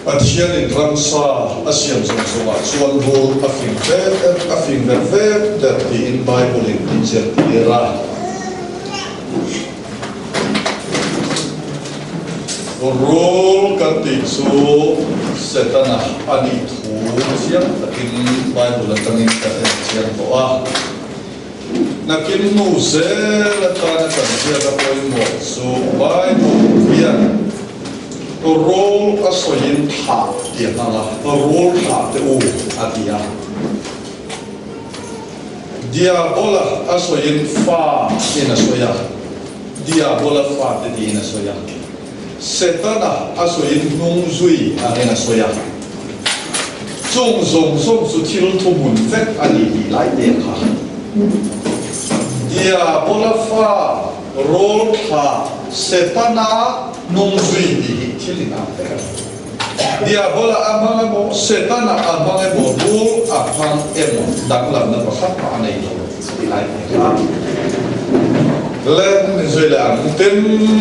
Pathianin ramsa a siam zawng zawngah chuan rul a fing ber a fing ber ber der tiin Bible-in min zirtir a. Rul kan tih chu Setana a nih thu chiang takin Bible atangin kan en chiang tawh a. Nakin hnu zel atana kan hriat a pawimawh chu Bible hian rul a sawiin thlah tih a hmang a, rul thlah teh u a ti a. Diabola a sawiin fa in a sawi a, Diabola fate tiin a sawi a. Setana a sawiin hnung zui angin a sawi a. Chung zawng zawng chu thil thuhmun vek a ni tih lai te kha. Diabola fa rawl thla Setana hnung zui tih hi thil inang vek a ni. Diabola a hmang emaw, Setana a hmang emaw, rul a hmang emaw danglamna pakhat mah a nei lo ti lai te kha Len min zui leh ang. Tin,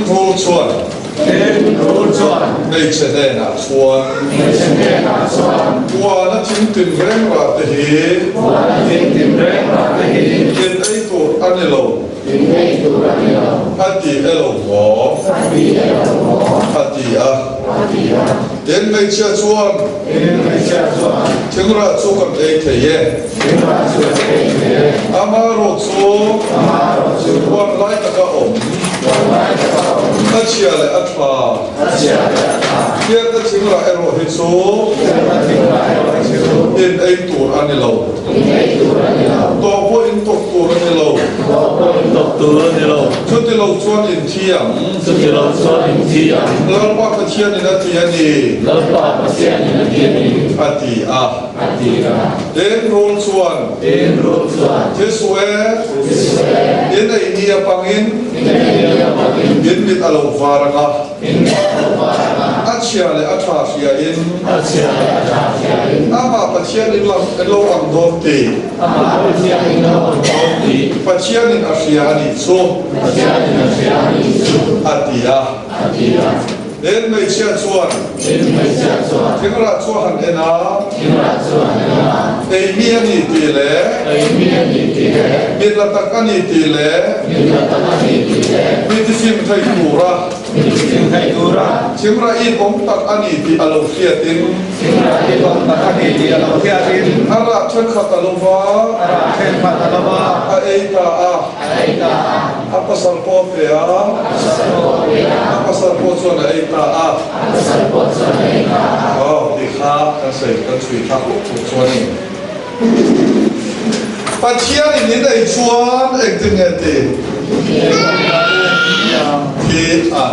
rul chuan. Tin, rul chuan. Hmeichhe hnenah chuan. Hmeichhe hnenah chuan. Puana thing tin reng rah te hi. Puana thing tin reng rah te hi. In ei tur a ni lo. In ei tur a ni lo. A ti elo maw? A ti elo maw? A ti a. A ti a. Tin, hmeichhia chuan. Tin, hmeichhia chuan. Thingrah chu kan ei thei e. Thingrah chu kan ei thei e. Amaherawh chu. Amaherawh chu. Huan lai taka awm. Huan lai taka awm. A chhia leh a tha. A chhia leh a tha. Hriatna thingrah erawh hi chu. Hriatna thingrah erawh hi chu. In ei tur a ni lo. In ei tur a ni lo. Tawh pawh in tawp tur a ni lo. Tawh pawh in tawp tur a ni lo. Chuti lo chuan in thi ang. Chuti lo chuan in thi ang. Lalpa Pathianin a ti a ni. Lalpa Pathianin a ti a ni. A ti a. A ti a. Tin rul chuan. Tin rul chuan. Thi suh e. Thi suh e. In ei ni apangin. In ei ni apangin. In mit a lo var ang a. In mit a lo var ang a. A chhia leh a tha hriain. A chhia leh a tha hriain. Amah Pathianin lo lo ang dawn ti. Amah Pathianin lo ang dawn ti. Pathianin a hria a nih chu. Pathianin a hria a nih chu. A ti a. A ti a. Tin hmeichhia chuan. Tin hmeichhia chuan. Thingrah chu a han en a. Thingrah chu a han en a. Ei mi a ni tih leh. Ei mi a ni tih leh. Mit la tak a ni tih leh. Mit la tak a ni tih leh. Mi tifim thei tura. Mi tifim thei tura. Thingrah in awm tak a ni tih a lo hriatin. Thingrah in awm tak a ni tih a lo hriatin. A rah thenkhat a lo va. A rah thenkhat a lo va. A ei ta a. A ei ta a. A pasal pawh a pe a. A pasal pawh a pe a. A pasal pawh chuan a ei ta a. A pasal pawh chuan a ei ta a. Aw tih kha kan sawi kan chhui thlak uk uk chu a ni. Pathianin in ei chuan engtin nge ti? Thi a.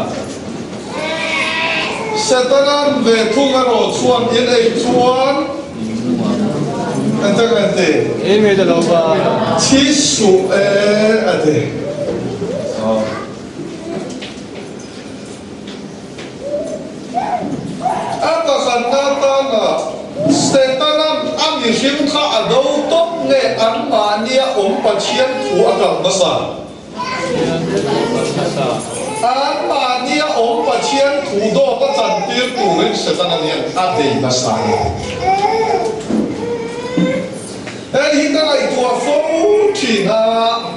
Setanan ve thung erawh chuan in ei chuan engtin nge ti? Thi suh e a ti. A pakhatna atana Setanan a mihring kha a do tawp nge anmahnia awm Pathian thu a kal hmasa? Anmahnia awm Pathian thu dawt a chantir turin Setana hian a bei hmasa a ni. Hei hi ka ngaihtuah fo thin a,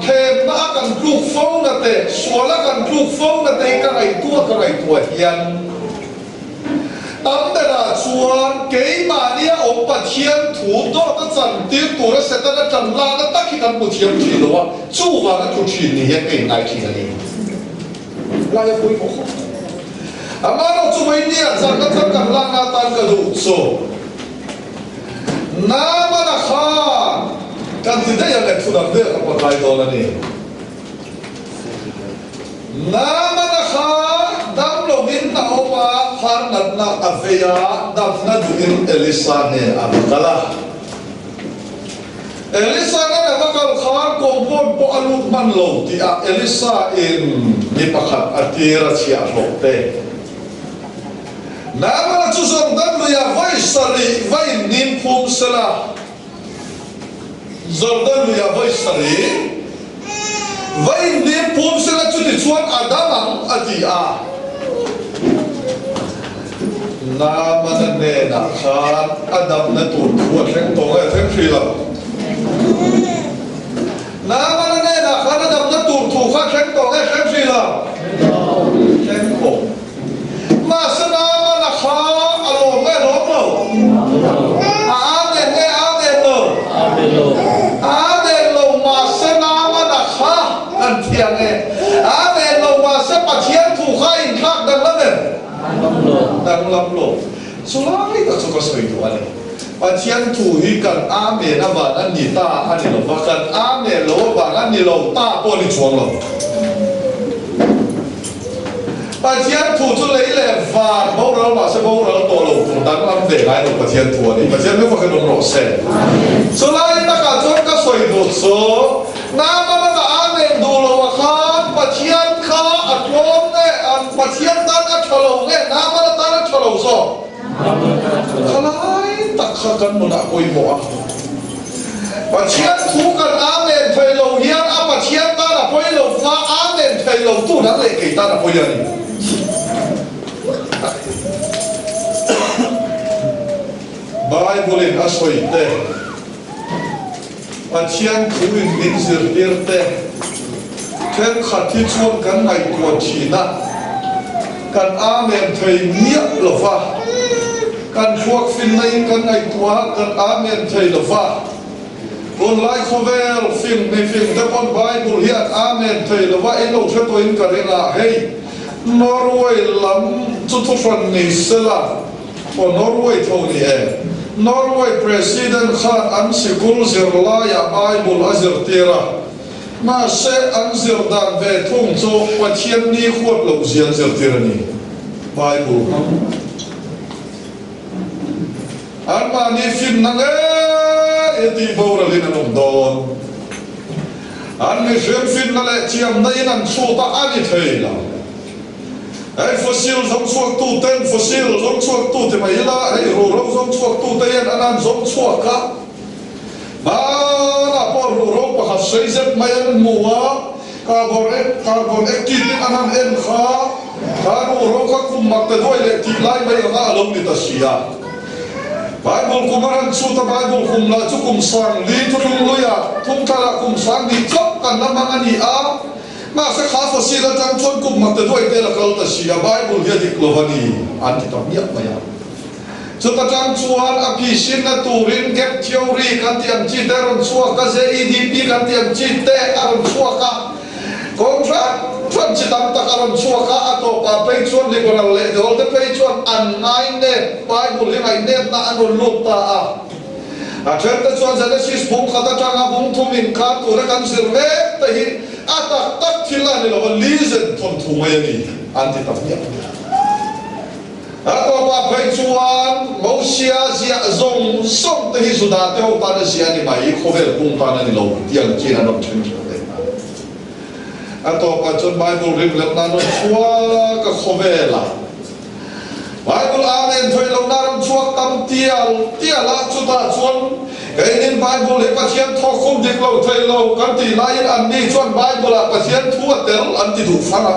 thlemna a kan tluk fo na te, sual a kan tluk fo na te hi ka ngaihtuah ka ngaihtuah hian tam berah chuan keimahnia awm Pathian thu dawt a chantir tura Setana tan lakna tak hi kan hmu thiam thin lo a, chuvang a tlu thin ni hian ka inngai thin a ni. Lai a pawimawh khawp mai. Amaherawhchu chu vawinia chakna thar kan lakna atan ka duh chu. Namana khan kan ti daih ang e, thu dang daih a ka pakai dawn a ni. Naamana kha dam lovin a awm a, phar natna a vei a, damna duhin Elisa nen a va kal a. Elisa nen a va kal khan compound pawh a lut hman lo tihah Elisa in mi pakhat a tir a chhiahhlawh te. Naamana chu Jordan luiah vawi sarih va inhnim phum sela, Jordan luiah vawi sarih va inhnim phum sela chuti chuan a dam ang a ti a. Naamana hnenah khan a damna tur thu a thleng tawh nge a thleng hrih lo? Naamana hnenah khan a damna tur thu kha a thleng tawh nge a thleng hrih lo? Thleng tawh. Mahse Naamana kha a lawm nge lawm lo? A amen nge amen lo? Amen lo mahse Naamana kha kan thiang e. Amen lo mahse Pathian thu kha a inthlak danglam em? Danglam lo. Chulai tak chu ka sawi duh a ni. Pathian thu hi kan Amen avang a ni ta a ni lo va, kan Amen lo avang a ni lo ta pawh a ni chuang lo. Pathian thu chu lei leh van boral mahse boral tawh lo tur danglam ve ngai lo Pathian thu a ni. Pathian hming fakhin awm rawh se. Chulai takah chuan ka sawi duh chu Naamana ka Amen duh lo ah khan Pathian kha a tlawm nge Pathian tan a tha lo nge Naamana tan a tha lo zawk? Khalai tak kha kan nunah pawimawh a. Pathian thu kan Amen thei lo hian a Pathian tan a pawi lo va, Amen thei lo tu dang leh kei tan a pawi a ni. Bible in a sawi te, Pathian thu in min zirtir te, thenkhat hi chuan kan ngaihtuah thin a, kan Amen thei miah lo va. Kan thluak finna in kan ngaihtuah a, kan Amen thei lo va. Tunlai khawvel fing mi fing te pawn Bible hi an Amen thei lo va, in lo hre tawh in ka ring a, hei Norway lam chu thuhran ni sela aw Norway tho ni e. Norway President khan an sikul zirlaiah Bible a zirtir a, mahse an zir dan ve thung chu Pathian ni huat loh zia an zirtir a ni. Bible hmang. Anmahni finna ngei a tih boralin an awm dawn. An mihring finna leh thiamna in an chhut a, a ni thei lo. Hei fossil zawng chhuaktu ten fossil zawng chhuaktu ti mai ila, hei ruhro zawng chhuaktu te hian an han zawng chhuak a. Hmanah pawh ruhro pakhat sei zet mai an hmu a, Carbon carbon active in an han en kha, kha ruhro kha kum mak te duai leh tih lai mai anga a lo ni ta si a. Bible kum a ran chhut a, Bible kum lah chu kum sang li thuthlung luiah thum thlalah kum sang hnih chauh kan la hmang a ni a, mahse kha fossil atang chuan kum mak te duai te la kal ta si a, Bible hi a dik lo a ni an ti ta miah mai a. Chuta tang chuan a phisinna turin gap theory kan tih ang chi te a rawn chhuak a, ZEDP kan tih ang chi te a rawn chhuak a, kawng hrang hrang chi tam tak a rawn chhuak a, a tawpah phei chuan liberal leh dawl te phei chuan an ngainep, Bible hi ngaihnepna an rawn lut ta a. A then te chuan Genesis bung khat atanga bung thum inkar tura kan zir mek te hi a tak tak thil a ni lo a, lizen thawnthu mai a ni an ti ta hmiah hmiah. A tawpah phei chuan Mosia ziah zawng zawng te hi Juda te ho tan a ziah a ni mai, khawvel pum tan a ni lo tih ang chiin an rawn then thin ve hna. A tawpah chuan Bible rim leh nan rawn chhuak a khawvelah Bible Amen thawih lohna rawn chhuak tam tial tial a, chutah chuan keinin Bible hi Pathian thawkkhum dik lo thei lo kan tih laiin anni chuan Bible-ah Pathian thu a tel an ti duh fang a.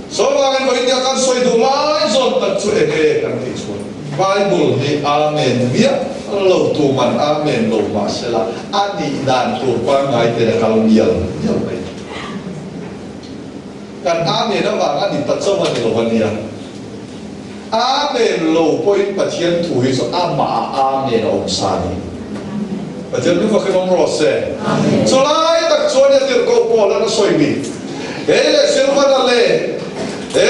Chuvangin vawiin nia kan sawi duh lai zawn tak chu enge kan tih chuan Bible hi Amen miah lo tu man Amen lo mahsela a nih dan tur pangngai ten a kal mial mial mai. Kan Amen avang a ni ta chauh a ni lo a nia. Amen lo pawhin Pathian thu hi chu amah ah Amen a awm sa a ni. Pathian hming fak in awm rawh se. Chulai tak chuan a tirhkoh Paul an a sawi mi, Kei leh Silvana leh he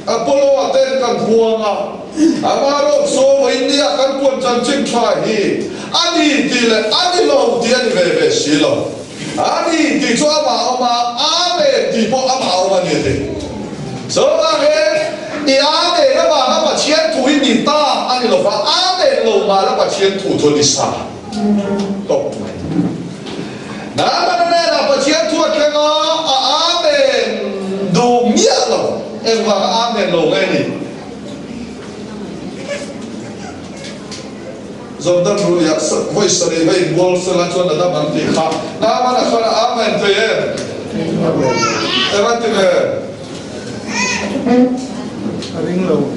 Apollo a ten kan huang a, ama rawk saw vawiin nia kan puan chanchin tha hi a ni tih leh a ni lo tih a ni ve ve si lo. Ani tih chu amah a awm a, Amen tih pawh amah a awm a ni a ti. Chuvangin, i Amen avanga Pathian thu hi ni ta a ni lova, Amen lo mah la Pathian thu chu a ni sa tawp mai. Naamana hnenah Pathian thu a thleng a, a Amen duh miah lo. Engvanga Amen lo nge ni? Jordan ruiah vawi sarih va inbual sela chuan a dam ang tih kha Naaman a khan a Amen thei em? Eng a ti ve? A ring lo.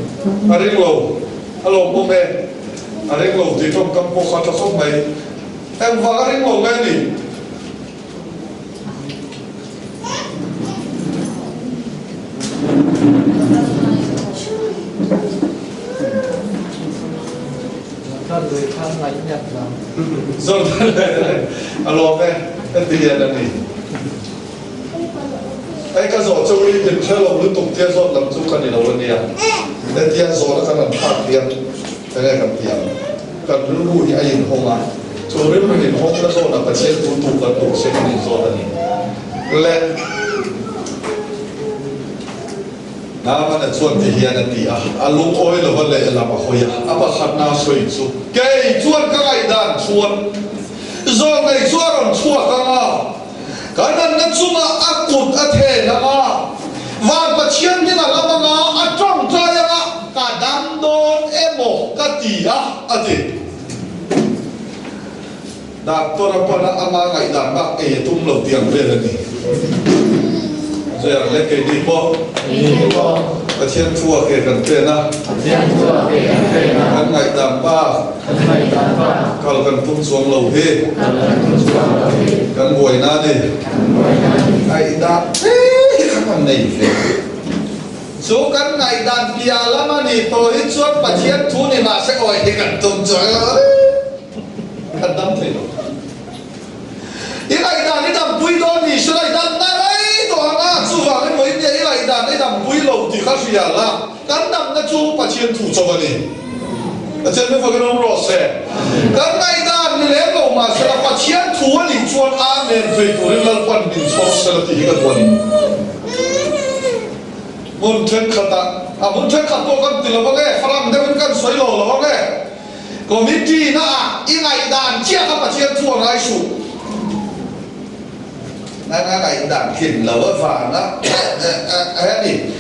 A ring lo. A lawmawm e. A ring lo tih tawngkam pawh kha tha khawp mai. Engvang a ring lo nge ni? A lawm e, ka ti hian a ni. Hei ka zawh chu i min hre lo lutuk tia zawt lam chu ka ni lo a nia. Hetia zawhna kan han thlak hian enge kan ti ang? Kan rilru hi a inhawng a, chu rilru inhawngna zawnah Pathian thu tu kan duh se kan inzawt a ni. Le Naamana chuan ti hian a ti a, a lungawi lova lehlam a hawi a, a pakhatna a sawi chu, Kei chuan ka ngaihdan chuan zawnei chu a rawn chhuak ang a, ka nanna chungah a kut a then ang a, van Pathian hming a lam ang a, a tawngtai ang a, ka dam dawn emaw ka ti a, a ti. Doctor a pan a, ama ngaihdan bak ei a tum lo tih ang vel a ni. Zui ang le keini pawh Pathian thu a ke kan pen a, kan ngaihdan bak kal kan tum chuang lo hi kan buaina a ni. Ngaihdan te hi kha kan nei ve. Chu kan ngaihdan piah lam a ni tawh hi chuan Pathian thu ni mahse awi hi kan tum chuang lo. Kan dam thei lo. I ngaihdan i dampui dawn ni se la i dam na rei tawh ang a, chuvangin vawiin nia i ngaihdan i dampui lo tih kha hria la, kan damna chu Pathian thu chauh a ni. Pathian mi fakin awm rawh se. Kan ngaihdan ni lem lo mah se la Pathian thu a nih chuan Amen thei turin Lalpan min chhawr se la tih hi ka duh a ni. Hmun thenkhatah, a hmun thenkhat pawh kan ti lo ang e, falam deuhin kan sawi lo lo ang e. Committee na ah i ngaihdan chiah kha Pathian thu a ngai suh. Nang a ngaihdan tlin lo avanga hemi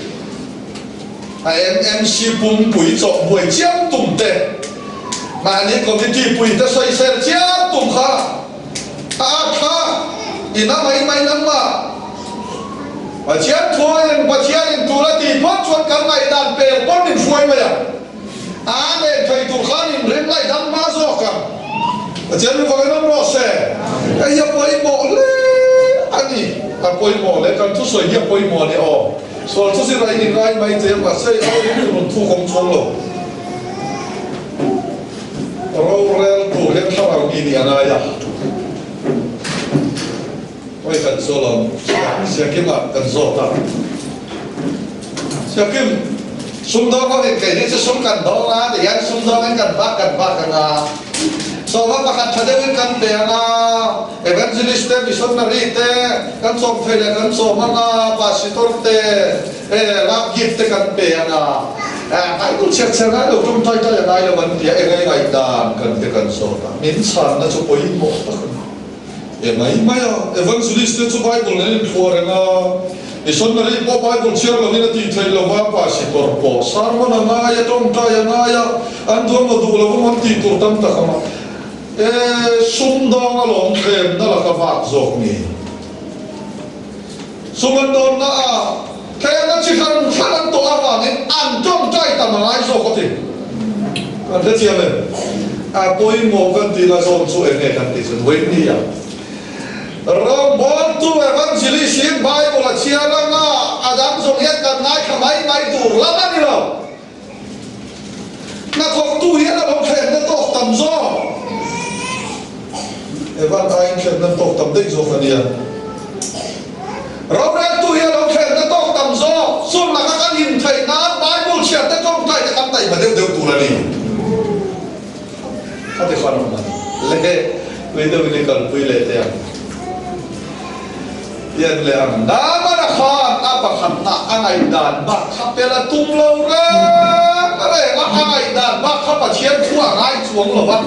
a MMC pumpui chawh buai chiam tum te, mahni committee pui te sawisel chiam tum kha a at kha in a mai mai nangmah. Pathian thu in Pathian in tur a tih phawt chuan kan ngaihdan pel pawn min hruai mai ang. A nen thei tur khan inrem ngaihdam hma zawk ang. Pathian mi vawiin awm rawh se. Hei hi a pawimawh hle a ni. A pawimawh hle, kan thusawi hi a pawimawh a ni aw. Sual chu zir a in ngai mai thei a, mahse i au in rawn thuk awm chuang lo. Rorel tur hian thlarau mi nih a ngai a. Hawi kan zawl ang, Siakimah kan zawt a. Siakim, sumdawng ho in kei hi chu sum kan dawng a, ti hian sumdawng in kan vak kan vak ang a. Sawma pakhat tha deuh in kan pe ang a, evangelist te, missionary te kan sawm thei leh kan sawm ang a, pasitor te, love gift te kan pe ang a. Bible chhiar chhiar ngai lo, tum tai tai a ngai lo an ti a, eng ngaihdan kan te kan zawt a, min chhanna chu pawimawh tak a ni. E mai mai a, Evangelist te chu Bible nen inthuah reng a, Missionary pawh Bible chhiar lovin a tih theih lo va, Pastor pawh sermon a ngai a, tawngtai a ngai a, an duan maw duh lo vang an tih tur tam tak a ma. E, sumdawng alawm thlemna laka vak zawk ni. Sum an dawnna a thlemna chi hran hran an tawh avangin an tawngtai tam a ngai zawk a ti. Kan hrethiam em? A pawimawh kan tihna zawn chu eng nge kan tih chuan Wendy a rawngbawltu evangelist in Bible a chhiar anga a dang zawng hian kan ngaithla mai mai tur lam a ni lo. Hnathawktu hian a lo thlenna tawk tam zawk. Evan aiin thlenna tawk tam daih zawk a nia. Roreltu hi a lo thlenna tawk tam zawk. Chun laka kan him theih nan Bible chhiarte tawngtai te kan taihma deuh deuh tur a ni. Khati khan awm a ni. Le, pui deuhin i kalpui leh teh ang. Ian leh ang Naamana khan a pakhatna a ngaihdan bak kha pel a tum lo reng reng a, a ngaihdan bak kha Pathian thu a ngai chuang lo va.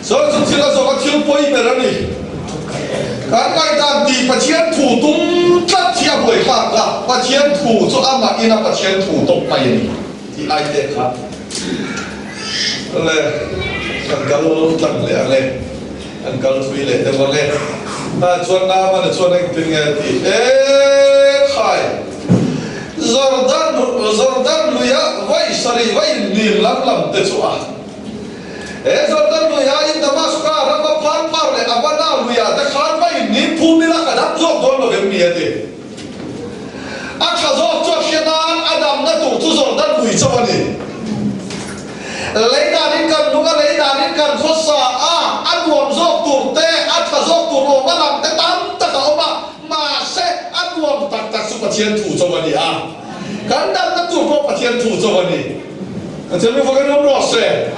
Chuan chu thil a zawk a thil pawi ber a ni. Kan ngaihdan tih Pathian thu tum tlat hi a buaithlak a, Pathian thu chu amah ina Pathian thu tawp mai a ni tih ai te kha le kan kal tlang leh ang e. An kal thui leh deuh ang e. Tah chuan Naamana chuan engtin nge a tih? E khai! Jordan, Jordan luia vai sarih vai nim lam lam te chu a. He Jordan luia in Damaska rama Pharpar leh Abana luia te khan vai nim phum ila ka dam zawk dawn lo em ni a ti. A tha zawk chu a hria nan a damna tur chu Jordan lui chauh a ni. Lei danin kan nung a, lei danin kan khawsa a, a nuam zawk tur te, a tha zawk tur awm a lang te tam tak a awm a, mahse a nuam tak tak chu Pathian thu chauh a ni a, kan damna tur pawh Pathian thu chauh a ni. Pathian mi fakin awm rawh se.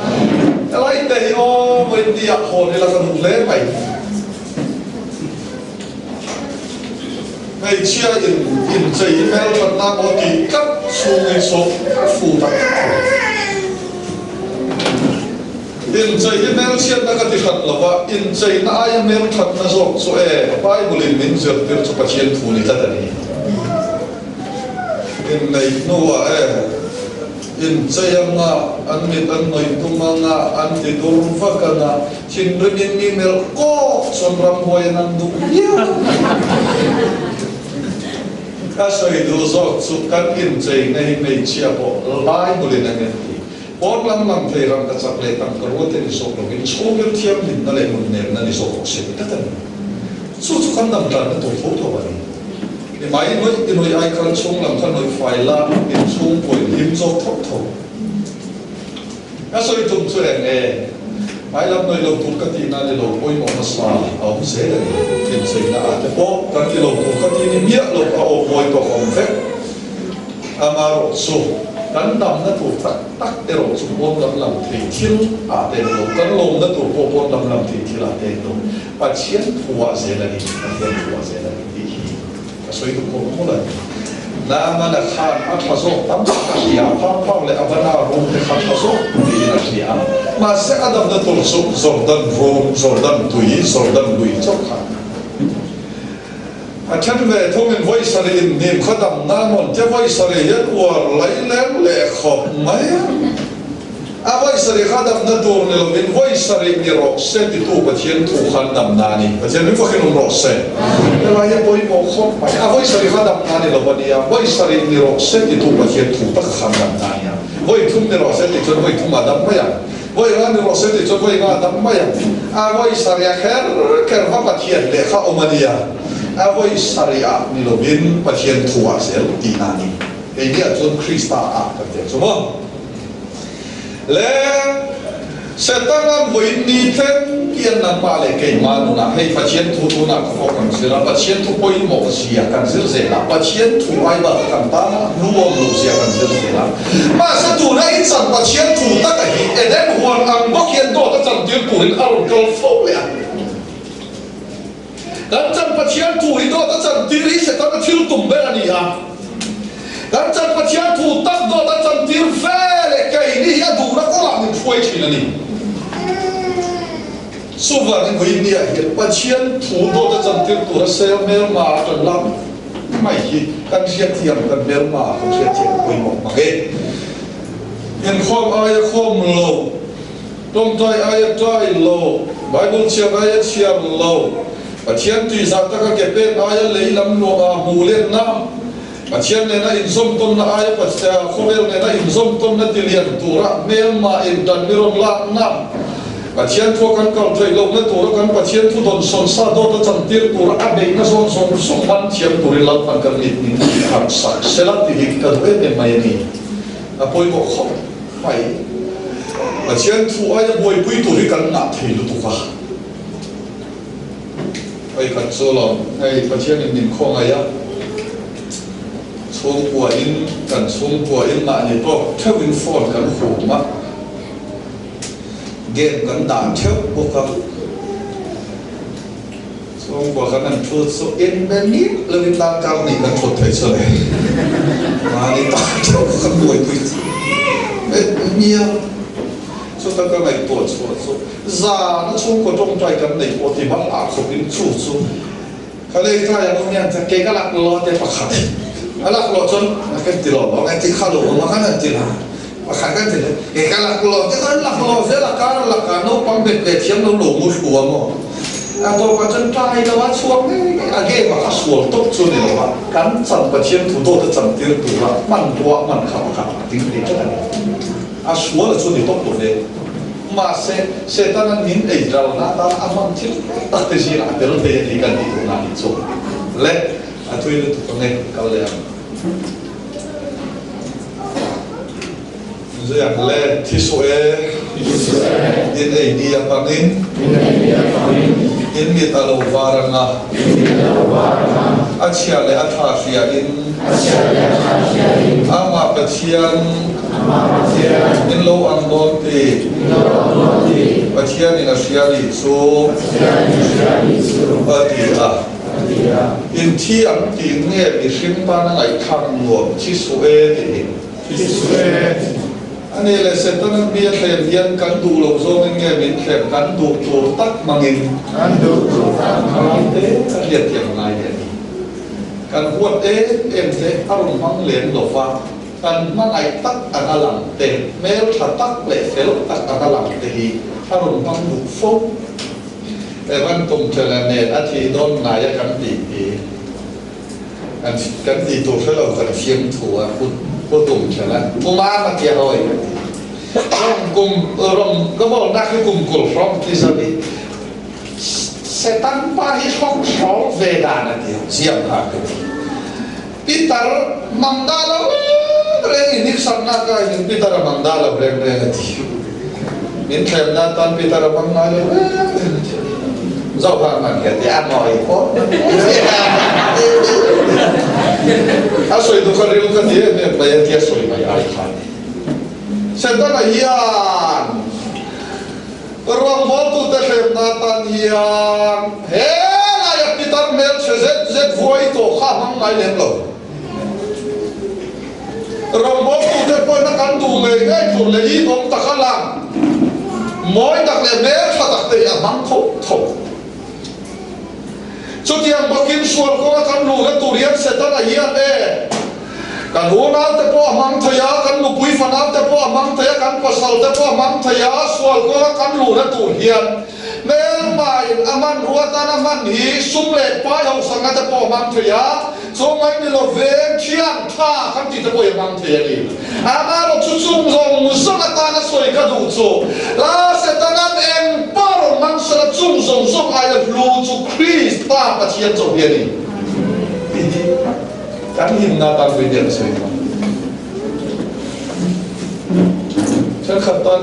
Helai te hi aw vawiin ah hawn ila ka duh hle mai. Hmeichhia in inchei hmelthatna maw tih tlat chhungin sawm fu tak tak thei. Inchei hi hmelchhiatna ka ti hran lo va, incheina aia hmelthatna zawk chu e Bible in min zirtir chu Pathian thu ni tlat a ni. Inneih hnuah e. Inchei anga, an mit an nawih tum anga, an ti dur vak anga, thinrimin mi melh kawk chuan ramhuai an an duh viau. Ka sawi duh zawk chu kan incheina hi hmeichhia pawh lai hmulin an en ti. Pawn lam lang thei ram ka chak leh tangka rual te ni zawk lovin chhungil thianghlimna leh nunnemna ni zawk rawh se ti tlat a ni. Chu chu kan dam tlanna tur tho tho a ni. I mai nawih i nawih ai khan chhung lam kha nawih fai la, in chhung pawh in hlim zawk thawk thawk. Ka sawi tum chu eng nge? Hmai lam nawih lo tur ka tihna ni lo pawimawh hmasa a awm zel a ni. Incheina ah te pawh kan ti lo tur ka ti ni miah lo a aw mawi tawk a awm vek. Amarawh chu kan damna tur tak tak erawh chu pawn lam lam thei thil ah te lo, kan lawmna tur pawh pawn lam lam thei thil ah te lo. Pathian thuah zel a ni, Pathian thuah zel a ni tih hi ka sawi duh khawp mawlh a ni. Naamana khan a tha zawk tam tak a hria, Phangphang leh Abana rum te kha tha zawk tiin a hria. Mahse a damna tur chu Jordan rum, Jordan tui, Jordan lui chauh kha a ni. A then ve thungin vawi sarih in hnim kha dam nan mawn tia vawi sarih hian uar laileng leh khawp mai a. A vawi sarih kha damna tur ni lovin vawi sarih ni rawh se titu Pathian thu khan damna a ni. Pathian ring vakin awm rawh se. Helai hi a pawimawh khawp mai. A vawi sarih kha damna ni lo a nia, vawi sarih ni rawh se titu Pathian thu taka khan damna a nia. Vawi thum ni rawh se tih chuan vawi thum a dam mai ang. Vawi nga ni rawh se tih chuan vawi nga a dam mai ang. A vawi sarih a kher kher va Pathian lehkha awm a nia. A vawi sarih ah ni lovin Pathian thu ah zel tihna a ni. Keini ah chuan Krista ah kan tel chu maw? Le Setana'n vawiin ni thleng hian nangmah leh keimah nunah hei Pathian thu tunah ka fawk kan zir a, Pathian thu pawimawh zia kan zir zel a, Pathian thu ai bak kan tana hlu awm lo zia kan zir zel a. Mahse tuna i chan Pathian thu taka hi Eden huan ang bawk hian dawt a chantir turin a rawn kal fo leh a. Kan chan Pathian thu hi dawt a chantir hi Setana thil tum ber a ni a. Kan chan Pathian thu tak dawt a chantir ve leh keini hi a duhna kawngah min hruai thin a ni. Chuvangin vawiinniah hian Pathian thu dawt a chantir tura sel hmelma a tan lak mai hi kan hriatthiam, kan hmelma kan hriatthiam a pawimawh mang e. Inkhawm aia khawm lo. Tawngtai aia tai lo, Bible chhiar aia chhiar lo, Pathian tuizah taka ke pek aia lei lam luah hmuh letna, Pathian nena inzawm tawnna aia khawvel nena inzawm tawnna tilian tura hmelma indan mi rawn lakna, Pathian thua kan kal theih lohna tura kan Pathian thu dawn sawn sa dawt a chantir tura a beihna zawn zawng zawng man thiam turin Lalpan kan mit min tih harh sak sela ti hi ka duh em em mai a ni. A pawimawh khawp mai. Pathian thu aia buaipui tur hi kan ngah thei lutuk a. Hei khat chu lo, hei Pathianin min khawngaih a, chhungkua in kan chhungkua in mahni tawk theuhin phone kan hum a, game kan dah theuh bawk a. Chhungkua kan han thut chu in be miah lovin darkar nih kan thut thei chu le. Mahni tan theuh kha kan buaipui chu miah. Chuta ka ngaihtuah chhuah chu zana chhungkua tawngtai kan neih pawh ti bang ah khawpin chu chu ka lei tlai ang awm hian kei ka lak lo te pakhat a lak loh chuan a kan ti lo lo ang ti kha lo awm a kan han ti la pakhat kan ti le kei ka lak lo te kan lak lo zel a kar lak ah naupang bet ve thiam lo lo mu thlu a maw a tawpah chuan tlai lo a chhuak ngei ngei a game ah kha sual tawp chu a ni lo a kan chan Pathian thu dawt a chantir tura hmanrua hman kha pakhat a ding thei tlat a ni. A sual chu ni tawp lo ve. Mahse, Setana'n min ei ṭalna atan a hman thil tak te zingah a tel thei a ni kan tih duhna a nih chu. Le, a thui lutuk ang e, kal leh ang. Ziak le, thi suh e, in ei ni a pangin, in mit a lo var ang a, a chhia leh a tha hriain, amah Pathian, In lo ang dawn ti. Pathianin a hria nih chu a ti a. In thi ang tih nge mihring tan a ngaihthlak nuam thi suh e tih. A nih leh Setana mi a thlem hian kan duh loh zawngin nge min thlem kan duh tur tak hmangin te a hriatthiam a ngai leh a ni. Kan huat em em te a rawn hmang lem lo va. Kan hmangaih tak anga lang te, hmeltha tak leh fel tak anga lang te hi a rawn hmang duh fo. Evan Tumtela nen a thih dawn ngai a kan tih hi kan kan tih tur hre lo kan fiam thu a Pu Pu Tumtela Pu Mama tia hawi ka ti. Rom kum rom ka maw nak hi kum kul hrawng ti zan hi Setan pa hi hrawk hrawl ve dan a ti ziam kha ka ti. Pitar mang dah lo reng reng i hniksaknak ah hin pitar a mang dah lo reng reng a ti. Min thlemnak tan pitar a mang ngai lo reng reng a ti. Zohhang hmanh khi a ti a nawi khawh. A soi tu kha ril ka ti em em mai a ti a soi mai ai khan. Setana hian Rawngbawltute hremna tan hian he laia pitar hmelchhe zet zet vuai tawh kha a hmang ngai lem lo. Rawngbawltute pawhin a kan duh ngei ngei tur leh i awm taka lang mawi tak leh hmeltha tak te hi a hmang tho tho. Chutiang bawkin sual kawnga kan luhna tur hian Setana hian e, kan unaute pawh a hmang thei a, kan nupui fanaute pawh a hmang thei a, kan pasalte pawh a hmang thei a, sual kawnga kan luhna tur hian hmelmain a hmanrua tan a hman hi sum leh pai hausakna te pawh a hmang thei a, Chu mai ni lo veng thian tha kan tih te pawh i hmang thei a ni. Amaherawh chu chung zawng zawng atana sawi ka duh chu, La Setanan eng pawh rawn hmang sela chung zawng zawng aia hlu chu Krista Pathian chauh hi a ni tih hi kan himna atan vawi hian a sawi hmang. Thenkhat tan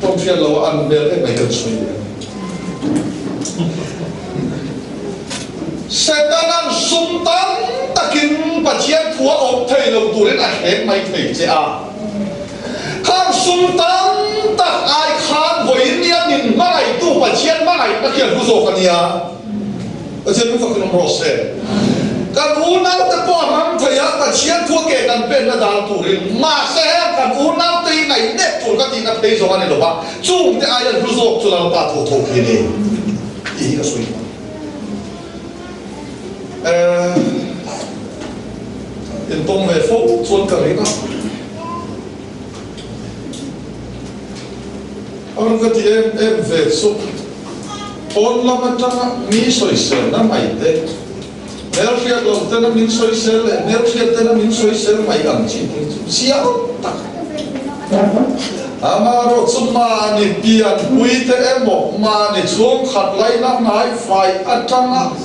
tawng hriat loh a an hmel em mai kan sawi leh a ni. Setana'n sum tam takin Pathian thu a awm thei lo turin a thleng mai thei che a. Khang sum tam tak ai khan vawiin nia min hmangaihtu Pathian hmangaihna khi a hlu zawk a nia. Pathian min fakin awm rawh se. Kan unaute pawh a hmang thei a, Pathian thu a ke kan penna dan turin. Mahse heng kan unaute hi ngaihnep tur ka tihna phei zawng a ni lo va, chungte aia hlu zawk chu Lalpa thu tho khi a ni. Tih hi ka sawi hman. Eh, in tawng ve fo chuan ka ring a. A rawn ka ti em em ve chu, pawn lam atanga mi sawiselna mai te, hmelhriat lo tena min sawisel leh hmelhriat tena min sawisel mai ang chi te chu chiang tak. Amaherawh chu mahni pianpui te emaw mahni chhungkhat laina hnaifai atanga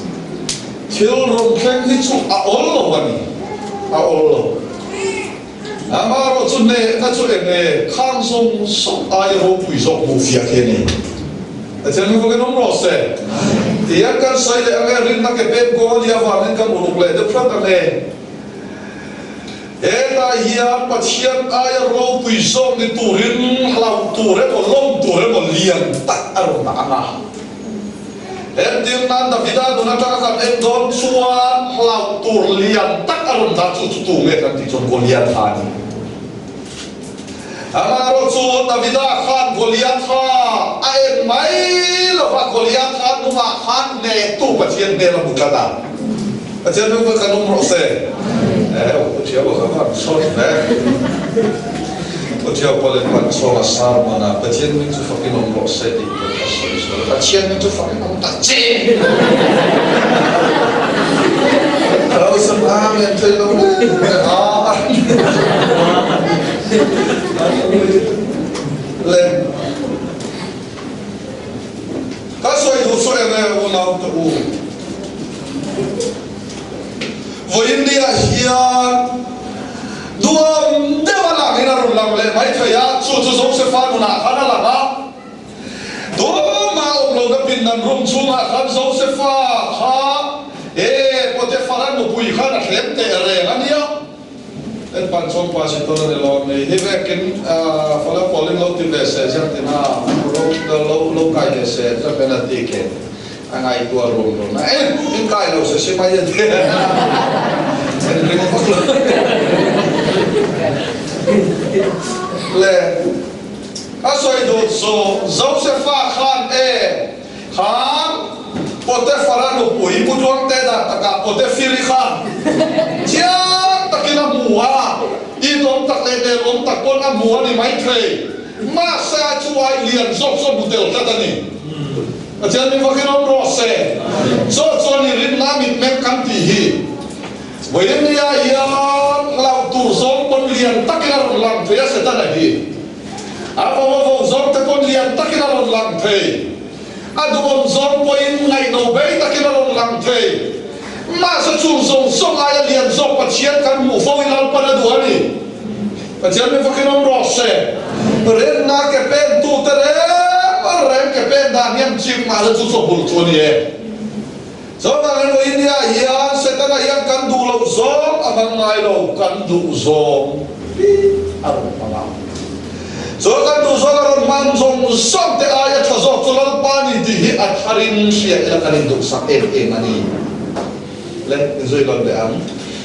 thil rawn thleng hi chu a awl lo a ni, a awl lo. Amaherawh chu hnehna chu enge khang zawng zawng aia ropui zawk hmuh fiah khi a ni. Pathian hnu vakin awm rawh se. Tihian kan sawi leh ange rinna ke pek kawl a nih avangin kan uluk leh deuh hrat ange. Hetah hian Pathian aia ropui zawk ni turin hlauh tur emaw lawm tur emaw lian tak a rawn dah ang a. Entir nan Davida nun atanga kan en dawn chuan hlauh tur lian tak a rawn dah chu chu tu nge kan tih chuan Goliatha a ni. Amaherawh chu Davida khan Goliatha a en mai lo va, Goliatha hnungah khan hnehtu Pathian hmel a hmu tlat a. Pathian hmel kha kan awm rawh se. Eh, u thiau a kha van sawt hle. U thiau pawh leh pan chhawng a sermon a, Pathian hming chu fakin awm rawh se tih pawh kha sawi sual. Pathian hming chu fakin awm ta che! A lo sam amen thei lo le a. Le. Ka sawi duh chu eng nge unau te u? Vawiin ni ah hian duam deuh a lang in a rawn lang leh mai thei a, chu chu Josefa nunah khan a lang a. Tumah awm lohna pindan room chhungah khan Josefa kha e Potiphar-a nupui khan a thlem teh reng a nia. En pan chawm pa si tawn a ni lo ni hi vekin fala pawlin lo ti ve se ziak tina ro lo lo kai ve se chuan penalty ke a ngaihtuah rum rum a e in kai lo se si mai a ti en ring vak lo le a sawi duh chu Josefa khan e Khan Potephara nupui Pu Tluangte dan takah Potephiri khan chiang takin a hmu a, itawm tak leh nelawm tak pawn a hmu a ni maithei. Mahse a chu ai lian zawk chu a hmu tel tlat a ni. Pathian mi vakin awm rawh se. Chaw chuan i rinna mitmeng kan tih hi vawiin nia hian hlauh tur zawng pawn lian takin a rawn lang thei a Setana hi. A vo a vo zawng te pawn lian takin a rawn lang thei. A duhawm zawng pawhin ngaihno bei takin a rawn lang thei. Mahse chung zawng zawng aia lian zawk Pathian kan hmuh fo i Lalpan a duh a ni. Pathian mi fakin awm rawh se. Renna ke pen tu te reng reng ke pen dan hian chik mahse chu chu a bul chu a ni e. Chuvangin India hian Setana hian kan duh loh zawng a hmang ngai lo, kan duh zawng hi a rawn hmang a. Chuan kan duh zawng a rawn hman zawng zawng te aia tha zawk chu Lalpa ni tih hi a tharin hria ila kan induhsak em em a ni. Le, inzui lo leh ang.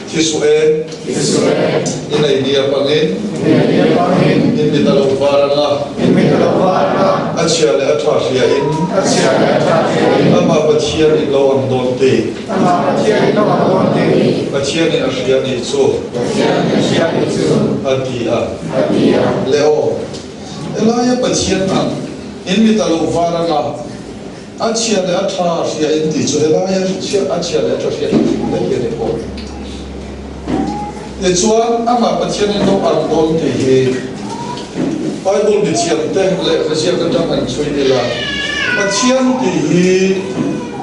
Thi suh e. Thi suh e. I nei nia pangin. I nei nia pangin. In mit a lo var ang a. In mit a lo var ang a. A chhia leh a tha hria in. A chhia leh a tha hria in. Amah Pathian in lo ang dawn ti. Amah Pathian in lo ang dawn ti. Pathian in a hria nih chu. Pathian in a hria nih chu. A ti a. A ti a. Le aw. Helaia Pathian ang in mit a lo var ang a. A chhia leh a tha hria in tih chu helaia a chhia leh a tha hria hrim hrim daih hi a ni pawh. Tichuan, amah Pathian in lo ang dawn tih hi Bible mithiam te lehkha ziak atang an chhui ila, Pathian tih hi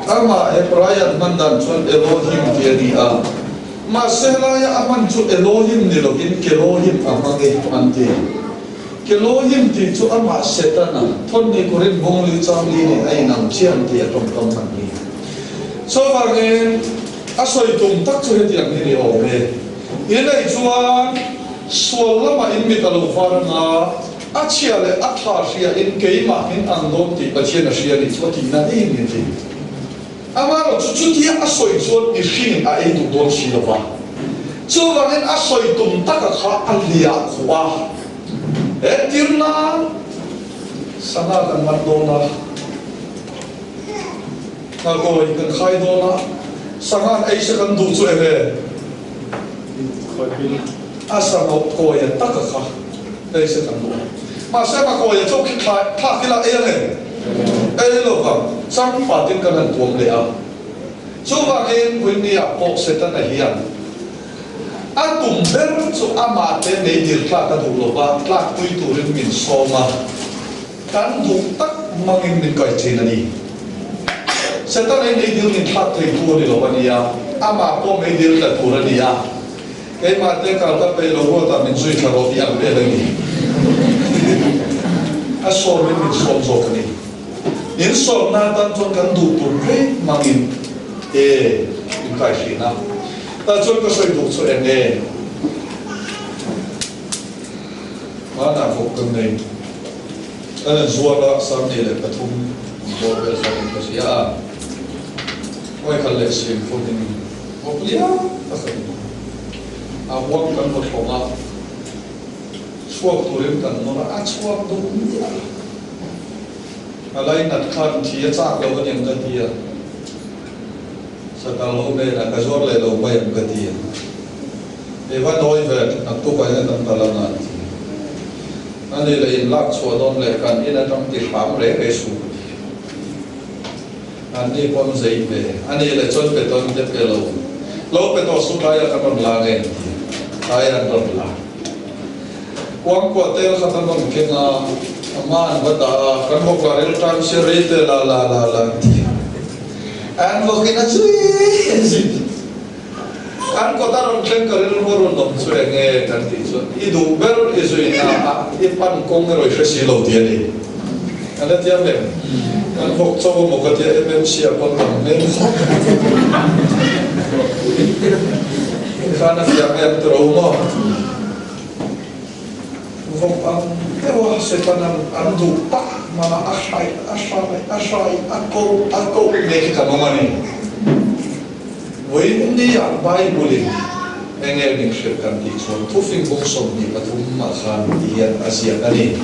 amah Hebraian hman dan chuan Elohim tih a ni a, mahse helaia a hman chu Elohim ni lovin Kelohim a hmang e an ti. Kelohim tih chu amah Setana thawnni Korinth bungli changli nen a inang chiah ang tih a tawngkam hman hi. Chuvangin a sawi tum tak chu hetiang hi ni awm e. I neih chuan sual lamah in mit a lo var ang a, a chhia leh a tha hria in keimah min ang dawn tih Pathian a hria nih chu a tihna daih in min ti. Amaherawh chu chutia a sawi chuan mihringin a ei duh dawn si lo va. Chuvangin a sawi tum taka kha a hliah khuh a. Entir nan sangha kan man dawn a, nghakawi kan khai dawn a, sangha an ei se kan duh chu eng e? A sangha kawia taka kha ei se kan duh a. Mahse nghakawia chu khi thlak ila ei ang em? Ei lo vang. Changpatin kan han tuam leh a. Chuvangin Winnie-ah pawh Setana hian a tum ber chu amah te meidil tlak a duh lo va, tlakpui turin min sawm a, kan duh tak hmangin min kai thin a ni. Setana hi meidil min thlak thei tu a ni lo a nia, amah pawh meidil tla tur a ni a, keimah te kal ka peih lo ruatah min zui thla rawh tih ang vel a ni. A sawmin min sawm zawk a ni. In sawmna atan chuan kan duh tur reng hmangin e in kai thin a. Tah chuan ka sawi duh chu eng nge? Hmanah vawk kan nei. Kan an zuar a, 23 bawr vel khan in ka hria a. Vawikhat leh sim pawhin vawk lian tak a ni. A huang kan vaw thlawng a, chhuak turin kan nawr a, a chhuak duh miah lo. A lainat khan thi a chak lo aniang ka ti a, sakal ho hnenah ka zuar leh lo mai ang ka ti a. I va nawi ve, naktuk ah hian kan kal ang a an ti. Ani leh in lak chhuah dawn leh kan in atang ti hram reng reng suh ka ti a. Anni pawn zei ve, ani leh chuan pe tawn te pe lo, lo pe tawh suh tlai ah kan rawn la nge an ti, tlai an rawn la. Kuangkuah tel kha kan rawn keng a, a hma an va dah a, kan vawk la ril tan sia rei te la la la la an ti. An vawkin a chui zui. An kawt a rawn thleng ka rilru a rawn awm chu eng nge kan tih chuan i duh ber i zui na a i pan kawng erawh i hre si lo tih a ni. An la tiam em? Kan vawk cho emaw ka tia MMC ah pawn tam hmel khawp. Khan a fiah nge an ti ro maw? Vawk ang deuh a Setana'n an duh tak mana a hrai a hrai a hrai a koh a koh mek hi kan awm a ni. Vawiinnia Bible-in eng nge min hrilh kan tih chuan thufing bung 23 ah khan ti hian a ziak a ni.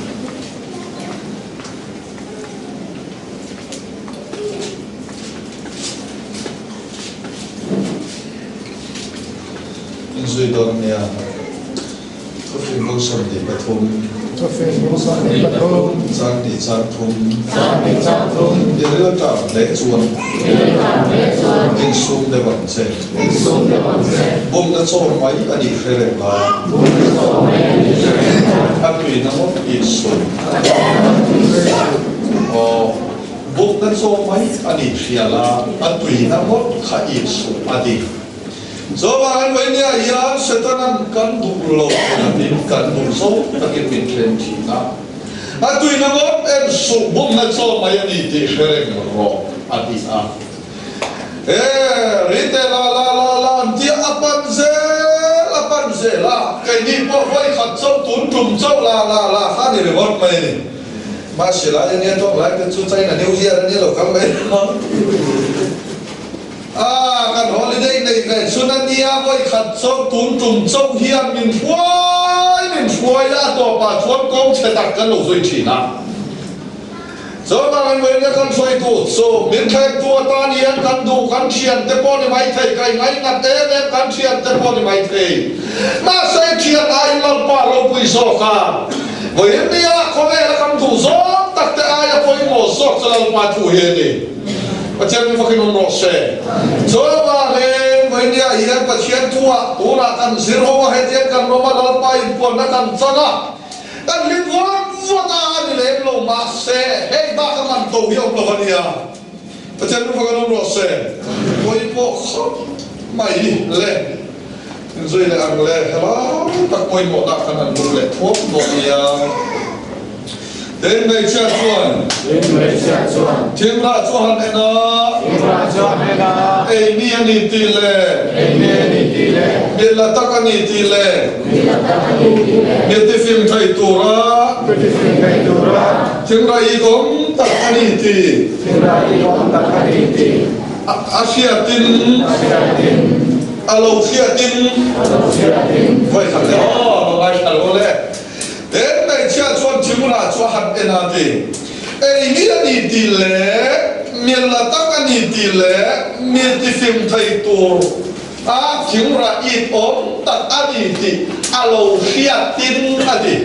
Inzui dawn nia. Thufing bung 23. Thufing bung 23. Chang hnih chang thum. Chang hnih chang thum. I rilṭam hle chuan. I rilṭam hle chuan. Insum deuh ang che. Insum deuh ang che. Bumna chaw mai a nih hre reng la. Bumna chaw mai a nih hre reng la. A tuina ngawt insum. A tuina ngawt insum. Aw, bumna chaw mai a nih hria la, a tuina ngawt kha insum a ni. Chuvangin Vainia hian Setana'n kan duh lo natin kan duh zo takin min then thin a, a tuina ngawt em suh bumna chaw mai a ni tih hre reng rawh a ti a. E, rite la la la la an tia a pan zel a pan zel a, keini pawh vawikhat chauh tun tum chauh la la la kha a ni ringawt mai a ni. Mahse lai ania tawng lai te chu China New Year ania lo kal mai ang. A, kan holiday neih ve chhun a nia, vawi khat chauh tun tum chauh hian min hruai min hruai a, a tawpah chuan kawng chhe tak kan lo zui thin a. Chuvangin vawiin kan hruaitu chu min thlengtu atan hian kan duh kan thian te pawh ni maithei, kai ngainat em em kan thian te pawh ni maithei. Mahse thian aiin Lalpa ropui zawk a, vawiin nia khawvela kan duh zawng tak te aia pawimawh zawk chu Lalpa thu hi a ni. Pathian mi fakin awm rawh se. Chuvangin Vawinia hian Pathian thuah tunah kan zir ho a, hetiang kan rawma Lalpa inpuanna kan chang a, kan hlim vuat vuat a, a ni lem lo mahse hei bak a man to hi a awm lo a nia. Pathian mi fakin awm rawh se. Pawimawh khawp mai le. Inzui leh ang le, helai tak pawimawhna kan han lut leh thuam dawn nia. Tin hmeichhia chuan. Tin hmeichhia chuan. Thimrah chu han en a. Thimrah chu han en a. Ei mi a ni tih le. Ei mi a ni tih le. Mi la tak a ni tih le. Mi la tak a ni tih le. Mi tifim thei tura. Mi tifim thei tura. Thimrah itawm tak a ni tih. Thimrah itawm tak a ni tih. A hriatin. A hriatin. A lo hriatin. A lo hriatin. Vawi khat le aw, lo ngaithla lo le. He hmeichhia chuan thimrah chu a han en a ti. Ei hi a ni tih leh mil la tak a ni tih leh mil tifim thei tur a thimrah it awm tak a ni tih a lo hriatin a ti.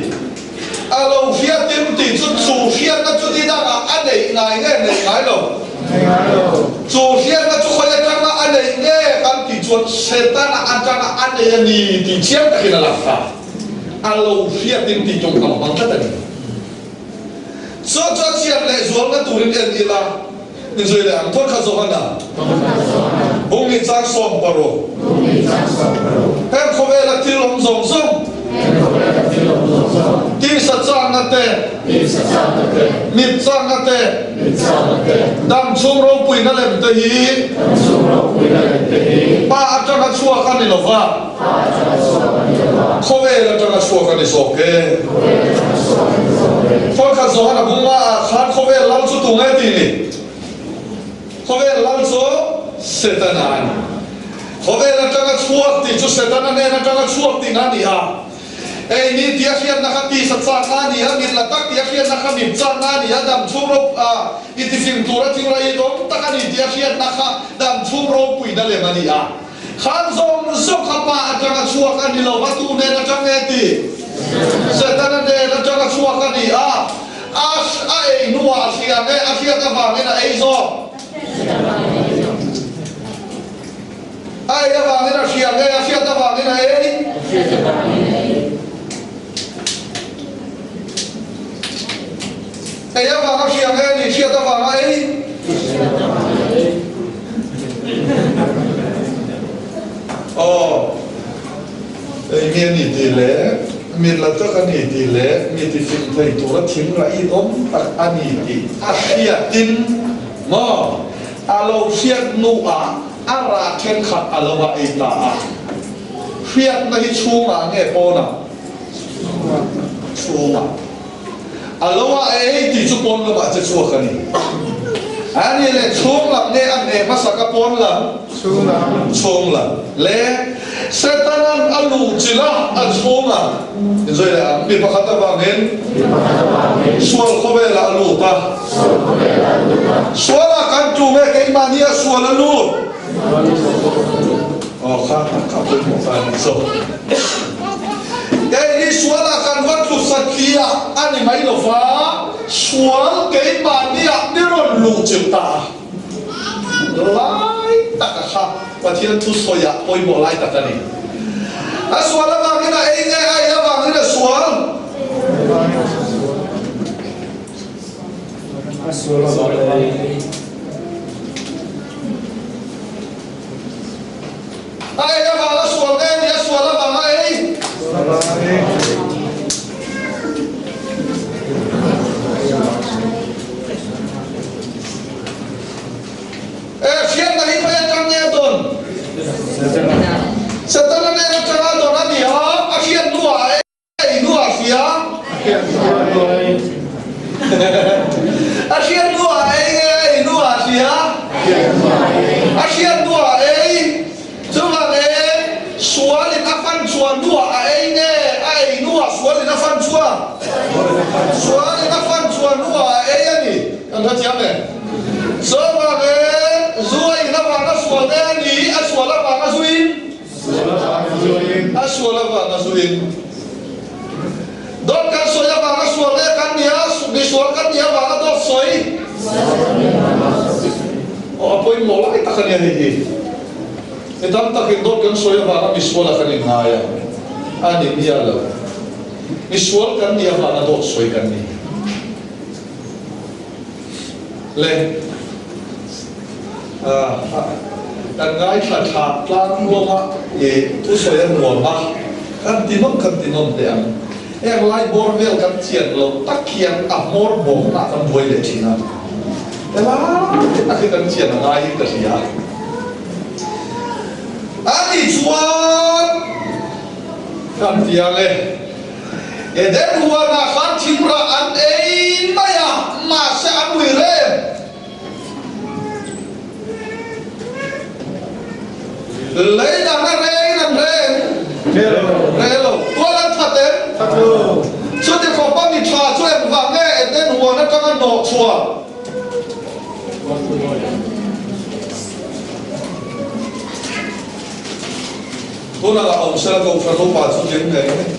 A lo hriatin tih chu chu hriatna chu ni dangah a neih ngai nge neih ngai lo? Nei ngai lo. Chu hriatna chu khawi atanga a neih nge kan tih chuan Setana atanga a nei a ni tih chiang takin a lang ta. A lo hriatin tih tawngkam a hmang tlat a ni. Chu chu a chian leh zualna turin en ila, inzui leh ang. Thawkhat Johana, Bungni chang 16. Heng khawvela thil awm zawng zawng, tisa chakna te, mit chakna te, dam chhung ropuina lem te hi Pa atanga chhuak a ni lova, Khawvel atanga chhuak a ni zawk e. Thawlkhat Johana bunga ah khan khawvel lal chu tunge tih ni? Khawvel lal chu Setana a ni. Khawvel atanga chhuak tih chu Setana hnen atanga chhuak tihna a ni a. Ei ni tia hriatna kha tisa chakna a ni a, mit la tak tia hriatna kha mit chakna a ni a, dam chhung ro a i tifing tura thil ra i dawm tak a ni tia hriatna kha dam chhung ropuina lem a ni a. Khan zawng zawng kha pa atanga chhuak a ni lo va, tu hnen atang nge ti? Setana hnen atanga chhuak a ni a, a a ei hnuah a hria nge a hriat avangin a ei zawk? A ei avangin a hria nge a hriat avangin a ei? Ei avanga hria nge ni hriat avanga ei? Aw, ei mi a ni tih leh mit la tak a ni tih leh mi ti fing thei tura thing la in awm tak a ni tih a hriatin maw a lo hriat hnuah a rah thenkhat a lo a ei ta a. Hriatna hi chhungah nge pawnah? Chhungah. A lo a ei tih chu pawn lamah che chhuak a ni. A ni le, chhung lam nge a hneh hmasak a pawn lam? Chhung lam. Chhung lam. Le, Setanan a luh chilh a, a chhung a. Inzawih leh ang, mi pakhat avangin. Mi pakhat avangin. Sual khawvelah a lut a. Sual khawvelah a lut a. Sualah kan tum e, keimahni a sual a lut. Sual a lut. Aw kha ka pawimawh ta a ni zawk. Kei hi sualah kan va tlu satliah a ni mai lo va, sual keimahniah ni rawn luh chilh ta a. Lai tak a kha Pathian thusawiah pawimawh lai tak a ni. A sual avangin a ei nge a ei avangin a sual? A sual avangin a ei. A ei avanga sual nge ni a sual avanga ei? E hriatna hi khawi atang nge a dawn? Setana nen atanga dawn a ni a, a hriat hnuah a ei. Ei hnuah a hria. A hriat hnuah a ei nge ei hnuah a hria? A hriat hnuah a ei. Chuvang e, sualin a fan chhuah hnuah a ei nge a ei hnuah sualin a fan chhuah? Sualin a fan chhuah hnuah a ei a ni. Kan hrethiam em? Chuvang e, zu a in avanga sual nge a ni? A sual avanga zuin? A sual avanga zuin dawt kan sawi avanga sual nge kan nia, misual kan nih avanga dawt sawi aw a pawimawh lai tak a nia hei hi. Mi tam takin dawt kan sawi avanga misual a kan inngai a, a ni miah lo. Misual kan nih avanga dawt sawi kan ni. Le. Kan ngaithla tha tlang hlawm a, i thusawi a nuam a, kan ti nawm kan ti nawm teh ang. Heng lai bawr vel kan chian loh tak hian a hmawr bawkna kan buai leh thin a, helai tak hi kan chian a ngai in ka hria. A nih chuan kan ti ang e. Eden huanah khan thimrah an ei mai a, mahse an ui rem. Lei dang a reng an reng? Re lo. Tual an that em? That lo. Chuti khawpa mi tha chu engvang nge Eden huan atanga hnawh chhuah? Tunah a awm sela Kohhran upa chu tling ngei ngei.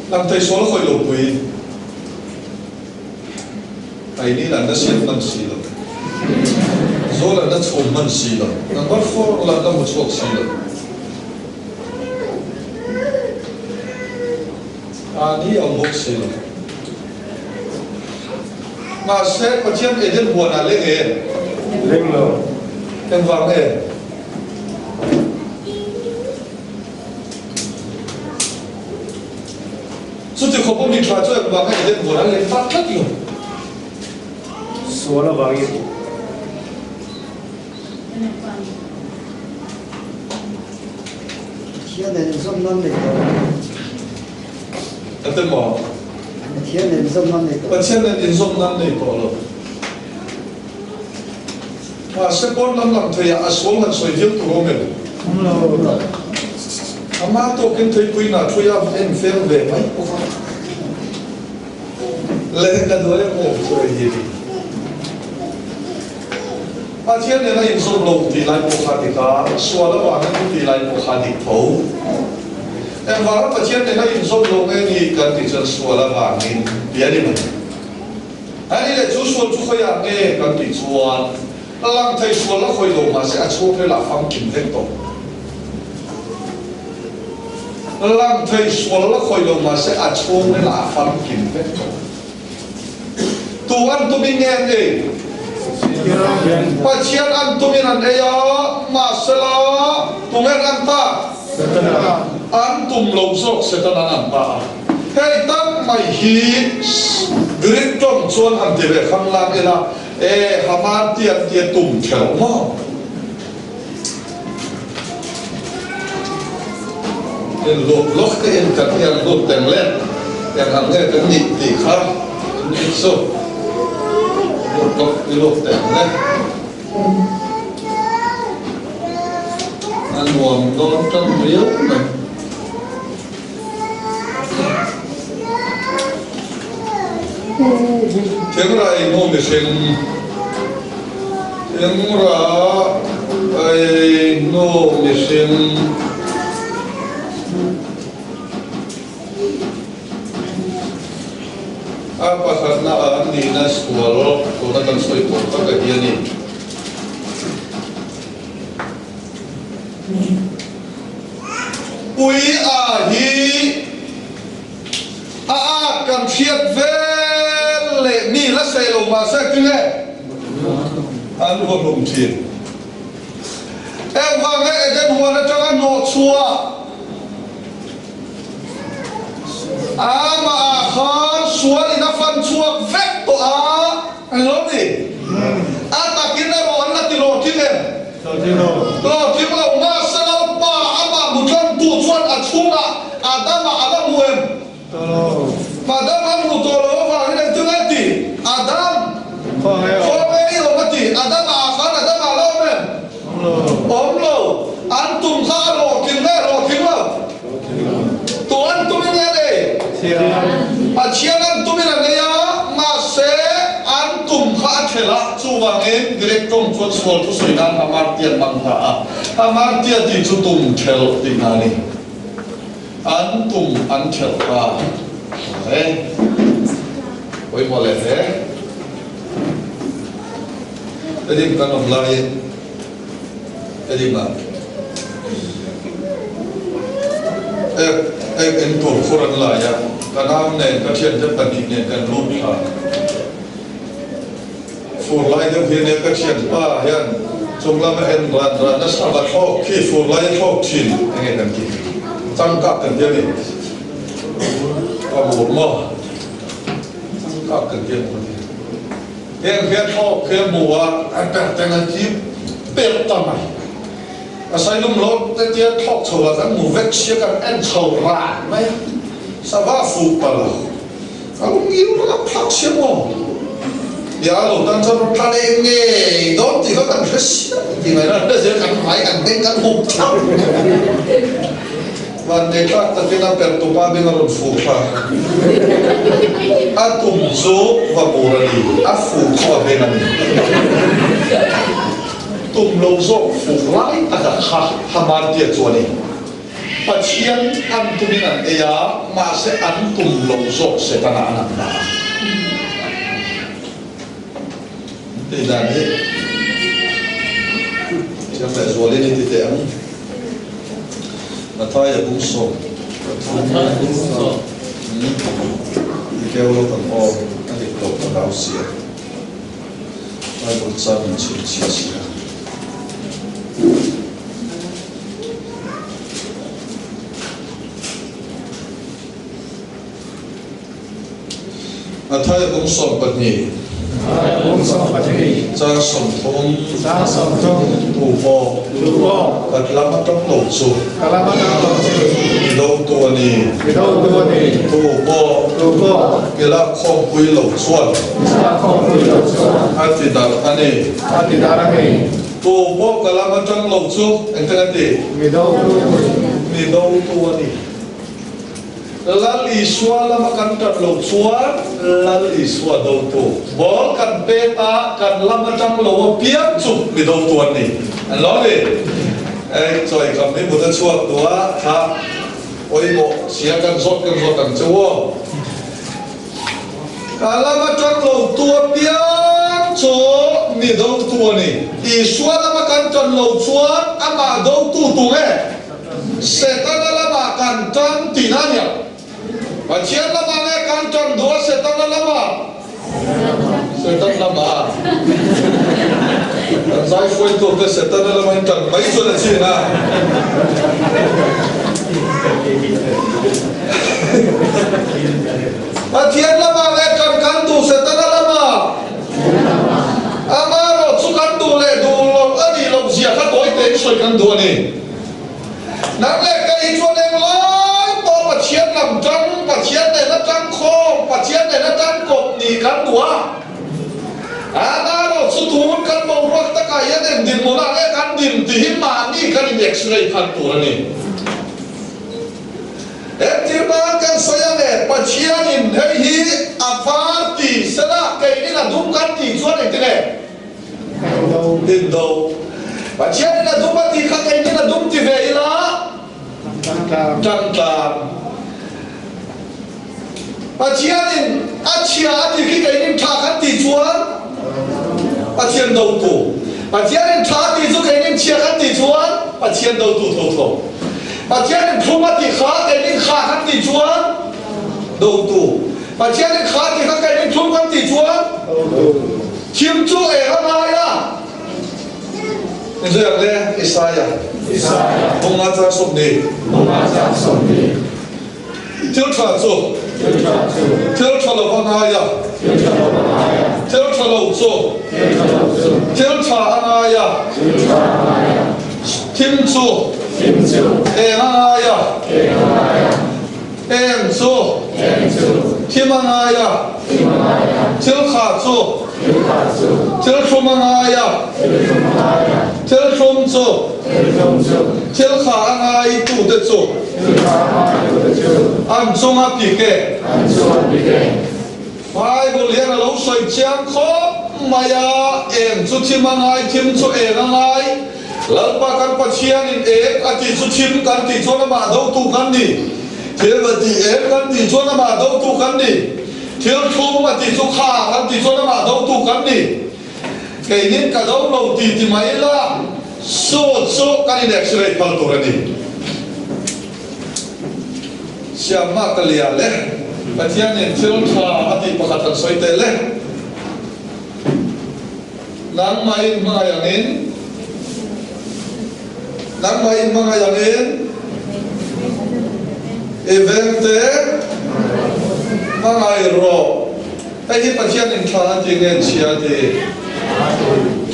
Lang thei sual a khawih lo pui. Aini lan na siam hman si lo. Zo lan na chhum hman si lo. Number 4 lan na hmu chhuak si lo. Ani awm bawk si lo. Mahse Pathian Eden huanah leng em? Leng lo. Engvang nge? Chuti khawpa mi tha chu engvang nge Eden huan an leng tak tlat lo? Sual avangin. Pathian nen inzawm nan nei tawh lo. Ate maw? Pathian nen inzawm nan nei tawh lo. Pathian nen inzawm nan nei tawh lo. Mahse pawn lam lang theiah a sual han sawi viau tur awm em? Awm lo. Amah tawkin theipui nah thui a en fel ve mai bawk a. Leh ka duai a maw chu hei hi ni. Pathian nen a inzawm lo tih lai pawh kha dik a, sual avangin an tih lai pawh kha dik tho. Engvanga Pathian nen a inzawm lo nge ni kan tih chuan sual avangin tih a ni mai. Ani leh chu sual chu khawiah nge kan tih chuan lang thei sual la khawi lo mahse a chhung rel ah famkim vek tawh. Lang thei sual la khawi lo mahse a chhung rel ah famkim vek tawh. Tu an tumin nge an ei? Pathian an tumin an ei a, mahsela tunge an ta? An tum lo zawk Setana an ta a. Hei tak mai hi Greek tawng chuan han ti ve khang lang ila, E, Haman ti an tia tum kher maw? En lut lawk te in kan hian lut teng le, eng ang nge kan nih tih kha ni chu lut lawk i lut teng le. A nuam dawn tan riau mai. Thingrai nu mihring, Thingrai nu mihring. A pakhatna ah an nihna sual tuna kan sawi tawh tak a hi a ni. Pui a hi a at kan hriat vel leh mi la sei lo mahse tinge an va hlum thin. Engvang nge Eden huan atanga hnawh chhuah amah ah khan sual in a fan chhuak vek tawh a ani lo ni? A takin erawh an la ti lo thin em? Hlawhtling lo mahse Lalpa amah hmu tlantu chuan a chhungah Adama a la hmu em? Adam a hmu tawh lo avangin engtin nge ti? Adam, khawnge i awm a ti. Adama ah khan Adama a la awm em? Awm lo. An tum kha a hlawhtling nge hlawhtling lo? Tu an tumin nge nei? Pathian an tumin a nei a, mahse an tum kha a thlel a, chuvangin Greek tawng chuan sual thu sawi nan hamartia an hmang ta a. Hamartia tih chu tum thelh tih hna a ni. An tum an thelh ta e. Pawimawh leh hle. Edim kan awm laiin Edima ek ek en tur khur an lai a, ka nau nen ka thiante pahnih nen kan lut thla. Fur lai deuh hian e ka thianpa hian chung lama en ran ran nasa va thlawk khi fur lai a thlawk thin enge kan ti changkak kan ti a ni ka bur maw changkak kan ti a maw ka ti. Heng hian thawk khi a hmu a, an per teng an thim per ta mai. A sailum lo te tia thawk chho ah kan hmu vek sia kan en chho ran mai a, sava fuh pa lo. A lung iu rap thlak sia maw? Tia a lo tan chuan rawn thla leh ngei dawn tih kha kan hre sia tih mai na hre zel kan hmai kan beng kan hup thlap. Vannei tlak takin a per tupa beng a rawn fuh kha. A tum chu va bur a ni, a fuh chu a beng a ni. Tum lo zawk fuh lai taka kha Haman tia chu a ni. Pathian an tumin an ei a, mahse an tum lo zawk Setana an an dah a. Tih dan hi thiam leh zualin i ti teh ang. Mathaia bung 13. I keu lo kan aw a dik lo ka hlau sia. Bible chang in chhinchhiah sia. Mathaia bung 12. Bung 12. Chang 30. Chang 30. Tu pawh. Tu pawh. Ka lam atang lo chu. Ka lam atang lo chu. Mi dotu a ni. Mi dotu a ni. Tu pawh. Tu pawh. I lak khawmpui lo chuan. I lak khawmpui lo chuan. A ti darh a ni. A ti darh a ni. Tu pawh ka lam atang lo chu engtin a ti? Mi dotu a ni. Mi dotu a ni. Lal Isua lama kan tan loh chuan Lal Isua dotu ball kan pet a, kan lam atang lo apiang chu mi dotu an ni. An lo ni. Ei chawi kam hi mut a chhuak duh a, kha pawimawh sia kan zawt kan zawt ang che u aw. Ka lam atang lo tu apiang chu mi dotu a ni. Isua lama kan tan loh chuan amah dotu tu nge? Setana lamah kan tan tih na nia. Pathian lamah nge kan tan duh a Setana lamah? Setan lamah. Kan zai hruaitu te Setana lamah in tan mai chuan a chin a. Pathian lamah nge tan kan duh Setana lamah? Amaherawh chu kan duh leh duh loh a nih loh zia kha tawi tein sawi kan duh a ni. Nang leh kei hi chuan englai pawh Pathian lam tang, Pathian nena tang khawm, Pathian nena tang kawp nih kan duh a. Amaherawh chu tun kan boruak takah hian eng dinhmunah nge kan din tih hi mahni kan in x-ray phan tur a ni. Entirnan kan sawi a nge, Pathianin hei hi a var ti sela keinin a dum kan tih chuan engtin nge? Indo. Pathianin a dum a tih kha keinin a dum ti ve ila tangtlang. Pathianin a chhia a tih khi keinin tha kan tih chuan Pathian dotu. Pathianin tha a tih chu keinin chhia kan tih chuan Pathian dotu tho tho. Pathianin thlum a tih kha keinin kha kan tih chuan dotu. Pathianin kha tih kha keinin thlum kan tih chuan thim chu eng a ngai a. Inzui ang le, Isaia. Bunga chang 20. Thil tha chu. Thil tha lo a ngai a. Thil tha lo chu. Thil tha a ngai a. Thim chu. Eng a ngai a. Eng chu. Thim a ngai a. Thil kha chu. Thil thlum a ngai a. Thil thlum chu. Thil kha a ngai tute chu. An chunga pik e. Bible hian a lo sawi chiang khawp mai a, eng chu thim a ngai, thim chu eng a ngai. Lalpa kan Pathianin eng a tih chu thim kan tih chuan amah dotu kan ni. Thil a tih eng kan tih chuan amah dotu kan ni. Thil thlum a tih chu kha kan tih chuan amah dotu kan ni. Keinin ka do lo ti ti mai ila, sut chu kan in x-ray phal tur a ni. Siamma ka lia le, Pathianin thil tha a tih pakhat han sawi teh le. Nangmahin hmangaih angin, Nangmahin hmangaih angin i vengte hmangaih rawh. Hei hi Pathianin tha a ti nge chhia a ti?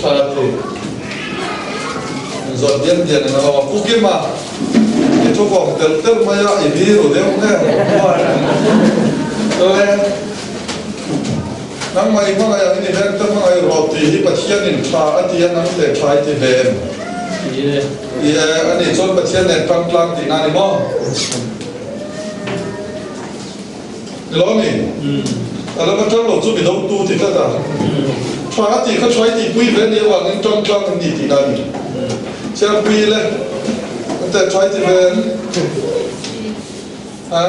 Tha a ti. Zawt diam diam in a awm a, Pu Kima, i thu kawm telh telh mai a, i biru deuh nge? Le. Nangmah i hmangaih angin i vengte hmangaih rawh tih hi Pathianin tha a ti a, nang teh tha i ti ve em? I e, a nih chuan Pathian nen tang tlang tihna a ni maw? Ni lo mi? A lam atang lo chu mi dotu ti tlat a. Tha a tih kha tha i tihpui ve nih avangin tang tlang an ni tihna a ni. Chiangpui le, an teh tha i ti ve em? A?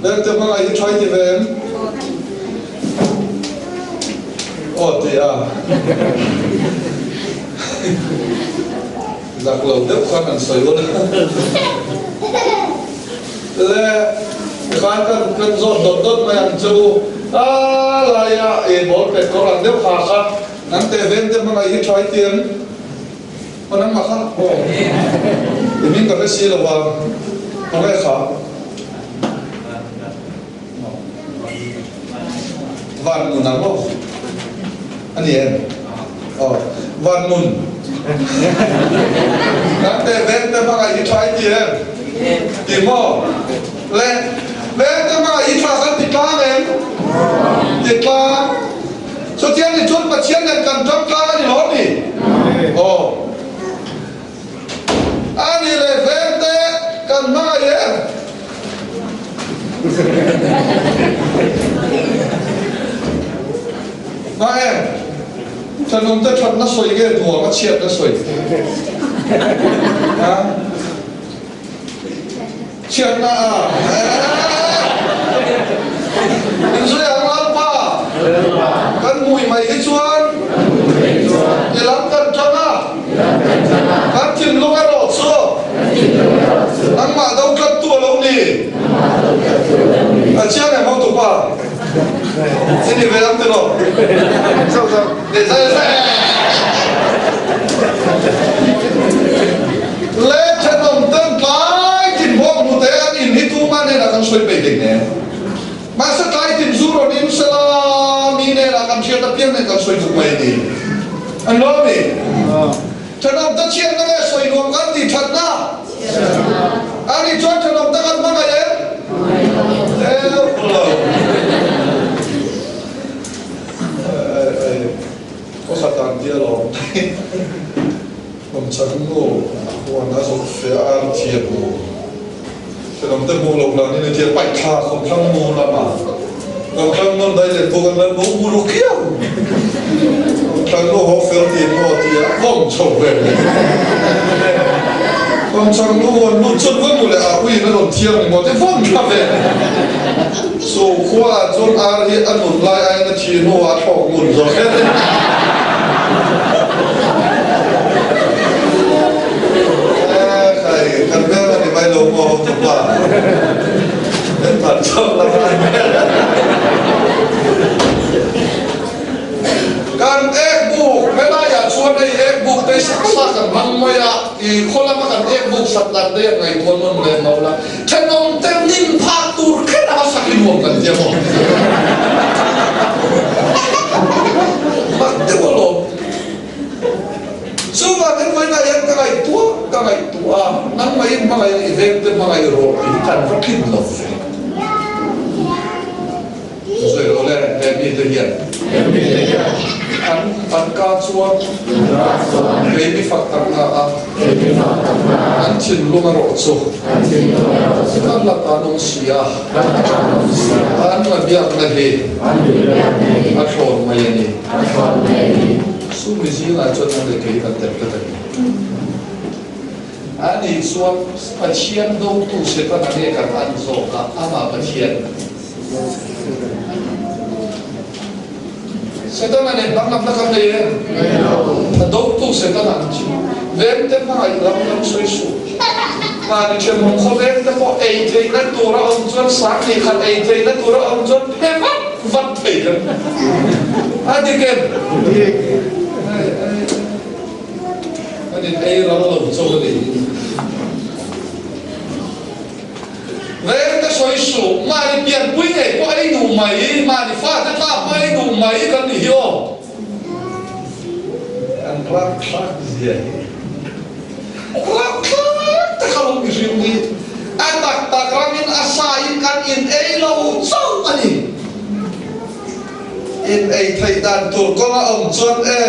Vengte hmangaih hi tha i ti ve em? Aw ti a. Zak lo deuh khan an sawi ul a. Le khan kan kan zawt dawt dawt mai ang che u. A laia i ball pet kawr ang deuh kha kha nang teh vengte hmangaih hi tha i ti em? Aw nangmah kha aw i hming ka hre si lo a, ka nge kha? Van nun ang aw. A ni em? Aw. Van nun. Nang te veng te hmangah i tha i ti em? Ti maw? Le veng te hmangah i tha kan ti tlang em? Ti tlang. Chutiang ni chuan Pathian nen kan tang tlang a ni lo mi? Aw. A ni le veng te kan hmangaih em? Hma em? Thenawm te thatna sawi nge duang a chhiatna sawi? Ha? Chhiatna a? Inzui ang Lalpa, kan hmui mai hi chuan i lam kan tang a, kan thinlung erawh chu nangmah do tlattu a lo ni. A chiang em hotupa? I ni ve ang tiraw? Le thenawm ten tlai tin bawk hnute an in hi tuma hnenah kan sawi peih ding nen. Mahse tlai tin zu rawn in sela mi hnenah kan hriat apiang nen kan sawi tuk mai a ni. An lo mi? Thenawm te chhiatna nge sawi nuam kan tih thatna? Ani chuan thenawm te kan hmangaih em? Deuh lo. Kawkhat ang tia lawm Kawmchak nu huan a zawk fe a ar thiam mu. Thenawm te hmuh loh lah ni tia paih thla kawmthlang nu lama kawmthlang nun dai leh pawh kan la bo mu ru khiau. Kawmthlang nu haw fel ti maw tia vawm chho ve leh. Kawmchak nu huan lut chuan va mu leh a uiin a rawn thiang ni maw tia vawm thla ve leh. Chu khua ah chuan ar hi a nun lai aiin a thi hnu ah a thlawk ngun zawk hle mai. Khai, kan veng a ni mai lo maw hotupa? Kan phan chauh la ngai hmel. Kan ek buk, helaiah chuan hei ek buk te sak sa kan hmang mai a, i khaw lama kan ek buk sak dan te hian ngaihtuah nawn leh lo la. Thenawm te ning phak tur kher a sak hi nuam kan tia maw? Mak deuh alawm. Chuvangin vawiinah hian ka ngaihtuah ka ngaihtuah a, nangmahin hmangaih i veng te hmangaih rawh tih hi kan va tlin lo ve. Sawi lo le, he mite hian an an ka chuan kei mi fak tak na a, an thinlung erawh chu an la tan awm si a, an la biakna hi a thlawn mai a ni. Chu mi zingah chuan an leh kei kan tel tlat a ni. Ani chuan Pathian dotu Setana nge kan an zawk a, amah Pathian. Setana nen danglamna kan nei em? A dotu Setana an thi. Vengte hmangaih lam lam sawi suh. Mahni thenawm khawvengte pawh ei theihna tur a awm chuan sang ni khat ei theihna tur a awm chuan phe vat vat thei kan a dik em? An in ei ral lo chauh a ni. Vengte sawi suh, mahni pianpui ngei pawh ei duh mai, mahni fate tla pawh ei duh mai kan ni hi aw. Kan rapthlak zia hi rapthlak tak a lo mihring hi a tak tak ramin a sain kan in ei lo chauh a ni. In ei theih dan tur kawng a awm chuan e,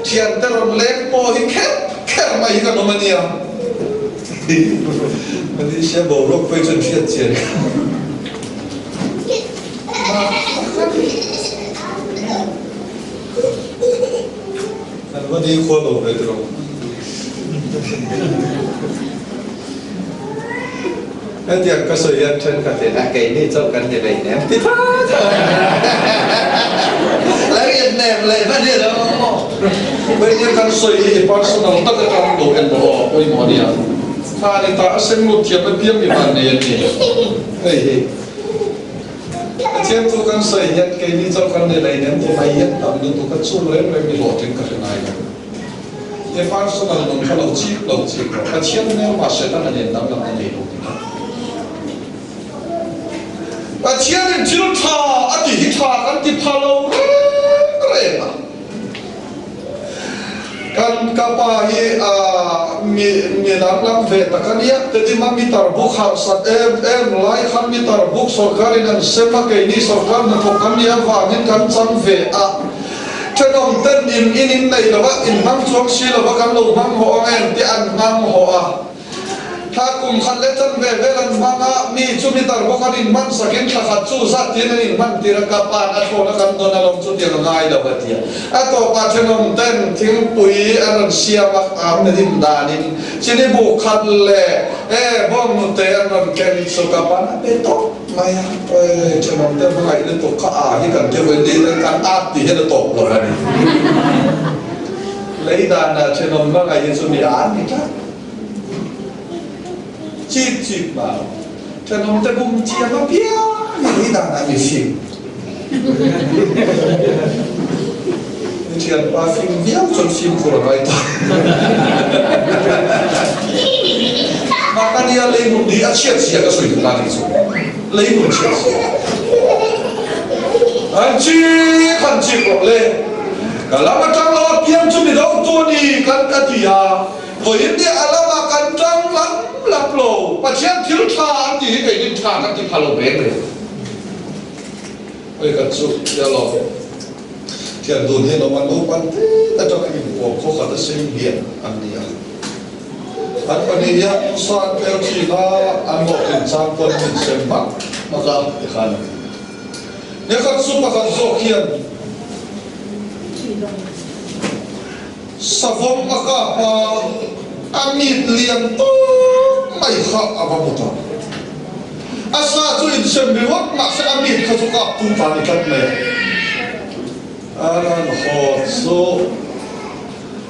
thiante rawn leng pawh hi kher kher mai hi kan awm a nia. Malaysia boruak pawh hi chuan hriat chian ka Kan va ni khua lo ve tiraw. Hetiang ka sawi hian thenkhat in a keini chauh kan ni lei nem ti tha tha la riat nem leh hman hi alo maw Vawiin kan sawi hi i personal tak atang lo en maw aw pawimawh ania kha ni ta a seng lut thiam apiang mi van nei an ni hei hi Pathian chu kan sawi hian keini chauh kan ni lei nem ti mai hian tam lutuk a chung reng reng mi hlawhtling ka hre ngai lo. He personal nun kha lo chik lo chik rawh. Pathian hmel mah Setana nen danglam na nei lo ti kha. Pathianin thil tha a ti hi tha kan ti pha lo reng reng a. Kan ka pa hi a mi mi danglam ve tak a nia. Tedim a meter book harsat em em lai khan meter book sorkarin an sem a, keini sorkar hnathawk kan nih avangin kan chang ve a. Thenawm ten in in in nei lova in hmang chuang si lova kan lo hmang hawh ang em tih an hmang hawh a. Thla kum khat leh chan ve vel an hmang a, mi chu meter bawk an inhman sakin thla khat chu zat tiin an inhman tir a, ka pa'n a thlawn a kan dawn alawm chu tiang a ngai lo a ti a. A tawpah thenawm ten thingpui an rawn siam a, a hnim danin chini bu khat leh e bawng nute an rawn ken chu ka pa'n a pe tawp mai a, e thenawm te hmangaih lutuk kha a hi kan thil in ni kan at tih hian a tawp lo a ni. Lei danah thenawm hmangaih hi chu mi a ni tlat. Chip chip ma thenawm te bum thiam apiang hi lei danah mi fing. Mi thianpa fing viau chuan fimkhur a ngai ta. Mah ka nia lei hmun hi a chhiat zia ka sawi duh na nih chu. Lei hmun chhiat zia. An chik han chik rawh le. Ka lam atang lo apiang chu mi do tu a ni kan ka ti a. Vawiin nia a lamah kan tang lam lap lo. Pathian thil tha an tih hi keinin tha kan ti pha lo reng reng. Hei kan chu tia lo thian dun hian awm a, naupan te atanga inkuam khaw khat a sei lian an ni a. An pahnih hian Musa an tel thin a, an hlawhtlin chang pawn an insem hmak hmak a tikhan. Nikhat chu pakhat zawk hian Savawm a kap a, a mit lian tawp mai kha a va hmu ta. A sa chu insem ringawt mahse a mit kha chu kap tum ta ni tlat mai a. A ran haw chu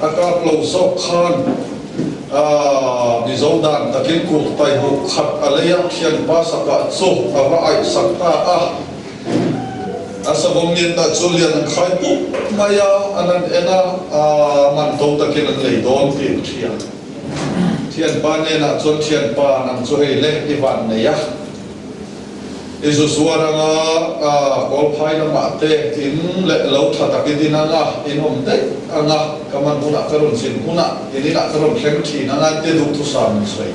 a kap lo zawk khan a Mizo dan takin kut paihuk khat a lei a, thianpa sakah chu a va aihsak ta a. A savawm lian dah chu lian an khai pup mai a, an han en a, a man to takin an lei dawn tih an hria. Thianpa hnenah chuan thianpa nang chu hei le i van nei a, i zu zuar anga kawlphai lamah te in leh lo tha tak i din anga, in awm daih anga, ka man hunah ka rawn zin hunah in inah ka rawn thleng thin anga te duhthusam an sawi.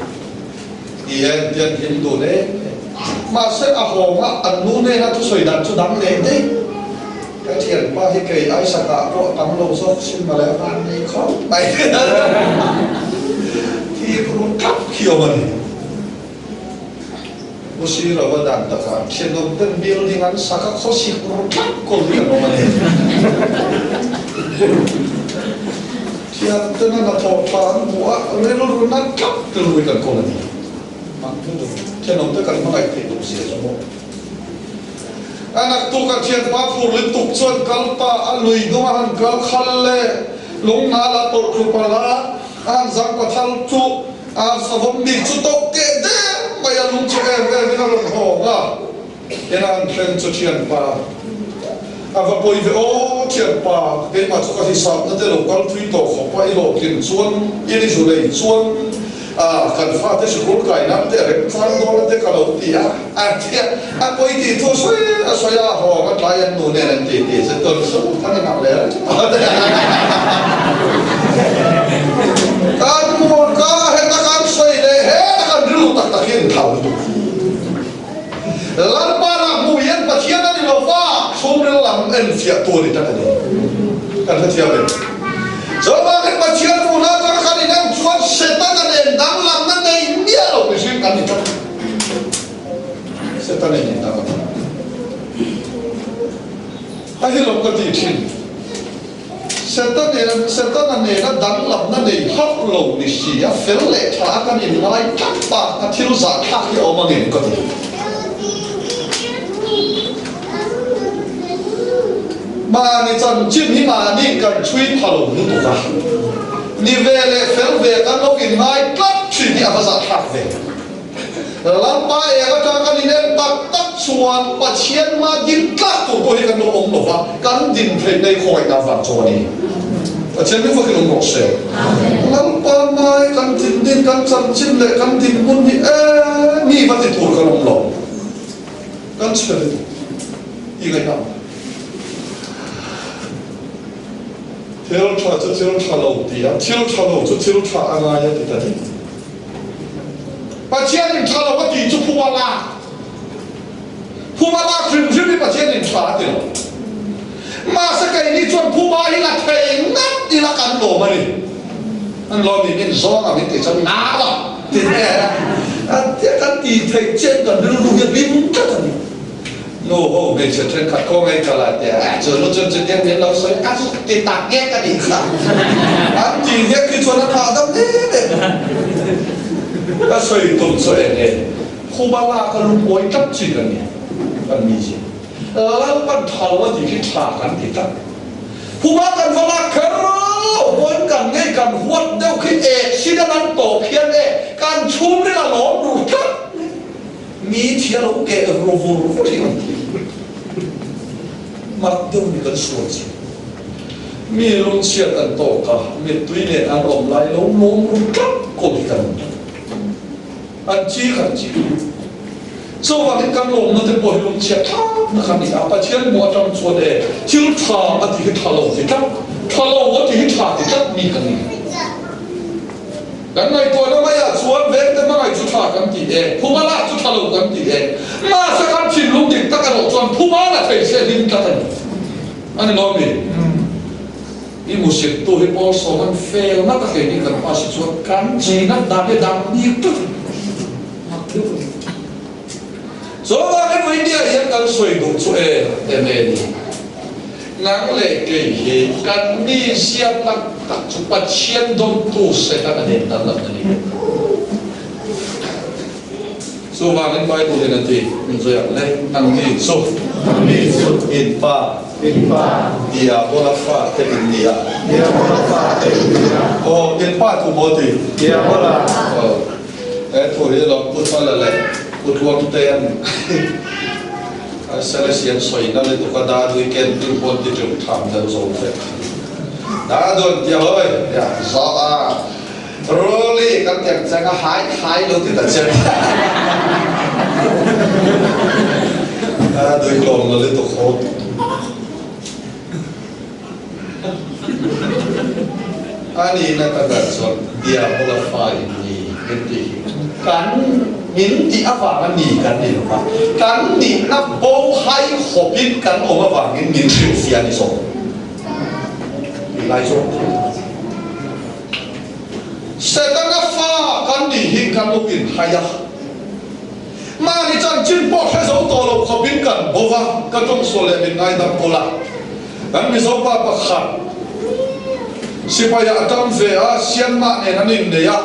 Ti en tian hlim dun em em. Mahse a hawnga an nu nena thusawi dan chu dang leh daih. Ka thianpa hi kei Isaac-ah pawh tam lo zawk sin mawle a van nei khawp mai. Thik ru tlat khi awm a ni. Pu Sirova dan takah thenawm ten building an sak a khawsik ru tlat kawl hi an awm a ni. Thiante na hnathawh tha an hmuh a, rilru na tlat rilru hi kan kawl a ni. Thenawmte kan hmangaih theih duh zia chu maw. A naktuk a thianpa phur lutuk chuan kal ta a lui dung a han kal khal le lungnal a tawlh thlu palh a, a han zang pathal chu a savawm bik chu tawk keh der mai a lung chhe em em in a rawn hawng a. Ena an thleng chu thianpa a va pawi ve aw thianpa keimah chu ka hisapna te lo kal thui tawh khawp a i hlawhtlin chuan i ni zu nei chuan a kan fate sikul kai nan te a rem tlang dawn a te ka lo ti a a tia a pawi tih thu a sawi a sawi a hawng a tlai an nu nen an ti tih chu tawn chu kan inang leh reng kan hmur ka heta kan sawi leh heta kan rilru tak tak hi an thau lutuk. Lalpa lah hmuh hian Pathian a ni lo va, chhungril lam enfiah tu a ni tlat a ni. Kan hrethiam em? Chuvangin Pathian hmuhna atanga kan inen chuan Setana nen danglamna nei miah lo mihring kan ni tlat. Setana in danglam a. A hi lo ka ti thin. Setana nena danglamna nei hauh lo ni si a, fel leh tha a kan inngai tlat bak a thil zahthlak hi a awm angem ka ti. Mahni chanchin hi mahni kan chhui pha lo lutuk a, ni ve leh fel ve kan lo inngai tlat thin hi a va zahthlak ve. Lalpa eng atang kan inen tak tak chuan Pathian hma din tlak tur pawh hi kan lo awm lo va, kan din theih nei khawngaihna vang chu a ni. Pathian hi fakin awm rawh se. Lalpa hmai kan din din, kan chanchin leh kan dinhmun hi e mi va ti tur kan awm lo. Kan chhe lutuk i ngaihna ang. Thil tha chu thil tha lo ti a, thil tha lo chu thil tha a ngai a ti ta ni. Pathianin tha lo a tih chu phuba lak. Phuba lak hrim hrim hi Pathianin tha a ti lo. Mahse keini chuan phuba hi la thei ngat ila kan lawm a ni. An lawm in min zawng ang in tih chuan na lo ti hle a. Kan tih theih chian kan rilru hi a bim tlat a ni. Nu ho hmeichhe thenkhat khawngaih ka la tia a chu nu chuan chutiang min lo sawi a chu ti tak nge ka nih kha an tih hian khi chuan a hahdam em em ka sawi tum chu eng nge khuba lak a lungawi tlat chi ka ni kan mi zia Lalpan tha lo a tih khi tha kan ti tlat khuba kan va lak kher lo pawhin kan ngei kan huat deuh khi ek sin a nan tawp hian e kan chhungril a lawm ru tlat Mi thia lo keh ru vur vur hi an ti. Mak deuh ni kan sual chi. Mi lungchhiat an tawk a, mittui nen an awm lai lo lawm ru tlat ko hi kan awm tlat. An chi khan chi. Chuvangin kan lawmna te pawh hi lungchhiat thlak na kha ni a, Pathian hmuh atang chuan e thil tha a ti hi tha lo ti tlat, tha lo a ti hi tha ti tlat mi kan ni. Kan ngaihtuahna maiah chuan vengte hmangaih chu tha kan ti e, phuma lak chu tha lo kan ti e. Mahse kan thinlung dik tak erawh chuan phuma la thei se hlim tlat a ni. A ni lo mi? I musit tu hi Paul sawm an fel ngat a keini kan pa si chuan kan chi ngat dan hi dang bik tlat a ni. Mak deuh a ni. Chuvangin India hian kan sawi duh chu e em e ni. Nang leh kei hi kan mi zia tak tak chu Pathian dawmtu Satan a nen dang lam a ni. Chuvangin Bible in a ti, min sawi ang le, nang ni chu, Nang ni chu, in pa, in pa, Diabola fa te in ni a. Diabola fa te in ni a. Aw, in pa thu maw ti? Diabola. Aw. He thu hi lawm Pu Thala leh Pu Tluangte an Selesih an sawi na lutuk a Dadui camping pawn ti teuh tham deuh zo vek. Daduan tia hawi tia zawh a Roli kan tiang chang a hai thai lo ti ta che. Dadui tlawm lo lutuk ho. A nihna takah chuan Diabola fa in ni min tih hi kan min tih avanga ni kan ni lo va, kan nihna bo hai hawpin kan awm avangin min hrilhfiah a ni zawk tih lai zawk hi. Setana fa kan nih hi kan lo inhai a, mahni chanchin pawh hre zo tawh lo khawpin kan bo va, ka tawngsual leh min ngaidam kawl a. Kan Mizo pa pakhat sipai ah a tang ve a, Sianmah nen an innei a,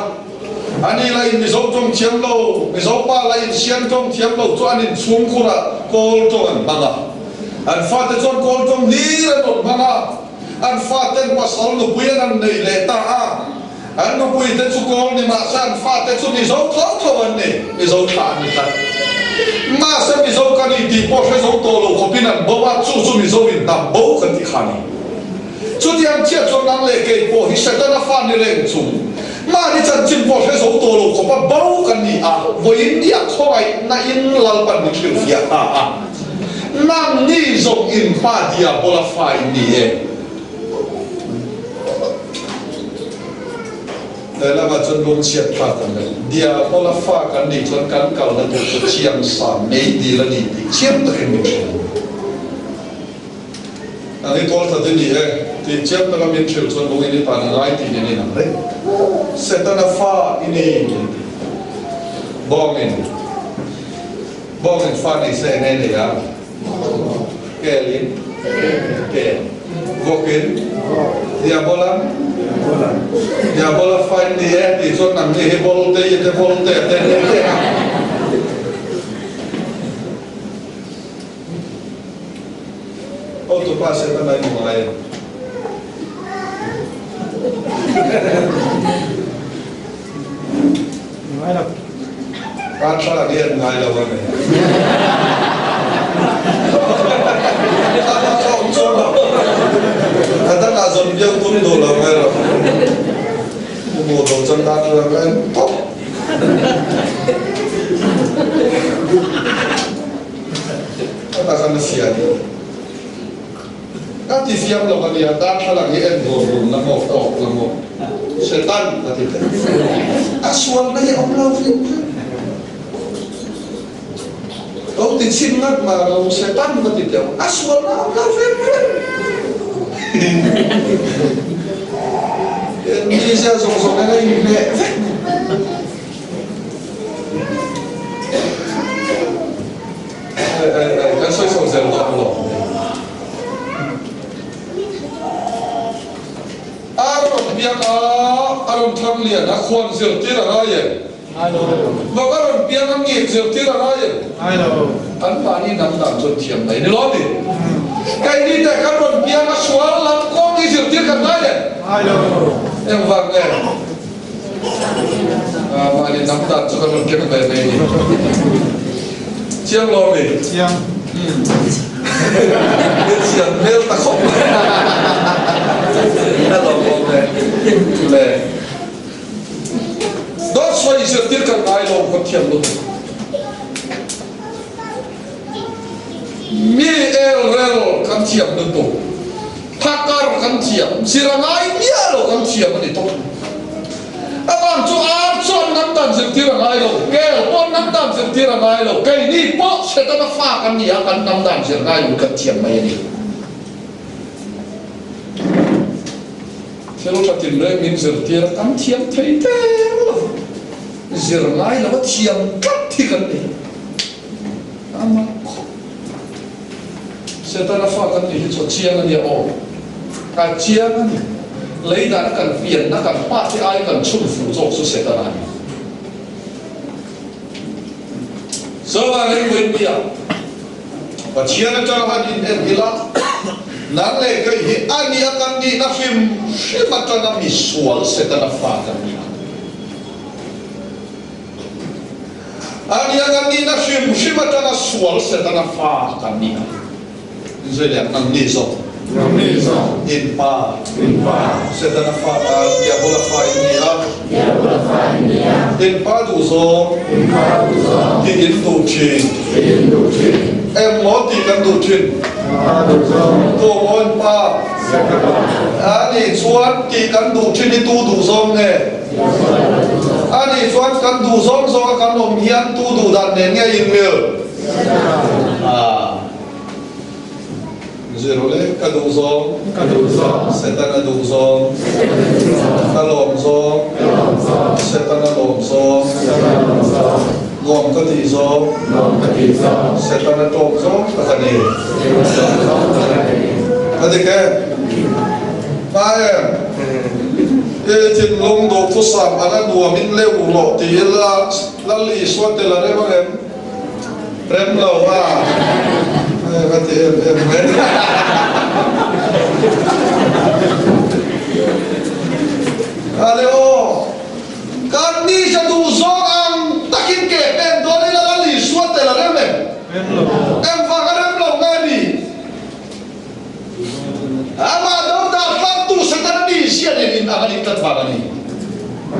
ani la in Mizo tawng thiam lo, Mizo pa la in Sian tawng thiam lo chu an inchhung khur ah Kawl tawng an hmang a, an fate chuan Kawl tawng hlir an rawn hmang a, an faten pasal nupui an an nei leh ta a, an nupui te chu Kawl ni mahse an fate chu Mizo tho tho an ni, Mizo thlah an ni tlat. Mahse Mizo ka ni tih pawh hre zo tawh lo khawpin an bo a, chu chu Mizo in hnam bo kan ti kha ni. Chutiang chiah chuan nang leh kei pawh hi Setana fa ni reng chung, mahni chanchin pawh hre zo tawh lo khawpa bo kan ni a, vawiin nia khawngaihna in Lalpan min hrilhfiah ta a, nang ni zawng in hma diabola fa in ni e. He lamah chuan lungchhiat thlak kan nei. Diabola fa kan nih chuan kan kalna tur chu thiang sa mei dil a ni tih chiang takin min hrilh. An i kawl that i ni e tih chiang taka min hrilh chuan lungin i tan a ngai tih nen inang reng. Setana fa i ni min ti. Bawngin Bawngin fa nei se eng nge nei a? Kelin kel vawkin Diabola Diabola fain ni e tih chuan nang ni hi bolte i te bolte a te te te a. Hotupa Setana i hmu ngai em? Ngai lo. Kan thlalak hi an ngai lo a ni. Ka awm chuang lo. Ka dangah zawn biak tum duh lo mai rawh. Mu mu do chuan dar thlalak ka en tawp. ti fiam lo ania, darthlalang hi en rawn run la maw, tawk la maw, Setan ka ti teh. A sualna hi a awm lo hrim hrim. Lo ti chhin ngat mah lo, Setan ka ti teh, a sualna a awm lo hrim hrim. Mizia zawng zawng nen a inhmeh vek. Kan sawi chho zel dawn lo. A rawn piang a, a rawn thang lian a, khuan zirtir a ngai em? Vawk a rawn piang a, ngik zirtir a ngai em? Kan mahni hnam dan chuan thiam mai ni lo ni. Keini te kan rawn piang a, sual lam kawng hi zirtir kan ngai em? Engvang nge? Mahni hnam dan chu kan rawn keng ve mai ni. Chiang lo mi? Chiang. Chian hmel ta khawp mai. A lo awm e. Le. Dawt sawi zirtir kan ngai lo kan thiam lutuk. Mi elrel kan thiam lutuk. Phakar kan thiam, zir a ngai miah lo kan thiam a ni tawp. Avang chu ar chuan nam dan zirtir a ngai lo, kel pawh nam dan zirtir a ngai lo, keini pawh Setana fa kan ni a, kan nam dan zir ngai lo kan thiam mai a ni. Thil tha tinreng min zirtir a kan thiam thei der lo, zir ngai lo a thiam tlat hi kan ni. Amah khawp. Setana fa kan nih hi chu a chiang a nia aw. A chiang a ni. Lei dan kan pianna kan pa te ai kan chhun fuh zawk chu Setana a ni. Chuvang in Puipuia Pathian atanga han in en ila, nang leh kei hi a nia kan nihna hrim hrim atanga misual Setana fa kan ni a. A nia kan nihna hrim hrim atanga sual Setana fa kan ni a. Inzui leh ang nangni zawk. Nangni zawk. In pa. In pa. Setana fa tan Diabola fa in ni a. Diabola fa in ni a. In pa duh zawng. In pa duh zawng. Tih in duh thin. Tih in duh thin. Engmaw tih kan duh thin. In pa duh zawng. Tu maw in pa. Setana. A nih chuan tih kan duh thin hi tu duh zawng nge? A nih chuan kan duh zawng zawnga kan awm hian tu duh dan nen nge in mil? Zir ule, ka duh zawng, Setana duh zawng, ka lawm zawng, Setana lawm zawng, nuam ka tih zawng, Setana tawk zawng tak a ni. Ka dik e? Hma em? I thinlung duhthusam a la nuam in leu rawh ti ila Lal Isua tel a rem a rem? Rem lo a ka ti em em mai. Ale aw, kan ni sa duh zawng ang takin ke pen dawn ila Lal Isua tel a rem em? Engvang a rem lo nge ni? Amah do dah tlangtu Satan a ni sia nen in ang a nih tlat vang a ni.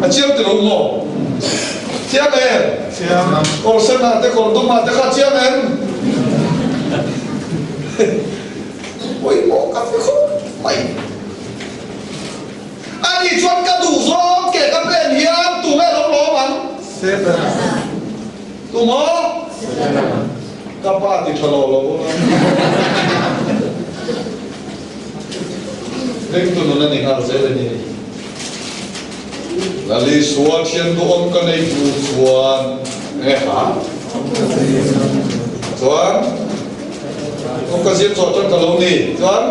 A chiang ti lo maw? Chiang em? Chiang. Kawr sen ah te kawr dum ah te kha chiang em? Pawimawh ka ti khawp mai. Ani chuan ka duh zawng ke ka pen hian tunge lo lawm ang? Satan. Tu maw? Ka pa ti tha lo lo bawk a. Ringtu nun a ni nghal zel a ni. Lali sual thian duhawm ka nei tu chuan enge ha? Chuan awm ka zir zawh chuan ka lo ni. Chuan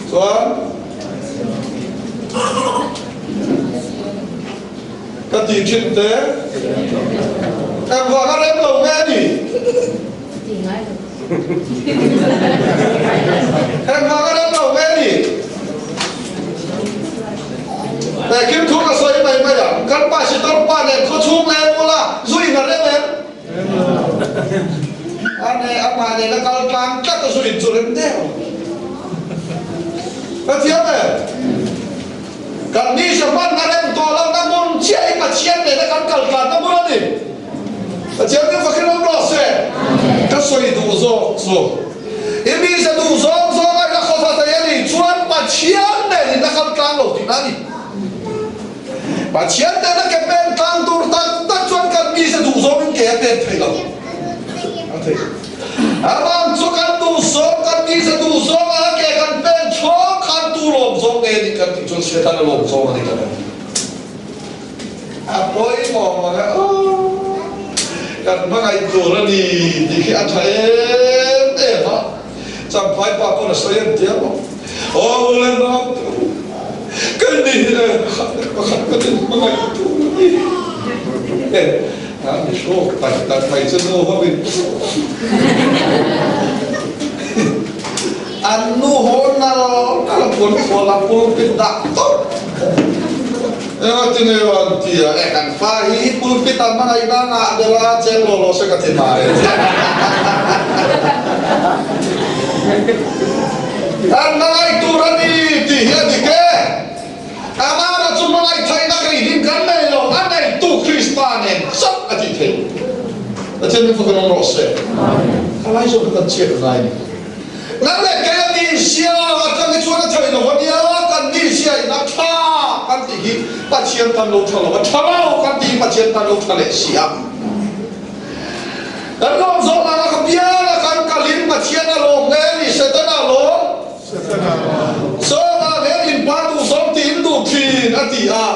chuan Ka ti thin te. Engvang a rem lo nge ni? Engvang a rem lo nge ni? He kim thu ka sawi mai mai a, kan pastor pa nen khawchhung leng ula zu in a rem em? A ne amah nen a kal tlang tlat a zu in chu rem deuh. Ka thiam e. Kan ni hman a rem tawh lo na hmun chiah hi Pathian nena kan kal tlanna hmun a ni. Pathian chu fakin awm rawh se. Ka sawi duh zawk chu. Pathian nena ke pen tlang tur tak tak chuan kan mite duh zawngin ke a pen thei lo. A thei. Amang chu kan duh zawng, kan mite duh zawng anga ke kan pen chhawng khan tu lawm zawng nge nih kan tih chuan Setana lawm zawng a ni kan ti. A pawimawh mang a, aw kan hmangaih tur a ni tih khi a tha em em a. Champhai pa pawn a sawi em tia maw? Aw u le nau te u, kan ni hi le pakhat leh pakhat kan in hmangaih tur a ni. E, a ni hrawk tak tak mai chu nu ho in an nu ho nal nal a puan khual a pulpit dah tawp. Engati nge an ti a, e kan fa hi pulpit ah hmangaih na ngah deuh a, cheng law law se ka ti mai. Kan hmangaih tur a ni tih hi a dik e. Amana chu hmangaih theihna kei hlim kan nei lo, a neitu Krista nen chauh a tih theih. Pathian min fak in awm rawh se. Ka lai zawk hi kan chhiat ngai ni. Nang leh kei a ni sia atang hi chuan a thei lo a nia, kan ni sia in a tha kan tih hi Pathian tan lo tha lo, a tha lo kan tih hi Pathian tan lo tha leh si a. Kan lawm zawh nana ka bial a kan kal in Pathian a lawm nge ni Setana a lawm? Sawma nen in pa duh zawng tiin duh thin a ti a.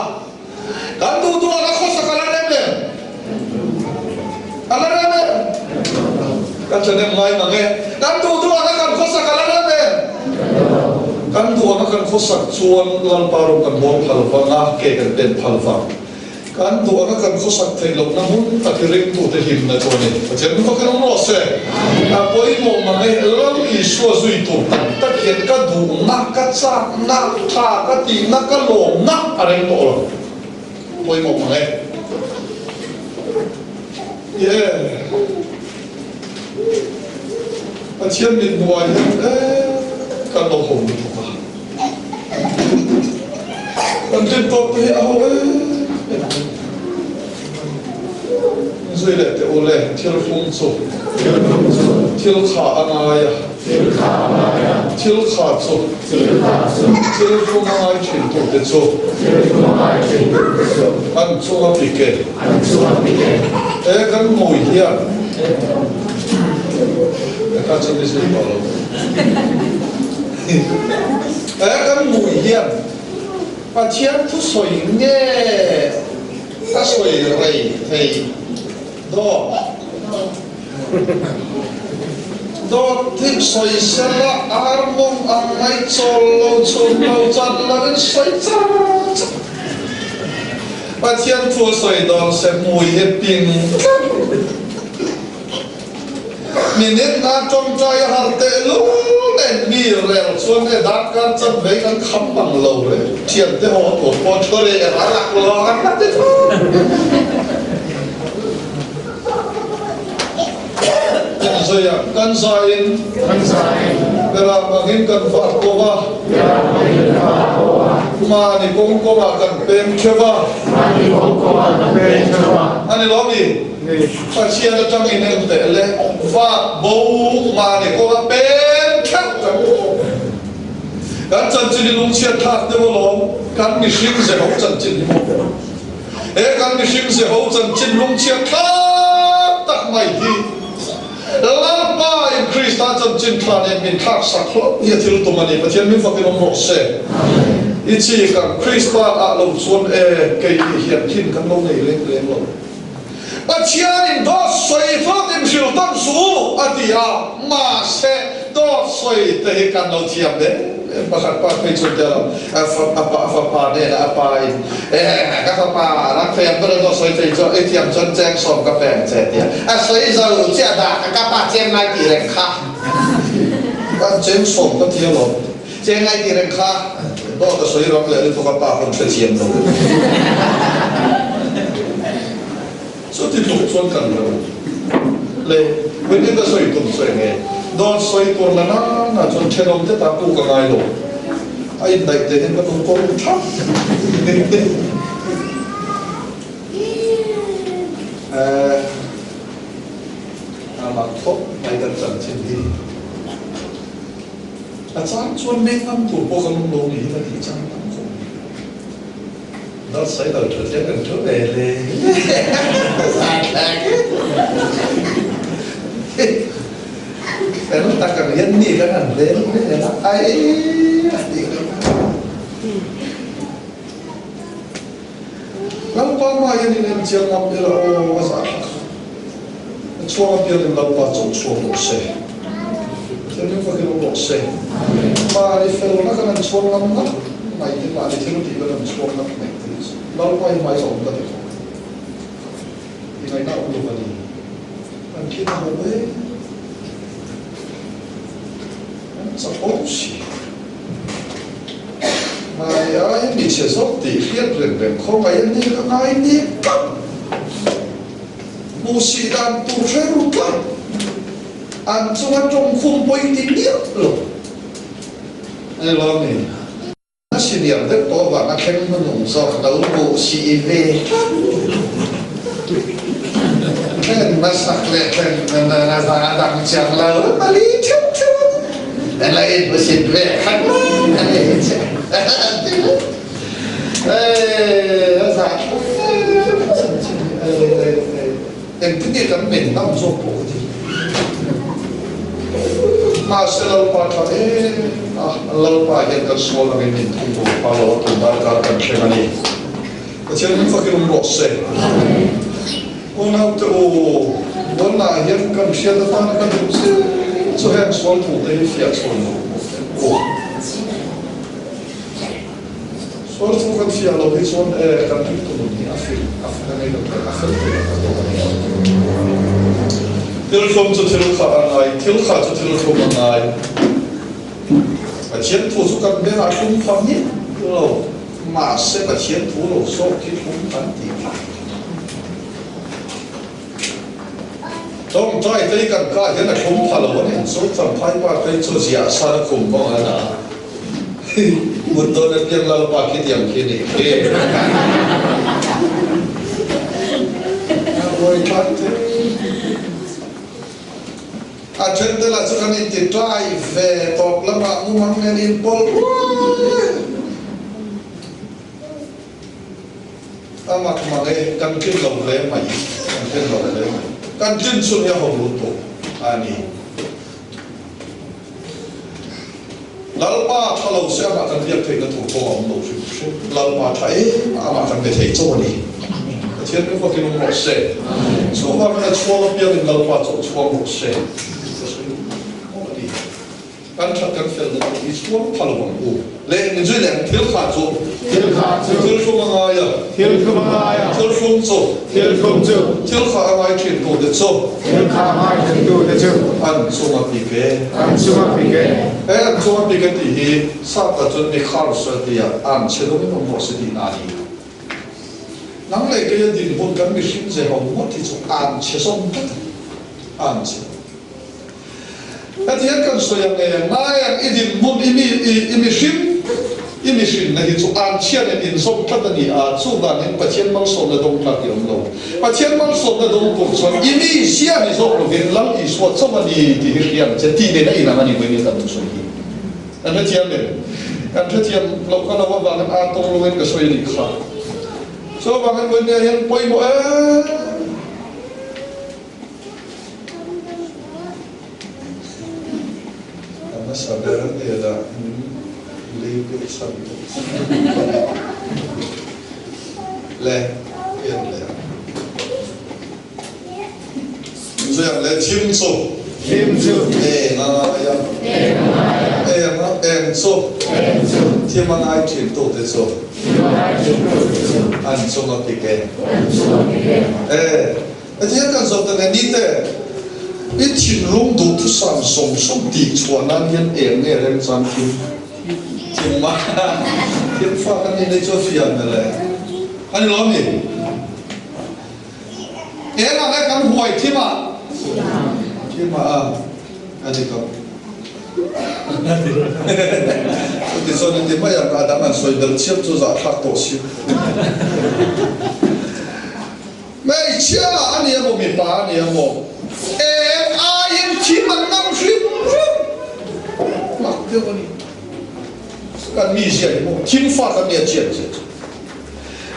Kan duh duh a la khawsak a la rem em? A la rem em? Ka ṭhahnem ngai mang e. Kan duh duh a la kan khawsak a la rem em? Kan duh anga kan khawsak chuan Lalpa rawng kan bawm phal vang a, ke kan pen phal vang. Kan duh anga kan khawsak theih lohna hmun tak hi ringtute himna chu a ni. Pathian min fak in awm rawh se. A pawimawh mang e, Lal Isua zui tur tak tak hian ka duhna, ka chakna, tha ka tihna, ka lawmna a reng tawh lo. Pawimawh mang e. Yeah. Pathian min hnuai hian e kan lo ho lutuk a. Kan tlin tawp te hi a ho em em mai. Zui leh teh u le, thil fung chu thil kha a ngai a, thil kha chu thil fung a ngai thin tu te chu an chung a pik e. E kan hmui hian ka chu ni zui tawh lo. He kan hmui hian Pathian thusawi nge a sawi rei thei dawt? Dawt hi sawi sela ar mawng ang mai chawl lo chhun lo chan lovin sawi char char. Pathian thu a sawi dawn se hmui hi ping tlat. Minute na tawngtai a har teh lul nen mi rel chuan e darkar chan vei kan kham mang lo le thian te haw tur pawh thu reh a lak lawng an la ti thung. Kan zai a, kan zaiin Beram angin kan vah ko a, mahni kawng kawngah kan peng theuh a, a ni lo mi? Pathian atangin en teh le, vak bo mahni kawnga peng theuh kan awm. Kan chanchin hi lungchhiat thlak deuh alawm, kan mihring ze ho chanchin hi maw? He kan mihring ze ho chanchin lungchhiat thlak tak mai hi Lalpa in Krista chanchin thla nen min thlak sak hlauh hi a thil tum a ni. Pathian min fakin awm rawh se. I chi kan Krista ah lo chuan e, kei ni hian thin kan lo nei leng leng lo. Pathianin dawt sawi hlawt in hrilh tawn suh u a ti a, mahse dawt sawi te hi kan lo thiam em em. Pakhat pa phei chuan tia lo, a fapa hnenah a pa in, Eh, ka fapa, ram phei ang ber a dawt sawi thei chuan i thiam chuan cheng sawm ka pe ang che tia a sawi zo chiah dah ka ka pa cheng ngai tih reng kha. Kan cheng sawm ka ti alawm, cheng ngai tih reng kha. Dawt a sawi ram leh lutuk a pa pawn hrethiam lo. Chuti tluk chuan kan lo le Winnie ka sawi tum chu enge dawt sawi tur la na na chuan thenawm te ta puk a ngai lo a indaih te hian ka tum kawr thap. Eh a mak khawp mai kan chanchin hi. A chang chuan meng ngam tur pawh kan awm lo ni hi ka tih chang tam khawp mai. Dawt sawi lo thu chiang kan thu ve le. Zahthlak e. Fel tak ang hian mi kan han vel vel a, ai a tih kha. Lalpa hmaah hian in en chiang ngam ila aw a zahthlak. A chhuang apiangin Lalpa chawlh chhuak rawh se. Thianghlim fakin awm rawh se. Mahni felna kan han chhuang ngam ngat mai te, mahni thil tih kan han chhuang ngat mai te hi chu Lalpa hi hmai zawh awm ka ti tawh. I ngaihna awm lo a ni. An thin a haw em? An chak awm si. Ngai ai mi chhe zawk tih hriat reng reng khawngaih a ni ka ngai ni tlat. Hmuhsih dan tur hre ru tlat. An chunga tawngkhum pawi ti miah lo. Ani lo mi? A senior deuh tawh avanga thleng hmanung zawk lo hmuh si ve tlat. Thlen hmasak leh thlen a dang chiang lo mali theuh theuh a la inhmusit ve khat mai a ni che an ti mai. Ei a zah thlak em em. Engtin nge kan men ngam zawk pawh ka ti. Mahse Lalpa tha em a, Lalpa hian kan sual angin min thung tur pa lo a tun darkar kan thleng a ni. Pathian min fakin awm rawh se. Unaute u, tunah hian kan hriat atana ka duh che chu heng sual thu te hi fiah chhawn lo pawh teh u. Sual chu kan fiah lo hi chuan e kan ringtu nun hi a fil a fil a nei lo thei a fel thei lo kan dawn a ni. Thil thlum chu thil kha a ngai, thil kha chu thil thlum a ngai. Pathian thu chu kan bengah thlum pha miah lo, mahse Pathian thu lo zawk hi thlum kan tih phah. Tawngtai te hi kan kah hian a thlum pha lo a ni. Chu Champhai pa phei chu ziah san a khum vang a na. Mut dawn apiang Lalpa khi tiang khi nih khi. A buai thlak thei. A then te lah chu kan inti tlai ve tawp lamah mumang nen inpawlh ruai. A mak mak e, kan tlin lo hle mai, kan tlin lo hle mai. Kan tlin chhun hi a ho lutuk a ni. Lalpa tha lo se amah kan biak theihna tur pawh a awm lo hrim hrim. Lalpa tha em a amah kan be thei chauh a ni. Pathian min fakin awm rawh se. Chuvangin a chhuang apiangin Lalpa chawlh chhuang rawh se tih ka sawi mawlh a ni. Kan that kan fel na tur hi chhuang pha lo ang u. Le min zui leh ang thil kha chu. Thil kha chu. Thil thlum a ngai a. Thil thlum a ngai a. Thil thlum chu. Thil thlum chu. Thil kha a ngai thin tu te chu. Thil kha a ngai thin tu te chu. An chung a pik e. An chung a pik e. He an chung a pik e tih hi sap ah chuan mi khar sawi ti a an chhe dawng in awm rawh se tihna a ni. Nang leh kei a dinhmun kan mihring ze ho ngawt hi chu an chhe zawm tlat a ni. An chhe. Hetiang kan sawi ang e, ngaiang i dinhmun i mi i mihring i mihrinna hi chu anchhia nen inzawm tlat a ni a, chuvangin Pathian malsawmna dawng tlak i awm lo. Pathian malsawmna dawng tur chuan i mi zia ni zawk lovin Lal Isua chauh a ni tih hi hria ang che tih nen a inang a ni vawiin kan thusawi hi. Kan hrethiam em? Kan hrethiam loh ka lo avangin aa tawng loin ka sawi a nih kha. Chuvangin vawiin hian pawimawh em? A hmasa ber a hnenah min lei pek chhan bawk si. Le, en leh ang. Zui ang le, thim chu. Thim chu. Eng a ngai a. Eng a ngai a. Eng a, eng chu. Eng chu. Thim a ngai thin tu te chu. Thim a ngai thin tu te chu. An chung a pik e. An chung a pik e. E. Hetiang kan zawh ta nen nite, i thinlung duhthusam zawng zawng tih chhuah nan hian eng nge remchang thim? Thim a, thim fa kan nih nei chu a fiah na le. A ni lo mi? Eng ang e kan huai thim a? Thim a, a ni ko. Chutichuan inti mai ang, a dang an sawi belh chiam chu zahthlak tawh si. Hmeichhia a ni emaw mipa a ni emaw eng aiin thim an ngam hrim hrim mak deuh a ni. Kan mizia hi maw thim fa kan nia chian chian chu.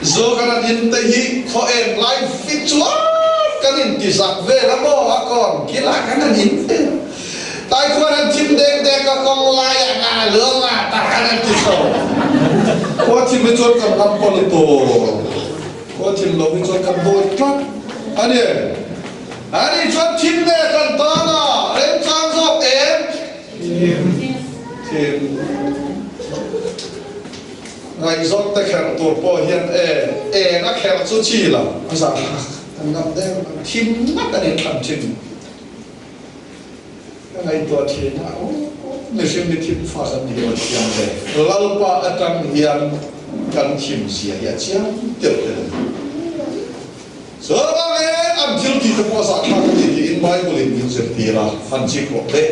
Zo kan an in te hi khaw eng lai fit chuan kan in ti zak vel a maw a kawn kil ah kan an in vel tai khuan an thim dek dek a kawng lai ah nga lung ah tak an an ti chho khua thim hi chuan kan ram pawl i tur khua thim lo hi chuan kan dawi tlat ani ani chuan thim nge kan tan a remchang zawk em thim Ngaihzawng te kherh tur pawh hian e eng a kherh chu chi lo a zah thlak kan ngam deuh lo thim ngat a ni thlan thin ka ngaihtuah thin a aw mihring hi thim fa kan ni lo thiam ve Lalpa atang hian kan thim zia hi a chiang deuh tel a ni chuvangin an thil tih te pawh a zah thlak a ni tiin Bible in min zirtir a han chik rawh le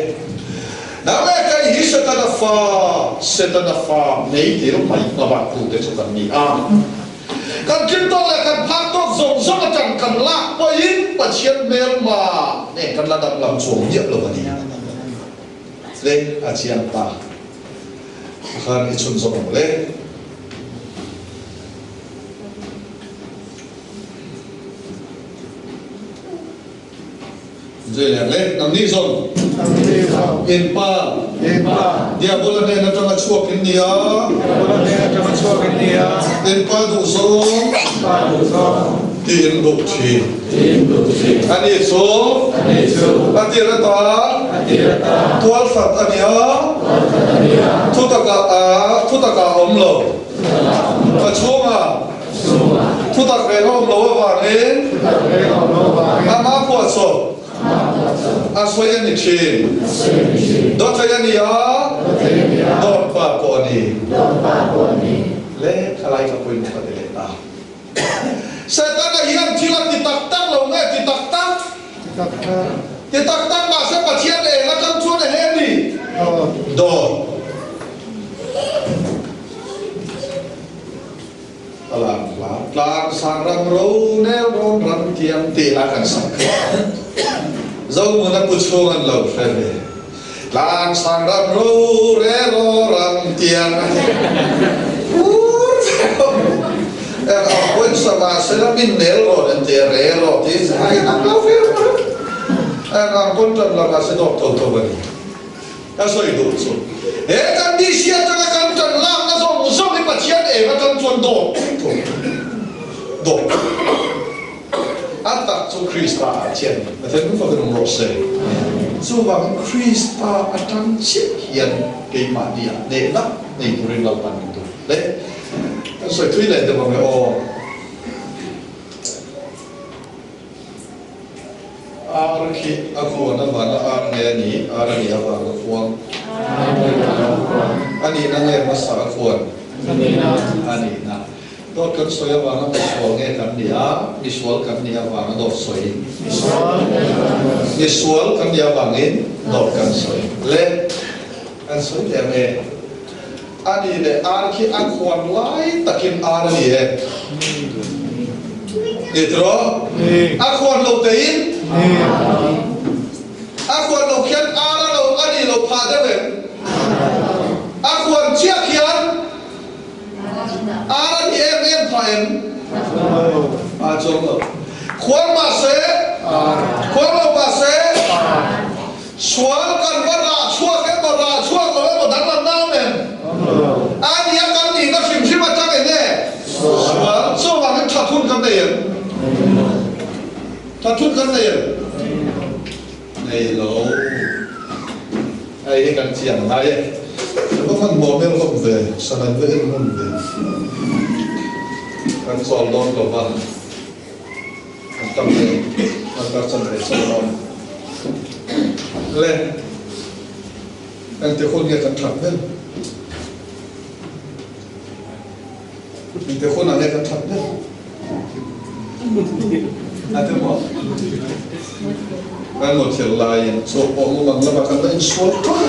Nang leh kei hi Setana fa, Setana fa meitir mai hmabak tute chu kan ni a. Kan thil tawk leh kan phak tawk zawng zawng atang kan lak pawhin Pathian hmelma nen kan la danglam chuang miah lo a ni. Le a chiang ta. Khan i chhunzawm ang le. Zui leh le, nangni zawng in pa Diabola hnen atanga chhuak in ni a, in pa duhzawng tiin duh thin. Ani chu a tir ata tual hrat a ni a, thutakah a awm lo, a chhungah Thutak reng a awm lo avangin amah phuahchawp a sawi a ni thin. Dawthlei a ni a, dawtpa pawh a ni. Le khalai ka pawimawh ka ti leh ta. Setana hian thil a ti tak tak lo nge ti tak tak? Ti tak tak mahse Pathian eng atang chuan a he ni? Dawt. A lang hla. Tlang sang ram ro nel rawn ram tiang tih hla kan sak kha. Zohmun a pu chhung an lo hre ve. Tlang sang ram ro re ro ram tiang a ti. Ur ve. Eng ang pawhin sa mahse la min nel rawn an ti a re ro ti ai ang lo ve. Eng ang pawn tan la mahse dawk tho tho a ni. Ka sawi duh chu, he kan DC atanga kan tan lakna zawng zawng hi Pathian eng atang chuan dawt thung dawt a tak chu Krista ah chian Pathian hnu fakin awm rawh se. Chuvangin Krista atang chiah hian keimahni ah hnehna nei turin Lalpan min duh hle. Kan sawi thui leh deuh ang e aw. Ar khi a khuan avanga ar nge a nih? Ar a nih avanga khuang. A nihna nge hmasa a khuan? A nihna. Dawt kan sawi avanga misual nge kan nih a? Misual kan nih avanga dawt sawi? Misual kan nih avangin dawt kan sawi. Le, kan sawi leh ang e. A nih leh ar khi a khuan lai takin ar a ni e. Ni tiraw? A khuan lo tein? A khuan lo khian ar a lo a nih lo phah deuh em? A khuan chiah khian ar a ni em em phah em? A chuang lo. Khuan mahse, khuan lo mahse, Sual kan va rah chhuak emaw rah chhuak lo emaw danglam na awm em? A nia kan nihna hrim hrim atang eng nge? Sual chuvangin tha thun kan nei em? Tha thun kan nei em? Nei lo. Hei hi kan chiang ngai e. Ka va hmanhmawh hmel hlawm ve, sanat va en ngun ve. Kan chawl dawn lo va. An tam hle. An kar chan ve chauh a awm. Le, engti hun nge kan that ber? Engti hunah nge kan that ber? A ti maw? Kan muthilh laiin chu pawh mumang lamah kan la insual ṭawk.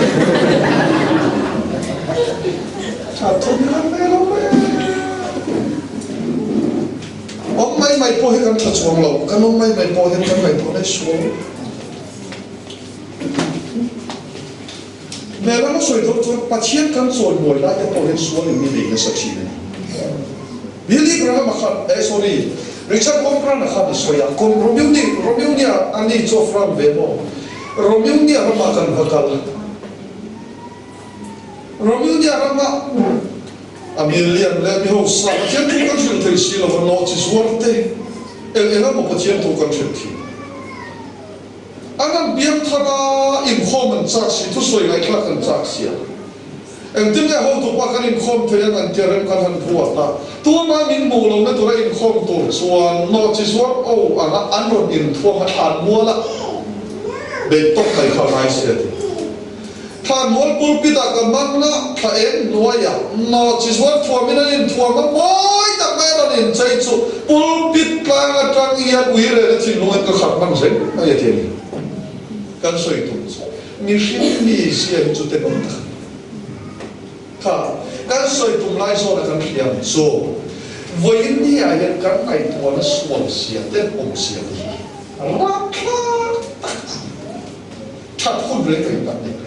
That thum hi kan nei lo mai. Awm mai mai pawh hi kan tha chuang lo, kan awm mai mai pawh hian kan ngaihtuah daih sual. Hmel anga sawi dawn chuan Pathian kan chawimawi lai te pawh hian sual in mi nei nasa thin a ni. Billy Graham a khan, eh sorry, Richard Wurmbrand a khan a sawi a, kum Romuni, Romunia a ni chu a fram ve maw? Romunia ramah kan va kal a, Romunia rama a milian leh mi hausa Pathian thu kan hrilh thei si lo va, nawhchi zuar te eng eng emaw Pathian thu kan hrilh thin. An an biak thar a, inkhawm an chak si, thusawi ngaihthlak an chak si a. Engtin nge hotupa kan inkhawm thei ang an tia rem kan han phuat a, tuma min hmuh lohna tura inkhawm tur chuan nawhchi zuar o anga an rawn inthuam a thlan mual a, beih tawk mai kha a ngai si a ti. Thlan mual pulpit ah ka mang a, thla eng hnuaiah nawhchi zuar thuamin an inthuam a, mawi tak mai a rawn inchei chu pulpit tlang atang hian ui rehna thinlungin ka khat hman reng mai a ti a ni. Kan sawi tum chu. Mihring mi zia hi chu tenawm tak a ni. Kha kan sawi tum lai zawn a kan hriam chu vawiin ni ah hian kan ngaihtuahna sual sia tenawm sia te hi rapthlak tak a ni. That hun reng reng kan nei lo.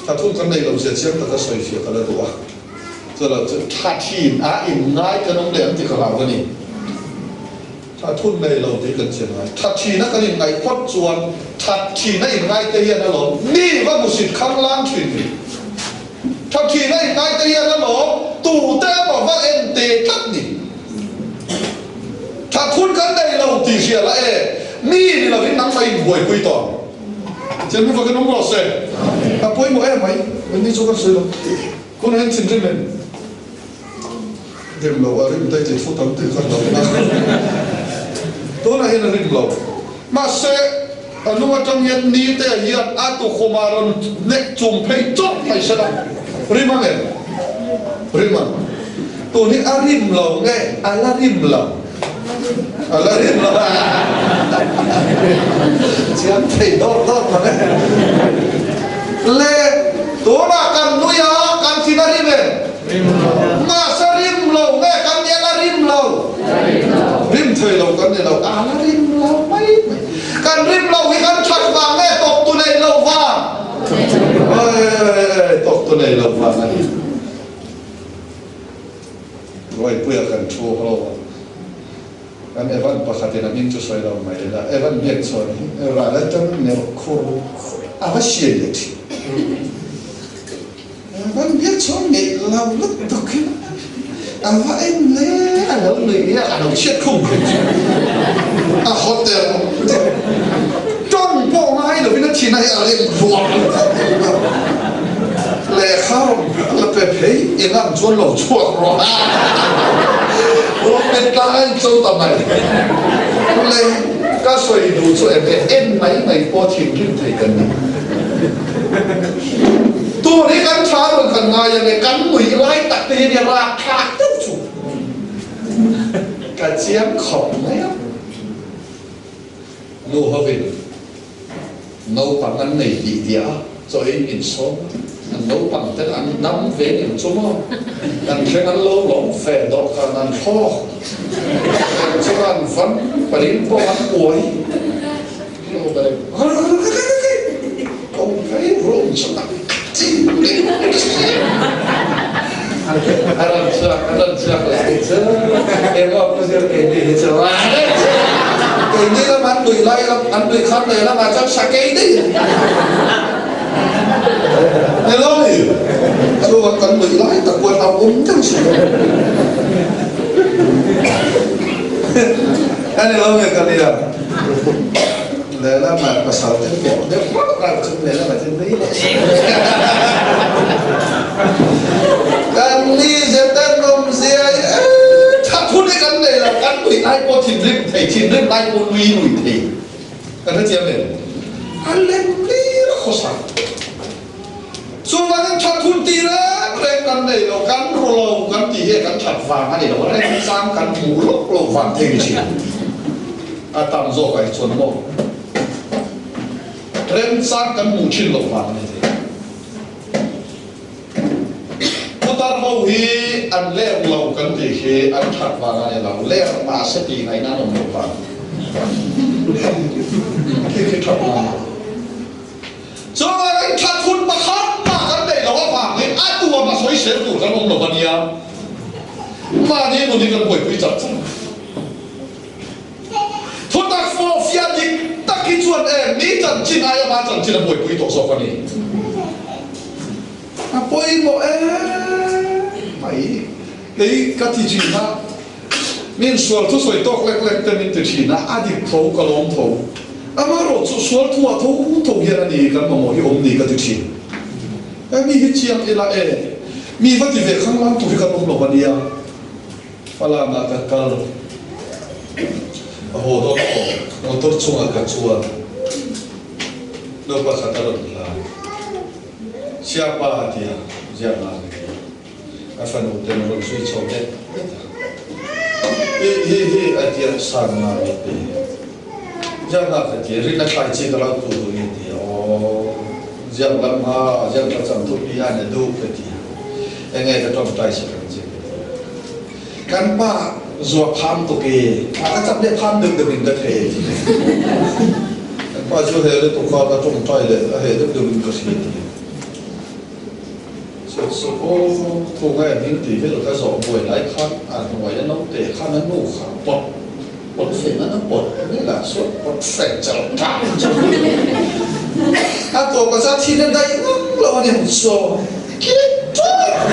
That hun kan nei lo zia chiang taka sawi fiah ka la duh a. Chulo chu tha thin a in ngai kan awm leh ang tih ka hlau a ni. Tha thun nei lo tih kan chian ngai. Tha thina kan inngaih phawt chuan tha thina inngai te hian alawm mi va hmusit khanglang thin ni. Tha thina inngai te hian alawm tute emaw va en te tlat ni. Tha thun kan nei lo tih hria la e, mi ni lovin nangmah inbuaipui tawh ang. Chian mi vakin awm rawh se. A pawimawh em mai, engni chu kan sawi lo. Kun hian thinrim em? Rim lo a rim daih tih thu tam tih kha hlauh na tunah hian a rim lo. Mahse a hnung atang hian ni te hian a tukhum ah rawn nek chung phei chawp mai se la rim ang em? Rim ang. Tun hi a rim lo nge a la rim lo? A la rim lo a chiang thei dawt dawt lo e. Le tunah kan nui a kan thin a rim em? Mahse rim lo nge kan nia la rim lo? Rim thei lo kan ni lo, a la rim lo mai mai. Kan rim lo hi kan that vang nge tawk tu nei lo vang? Tawk tu nei lo vang a ni. Ruaipuia kan thu ho a, kan Evan pakhatin a hming chu sawi lo mai ila, Evan biak chhuan hi ral atang neuh khur khur a va hria leh thin. Evan biak chhuan ngeih lo lutuk hi a va en le a lo nuih a, a lo chhiat khum khum thin. A hotel tawng pawh ngai lovin a thin a hi a rem rual Lehkha rawn la pe phei eng ang chuan lo chhuak rawh a, rawn pe tlai cho ta mai. Le ka sawi duh chu eng nge en mai mai pawh thinrim thei kan ni. Tun hi kan tha rawn kan ngai ang e, kan nuih lai tak te hian i rak thlak deuh chu ka chiang khawp mai a. Nu hovin naupang an nei tih tia a, chaw ei min sawm a, an naupang ten an dam ve ning chu maw, kan thleng an lo lawm fe dawhkan an thlawk, thleng chu an van paling pawh an uai, a rawn chhuak a rawn chhuak leh hi chu emaw pu zir keini hi chu keini lam an nuih lai lam an nuih khan leh lamah chuan sakei daih ni lo ni chuvang kan nuih lai tak pawh a awm deuh si a ni lo nge ka nia. Lehlamah pasal te pawh deuh rauh rauh chu lehlamah chuan nui leh si. Kan ni zetan awmzia hi tha phun hi kan nei lo, kan nuih lai pawh thinrim thei, thinrim lai pawh nui nui thei. Kan hrethiam em? A lem lir a khawsa. Chuvangin tha phun ti reng reng kan nei lo, kan ru lo kan tih hi kan that vang a ni lo, remchang kan hmuh lawk lo vang thei ni thin. A tam zawk ah hi chuan maw remchang kan hmuh thin loh vang a ni thei. Putar ho hi an ler lo kan tih hi an that vang a ni lo, ler mahse tih ngaihna an awm loh vang. Khi khi that vang a ni lo. Chuvangin that hun pakhat mah kan neih loh avangin a tuam a sawisel tur kan awm lo a nia. Mahni nun hi kan buaipui chak chak a. Thutak fawhfiah dik tak hi chuan em mi chanchin aia ma chanchin a buaipui tawh zawk a ni. A pawimawh em mai. Kei ka ti thin a, min sual thusawi tawk lek lek te min ti thin a, a dik tho ka lawm tho. Amaherawh chu sual thuah tho tho hian a ni kan mamawh hi awm ni ka ti thin. He mi hi chiang ila e, mi va ti ve khanglang tur hi kan awm lo a nia. Falam ah ka kal a haw dawn tawh, motor chungah ka chuan no pakhat a rawn hla. Siapa a ti a, ziak nghal ka ti a. A fanu ten rawn zui chho det det a. Hi hi hi a ti a, sang nga mi te. Ziak nghal ka ti a, rin a thlai chi ka lo tu duh ni a ti a, aw ziak lam ha, ziak ka chang thu pi a ni duh ka ti a. Enge ka tawngtai sak ang che ka ti a. Kan pa zua pham tuk i a ka chap leh pham deuh deuh in ka thei a ti. Kan pa chu he lutuk kha ka tawngtai leh a he deuh deuh in ka hria a ti. Sawt sawt aw thu ngai a hming tih vel ka zawh buai lai khan a hnuai a naute khan a nu kha pawt pawt feng an a pawt vel ah sawt pawt feng chal tang chal a tawp a za thin a daih ngam lo a ni ang saw kik ṭawk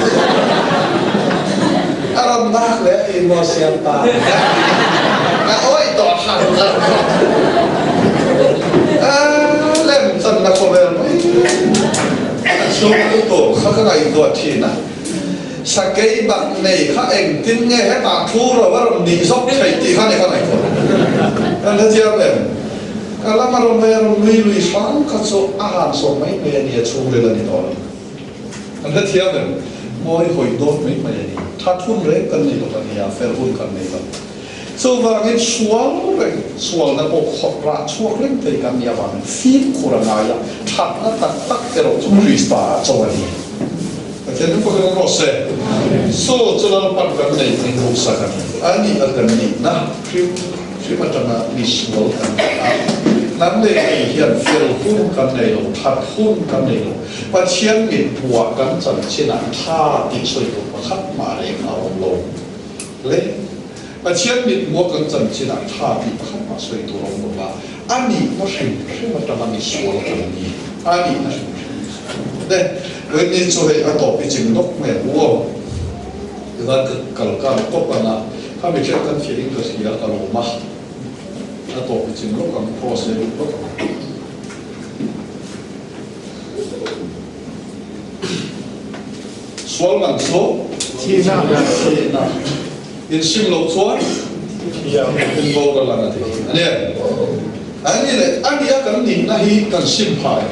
a rawn bak leh a in maw siam pa a awih tawh hran lo a lem chan na khawvel mai. A chhung lutuk kha ka ngaihtuah thin a, sakei bak nei kha engtin nge hetah thu ro a rawn nih zawk theih tih kha ni ka ngaihtuah. Kan hrethiam em? Ka lam a rawn vei a rawn nui lui hrang kha chu a han sawm mai mai a ni, a chhungril a ni tawh lo. Kan hrethiam em? Mawi hawi dawn mai mai a ni. That hun reng kan nei lo a nia, fel hun kan nei lo. Chuvangin sual reng, sualna pawh khawp rah chhuak reng thei kan nih avangin fimkhur a ngai a, thatna tak tak erawh chu Krista ah cho a ni. Pathian thu pawhin awm rawh se. Saw chu Lalpan kan nei thing ruksak a ni. A nih a kan nihna hrim hrim atanga mi sual kan ni a. Hnam nei thei hian fel hun kan nei lo, that hun kan nei lo. Pathian mithmuhah kan chanchinah tha tih sawi tur pakhat mah reng a awm lo. Le Pathian mithmuh kan chanchin ah tha tih pakhat mah sawi tur a awm lo va, a nihna hrim hrim atanga mi sual kan ni, a nihna hrim hrim mi sual kan ni. Le Whitney chu hei a tawp i chim nawk mai ang u aw. Tichuan ka kal kar tawp ang a, kha mi ṭhen kan fiah in ka hria ka lawm a, a tawp i chim lawk ang, cross leh lut lawk ang. Sual man chu thihna in sim loh chuan in boral ang a ti a ni. A ni leh a nia kan nihna hi kan sim phah e.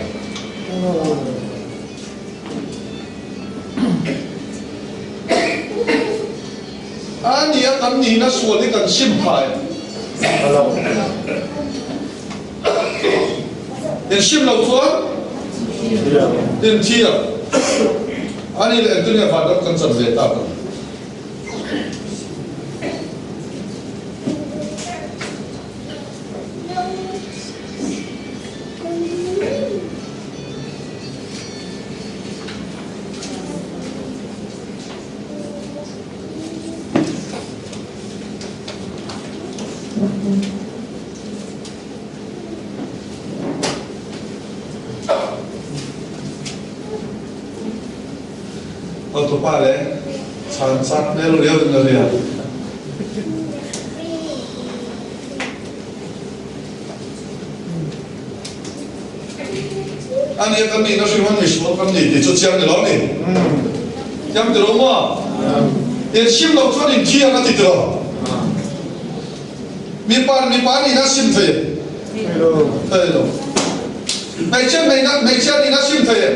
A nia kan nihna sual hi kan sim phah e. In sim loh chuan in thi ang. Ani leh engtin nge vanram kan chan ve tak ang? Hotupa le chan chak hmel riau in a riak. Ani kan nih na hrim an misual kan ni ti chu chiang ni lo ni. Chiang ti lo maw? In sim lo chuan in thi ang a ti ti lo. Mipa mipa nih na sim thei em? Thei lo. Hmeichhia hmeichhia nih na sim thei em?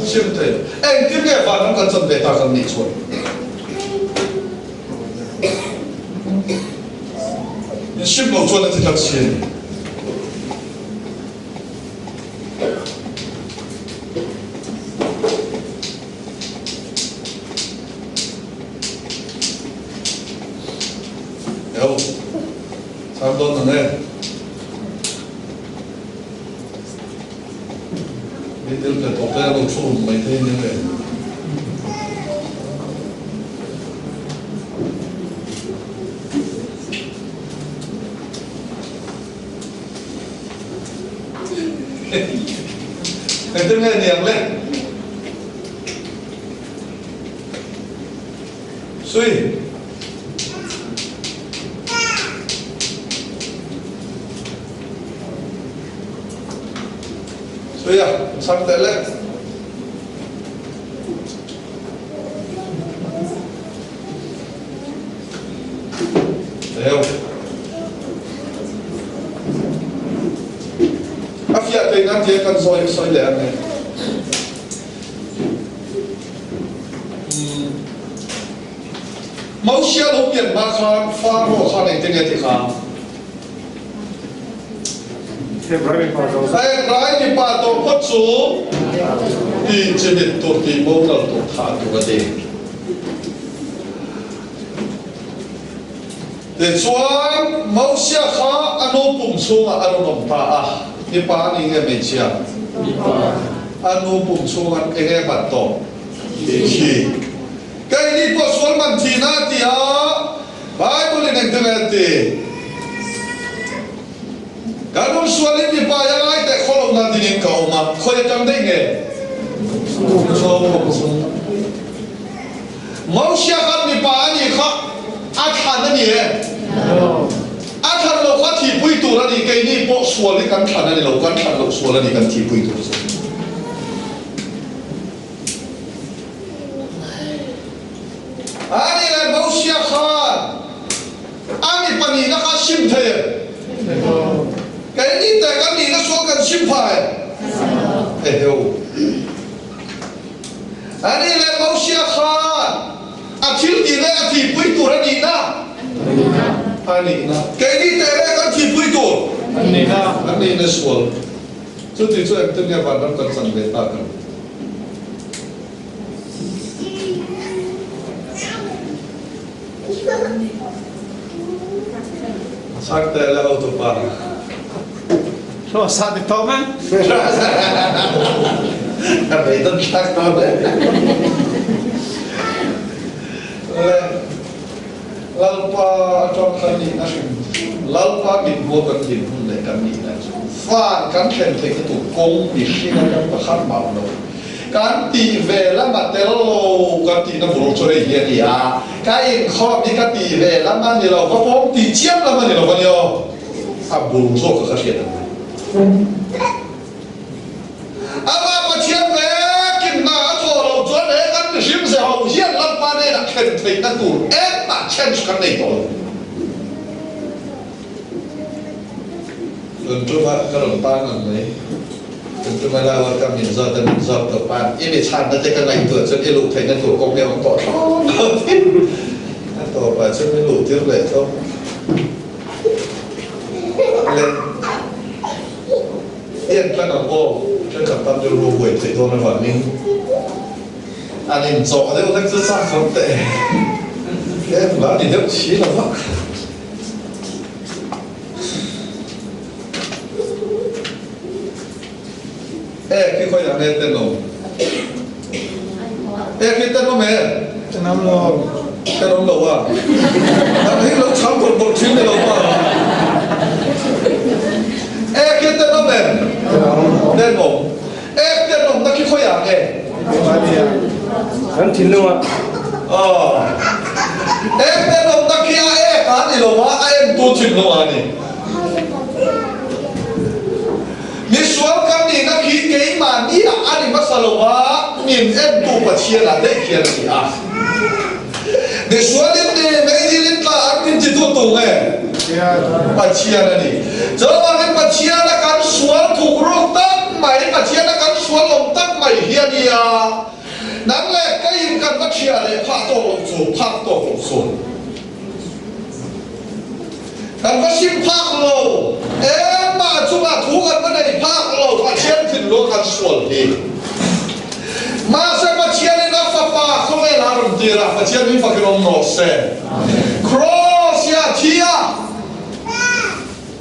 Sim thei lo. Engtin nge vanram kan chan ve tak ang nih chuan? In sim lo chuan a ti tlat si a ni. Eo, chhang dawn ang e. Mi tel pe tawh te a lo thu rum mai thei nia le. Engtin nge niang le? Sui. Sui a, chhang teh le. Theo. A fiah thei nan tia kan sawi sawi leh ang e. Mosia lo pian hma khan Faro khan engtin nge ti kha? Hebrai mipa tawh phawt chu ti chimit tur ti boral tur thah tur a ti. Tichuan, Mosia kha a nu pum chhungah a rawn awm ta a, mipa a ni nge hmeichhia? A nu pum chhungah eng nge man tawh? Thi. Keini pawh sual man thihna a ti a, Bible in engtin nge a ti? Kan um sualin mipa i a ngai teh khaw lo nan dingin ka awm a, khawi atang daih nge? Pum chhung. Mosia khan mipa a nih kha a thlan a ni e. A thlan loh kha thihpui tur a ni, keini pawh sual hi kan thlan a ni lo, kan thlan loh sual a ni kan thihpui tur chu. A ni le, Mosia khan a mipa nihna kha a sim thei em? Keini teh kan nihna sual kan sim pha em? Eheu. Ani leh Mosia khan a thil tih leh a thihpui tur a nihna? A nihna. Keini teh reng kan thihpui tur? A nihna. A nihna sual. Chuti chu engtin nge vanram kan chan ve tak ang? Chhak teh le hotupa. Hlawh sa ti tawh men. Ka beidon thlak dawn e. Le Lalpa atang kan nihna hrim Lalpa min hmuh kan din hun leh kan nihna chu van kan thlen theihna tur kawng mihring atang pakhat mah awm lo. Kan tih ve lam a tel lo kan tihna bul chu hei hi a ni a, ka inkhawm hi ka tih ve lam a ni lo, ka pawm tih chiam lam a ni lo a nia aw, a bul zawk kha ka hriat ang mai. Amah Pathian vekin hna a thawh loh chuan he kan mihring ze ho hian Lalpa hnenah thlen theihna tur engmah chance kan nei tawh lo. Tun tumah ka rawn tan ang mai. Tun tumah la awr ka min zawt a min zawt tawh pan i mi chhanna te ka ngaihtuah chuan i luh theihna tur kawng hi a awm tawh thlawt lo tin a tawpah chuan min luh tir leh tho le i en tlang ang aw thenkhat tan rilru buai theih dawn avangin an inchawh deuh hlek chu chak khawp teh e la ni deuh si lo vak. E khi khoi ah nge tenawm? E khi tenawm e? Tenawm lo. Tenawm lo a. Nang hi lo chhang bawrh bawrh thin ni lo ma. E khi tenawm em? Tenawm. E tenawm na khi khoi ah nge? Kan thinlung ah. Aw. E tenawm na khi a ek a ni lo a, a entu thinlung ah a ni. Misual kan nihna khi keimahni ah a ni hmasa lo a, min entu Pathian ah daih hian a ni a. Misual in ni, meidil in tla an min ti tu tu nge? Pathian a ni. Chuvangin Pathian a kan sual thuk ruk tak mai, Pathian a kan sual awm tak mai hi a ni a. Nang leh keiin kan va thiah leh phah tawk loh chu, phak tawk loh chu. Kan va sim phak lo, engmah chungah thu kan va nei phak lo, Pathian thinlung kan sual hi. Mahse Pathianin a Fapa khawvel ah a rawn tir a, Pathian min fakin awm rawh se. Kraws hi a thi a,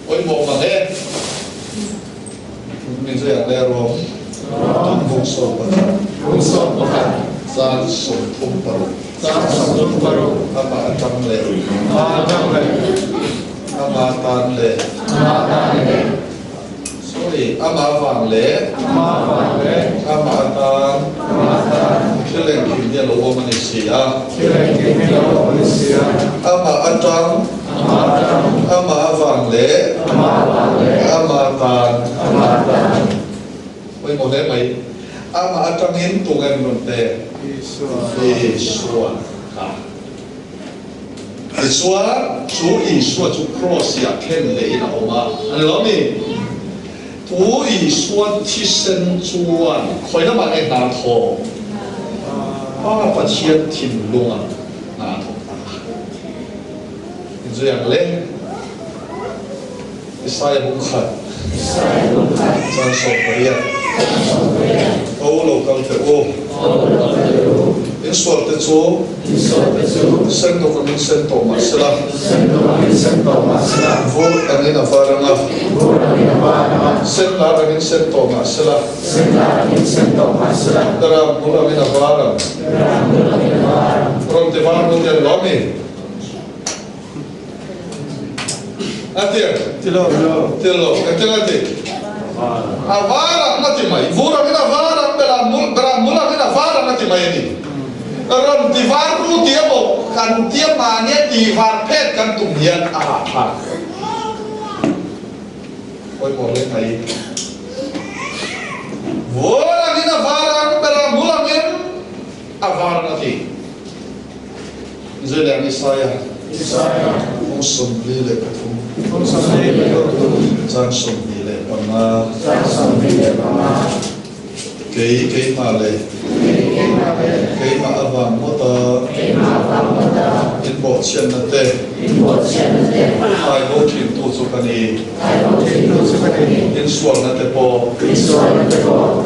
pawimawh mang e. Min zui ang le Rom, Tum 11, Caan 36. Amah atang leh Ama tan leh Saw Ni, amah vang leh amah atan thil engkim hi a lo awm a ni si a. Amah atang, amah avang leh amah atan. Pawimawh hle mai. Amah atangin tunge min rawn pek? Isua kha. Tichuan, chu Isua chu Kraws-ah khen lehin a awm a, a ni lo mi? Pu Isua thisen chuan khawi lamah nge hna thawk? Pa Pathian thinlunga hna thawk ta a. Inzui ang le. Isaiah bung khat. Chan 18. O lo kal teh u. In sual te chu sen dawk angin sen tawh mah sela. Vur angin a var anga. Sen lar angin sen tawh mah sela. Daram hmul angin a var ang. Rawn ti var hmul te a ni lo mi? A ti ang? Ti lo. Ti lo. Engtin a ti? A var ang a ti mai. Vur angin a var ang, beram mul, beram mul angin a var ang a ti mai a ni. Rawn ti var ru ti emaw kan tia mahnia ti var phet kan tum hian a hahthlak. Pawimawh hle mai. Vur angin a var ang, beram mul angin a var ang a ti. Zeliang Isaiah phung 43 caan 25 Kei keimah le keimah avang ngawt a in bawhchhiatna te thaibo thintu chu ka ni. In sualna te pawh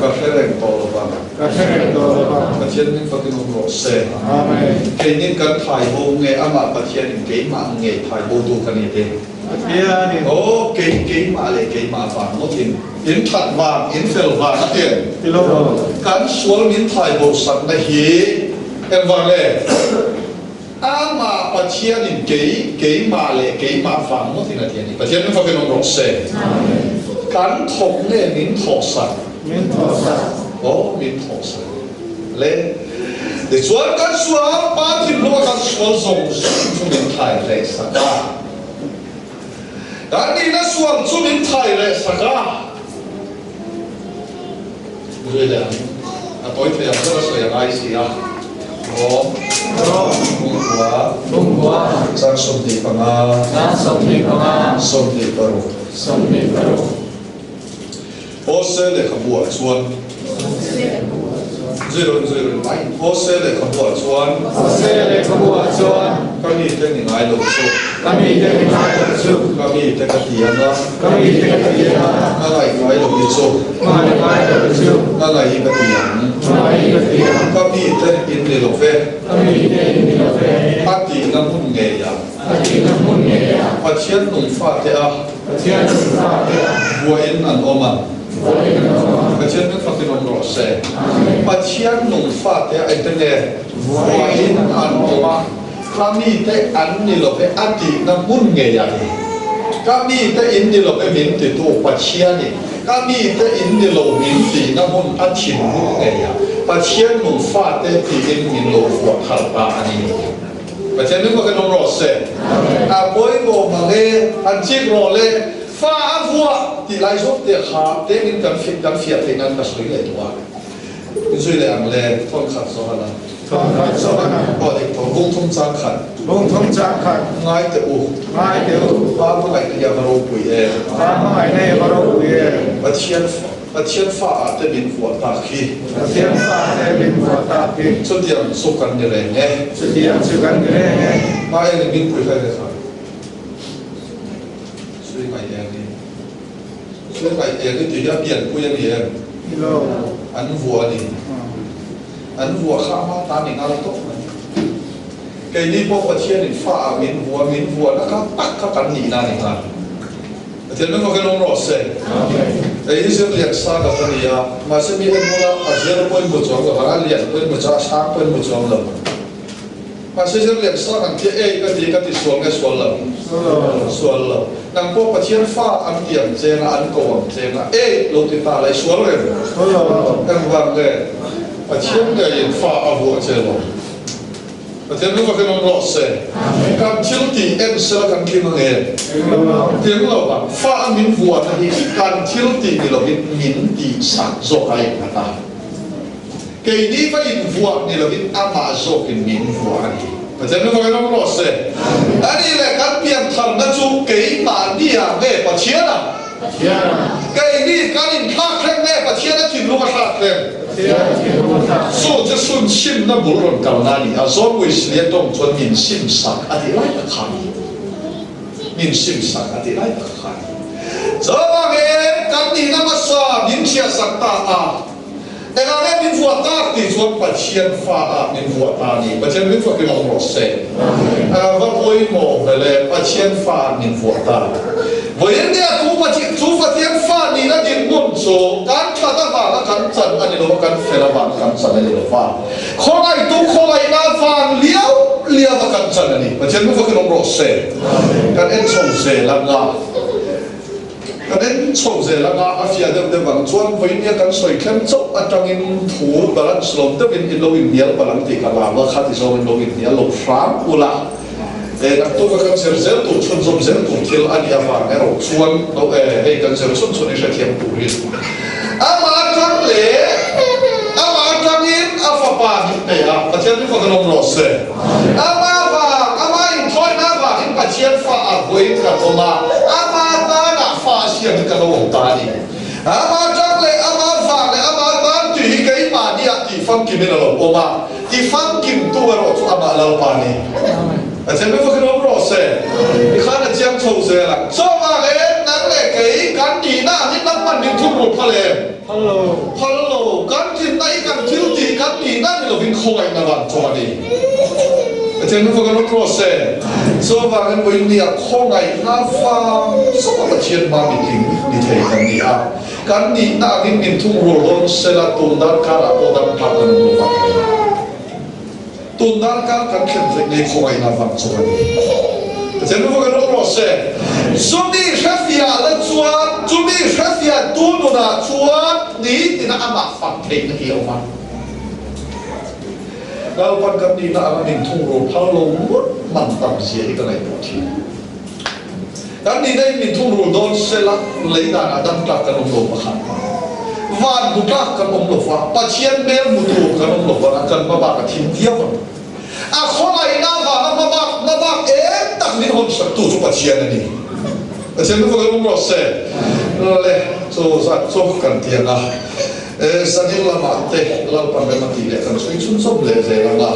ka hre reng tawh lo vang. Ka hre reng tawh lo va. Pathian min fakin awm rawh se. Amen. Keinin kan thai bo nge amah Pathianin keimah ngei thai bo tu ka ni te. Pathianin. Aw kei keimah leh keimah vang ngawtin in that vang in fel vang a ti em? Ti lo. Kan sual min thai bo sakna hi engvang nge? Amah Pathianin kei keimah leh keimah vang ngawtin a ti a ni. Pathian min fakin awm rawh se. Kan thawk nge min thawh sak? Min thawh sak. Aw, min thawh sak le. Tichuan kan sual Pa thinlunga kan sual zawng zawng chu min thai reh sak a. Kan nihna sual chu min thai reh sak a. Zui leh ang. A tawi thei ang ber a sawi a ngai si a. Rawm. Rawm. Bungkua. Bungkua. Chang 25. Chang 25. 26. 26. Hose lehkhabu ah chuan. Zui lo in zui lo in. Hose lehkhabu ah chuan. Hose lehkhabu ah chuan. Ka mite ni ngai lo chu. Ka mite ni ngai lo chu. Ka mite ka ti ang a. Ka mite ka ti ang a. Ka ngaih ngai lo hi chu. Ka ngaih ngai lo hi chu. Ka ngaih hi ka ti ang. Ka ngaih hi ka ti ang. Ka mite in ni lo ve. Ka mite in ni lo ve. A tihna hmun ngei ah. A tihna hmun ngei ah. Pathian nung fate a. Pathian nung fate a. Buaiin an awm a. Buaiin an awm a. Pathian min fakin awm rawh se. Amen. Pathian nung fate a engte nge? Buaiin an awm a. Ka mite an ni lo ve a tihna hmun ngei a ni. Ka mite in ni lo ve min titu Pathianin ka mite in ni lo min tihna hmun a thinlung ngei a. Pathian nung fate tiin min lo vuah khalh ta a ni. Pathian min fakin awm rawh se. A pawimawh mang e, an chik rawh le, fa a vuah tih lai zawk te kha tengin kan kan fiah theih nan ka sawi leh duh a. In zui leh ang le, thawn khat zawh a na. Thawn khat zawh a na. Aw dik tawh, bung thum chang khat. Bung thum chang khat. Ngai teh u. Ngai teh u. Pa hmangaihna hi a va ropui e. Pa hmangaihna hi a va ropui e. Pathian Pathian fa ah te min vuah tak hi. Pathian fa te min vuah tak hi. Chutiang chu kan ni reng e. Chutiang chu kan ni reng e. Hma eng in min pui hlai le kha. Sui ngai eng i. Sui ngai eng i tih hi a pianpui a ni em? Ni lo. An vuah a ni. An vuah kha ama tan i ngal tawp mai. Keini pawh Pathian in fa ah min vuah, min vuahna kha tak kha kan nihna a ni nghal. Pathian min fakin awm rawh se. Hei hi zir lian sa ka ta ni a, mahse mi en bula a zir pawhin hmu chuang lo vang, a lian pawhin hmu chuang, a sang pawhin hmu chuang lo. Mahse zir lian sa kan tia ei ka ti ka ti sual nge sual lo? Sual lo. Nang pawh Pathian fa an ti ang che nga, an ko ang che nga, e lo ti ta la, i sual reng. Sual lo. Engvang nge Pathian ngeiin fa a vuah che lo? Pathian lu vakin awm rawh se. Kan thil tih en sela kan tling ang em? Tling lo ang. Fa a min vuahna hi kan thil tih ni lovin min tihsak zawk a innghat a. Keini va invuah ni lovin amah zawkin min vuah a ni. Pathian lu vakin awm rawh se. Ani leh kan piantharna chu keimahni ah nge Pathian ah? Keini kan inthlak thleng nge Pathian a thinlung a thlak thleng? Chu chu sun chhimna bul rawn kalna a ni a, John Wesley a tawng chuan min sim sak a tih lai tak kha a ni. Min sim sak a tih lai tak kha a ni. Chuvangin kan nihna hmasa min chhiah sak ta a, engah nge min vuah tak tih chuan Pathian fa ah min vuah ta a ni. Pathian min fakin awm rawh se. A va pawimawh ve le, Pathian fa ah min vuah ta. Vawiin nia chu Pathian chu Pathian fa nihna dinhmun chu kan that avanga kan chan a ni lo va, kan fel avanga kan chan a ni lo va, khawngaihtu khawngaihna vang liau liau a kan chan a ni. Pathian lu vakin awm rawh se. Kan en chho zel anga, kan en chho zel anga a fiah deuh deuh ang chuan vawiin nia kan sawi thleng chauh atangin thu balance lo deuhin in lo inhnial palh ang tih ka hlau a, khati zawngin lo inhnial lo hram ula. He naktuk a kan zir zel tur chhunzawm zel tur thil a nih avang erawh chuan no e, hei kan zir chhun chhun i hrethiam turin amah atang leh amah atangin a fapa min pe a, Pathian min fak alawm rawh se. Amah vang, amah inthawihna avangin Pathian fa a vawiin kan awm a, ama tanah fa a siam hi kan lo awm ta a ni. Amah atang leh amah vang leh amah tan tih hi keimahniah tih famkimin a lo awm a. Ti famkim tu erawh chu amah Lalpa a ni. A chem vek in awm rawh se. I khan a chiang chho zel a. Chawngah leh nang leh kei kan nihna ang in nangman min thum rut phal em? Phal lo. Phal lo. Kan tlinna i kan thil tih kan nihna ni lovin khawngaihna vang chu a ni. A chem vek in awm rawh se. Chuvangin Vawinia khawngaihna vang chauh a Pathian hma mitling ni thei kan ni a. Kan nihna angin min thung rul dawn sela tun darkar ah pawh dam phak kan awm lo vang a ni. Tun darkar kan thlen theih nei khawngaihna vang chu a ni. Pathian lu kan awm rawh se. Chumi hrefiah la chuan, chumi hrefiah tu nunah chuan nitina amah fak theihna hi a awm a. Lalpan kan nihna anga min thung rul phal lo ngawt man tam zia hi ka ngaihtuah thin. Kan nihna in min thungrul dawn sela lei danah dam tlak kan awm lo pakhat. Van hmu tlak kan awm lo va, Pathian hmel hmu tur kan awm lo vang a, kan hmabak a thim viau ang. A khawngaihna avanga hmabak hmabak em tak min hawn hreptu chu Pathian a ni. Pathian lu fak awm rawh se. Le chu zat chu kan ti ang a, Zanin lamah te Lalpan rem a tih leh kan chhui chhunzawm leh zel ang a.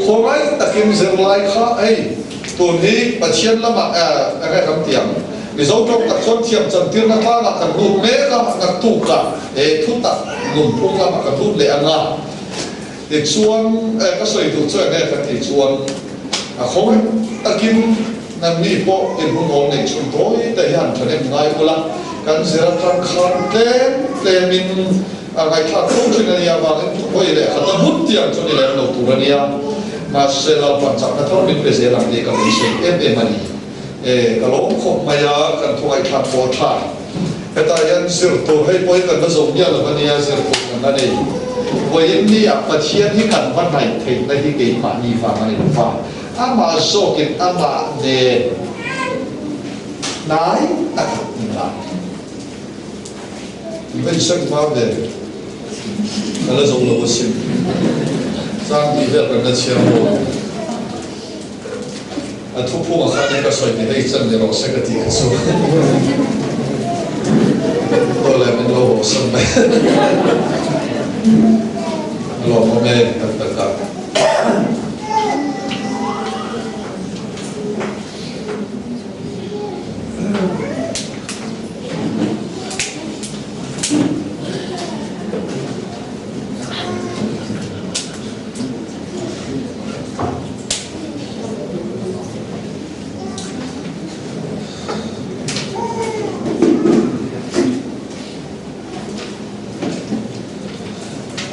Khawngaih takin zirlai kha hei. Tun hi Pathian lamah enge kan ti ang? Mizo tawng tak chuan thiam chantirna tlangah kan lut mek a, naktukah he thu tak nunphung lamah kan lut leh ang a. Tichuan ka sawi duh chu enge kan tih chuan a khawngaih takin nanni pawh inhmun awl neih chhun tawi te hian thahnem ngai ula, kan zir atang khan tlem tlemin A ngaihthlak fo thin a nia vangin hawi leh khat a hmun tiang chu ni lem lo tur a nia. Mahse Lalpan chakna thar min pe zel ang tih ka beisei em em a ni. E, ka lawm khawp mai a, kan thu ngaihthlak pawh a tha. Hetah hian zir tur hei pawhin kan va zo miah lo a nia, zir tur kan la nei. Vawiin nia Pathian hi kan va hnaih theihna hi keimahni vang a ni lo va, amah zawkin amah nen hnai takah min la. Invention hma ve ka la zo lo asin. Chang tih vel kan la chhiar dawn. A thuphung a khan in ka sawi ni hei chan ni rawh se ka tih kha chu. Aw le min lo haw san mai. A lawmawm e tak tak a.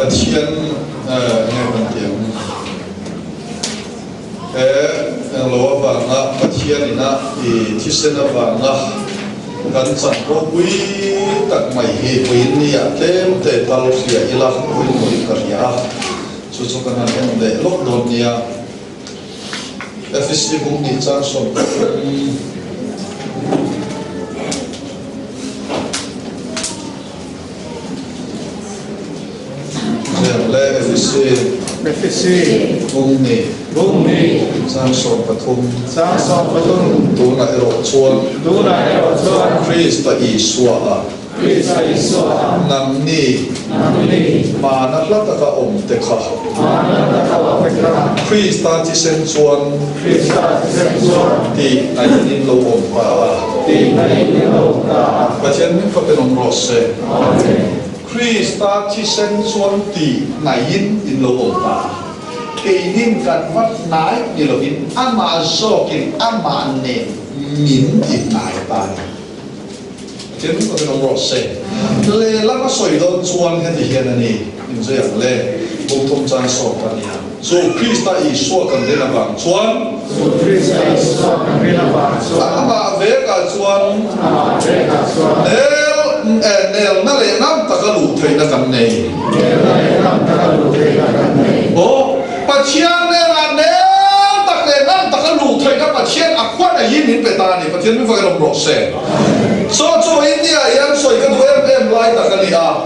Pathian nge kan ti ang? He englo avanga Pathian ina i thisen avanga kan chan ropui tak mai hi puiin nia tlem te tal hria ila pawimawhin ka hria a, chu chu kan han en leh lawk dawn nia. Efesi bung nih chang 13. Zer le Efesi. Efesi. Bung nih. Bung nih. Chang 13. Chang 13. Tunah erawh chuan. Tunah erawh chuan. Krista Isua a. Krista Isua a. Nangni. Nangni. Hmana hla taka awm te kha. Hmana hla taka awm te kha. Krista thisen chuan. Krista thisen chuan. Tih ngaihin lo awm ta a. Tih ngaihin lo awm ta a. Pathian min fakin awm rawh se. Amen. Krista thisen chuan tih ngaihin in lo awm ta a. Keinin kan vat hnai ni lovin amah zawkin amah nen min ti hnai ta a ni. Pathian min fakin awm rawh se. Lehlam a sawi dawn chuan heti hian a ni, inzui ang le, buk thum chang sawm ka ni a. Chu Krista Isua kan rin avang chuan. Chu Krista Isua kan rin avang chuan. Amah vekah chuan. Amah vekah chuan. Nel, nelna leh ngam taka luh theihna kan nei. Nelna leh ngam taka luh theihna kan nei. Aw, Pathian hnenah nel tak leh ngam taka luh theihna Pathian a khuan a hi min pe ta a ni. Pathian min fakin awm rawh se. Chaw chu India hian sawi ka duh em em lai tak a ni a.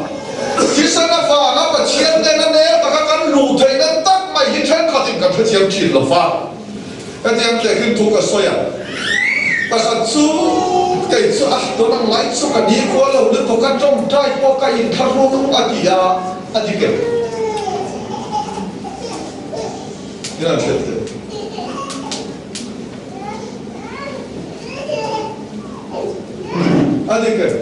Thisen avanga Pathian hnena nel taka kan luh theihna tak mai hi thenkhatin kan hrethiam thin lo va. Hetiang tehkhin thu ka sawi a, pakhat chu kei chu a tun ang lai chu ka ni khua lo lutuk a, tawngtai pawh ka inthlahrung a ti a, a dik em? Eng an hriat teh? A dik em?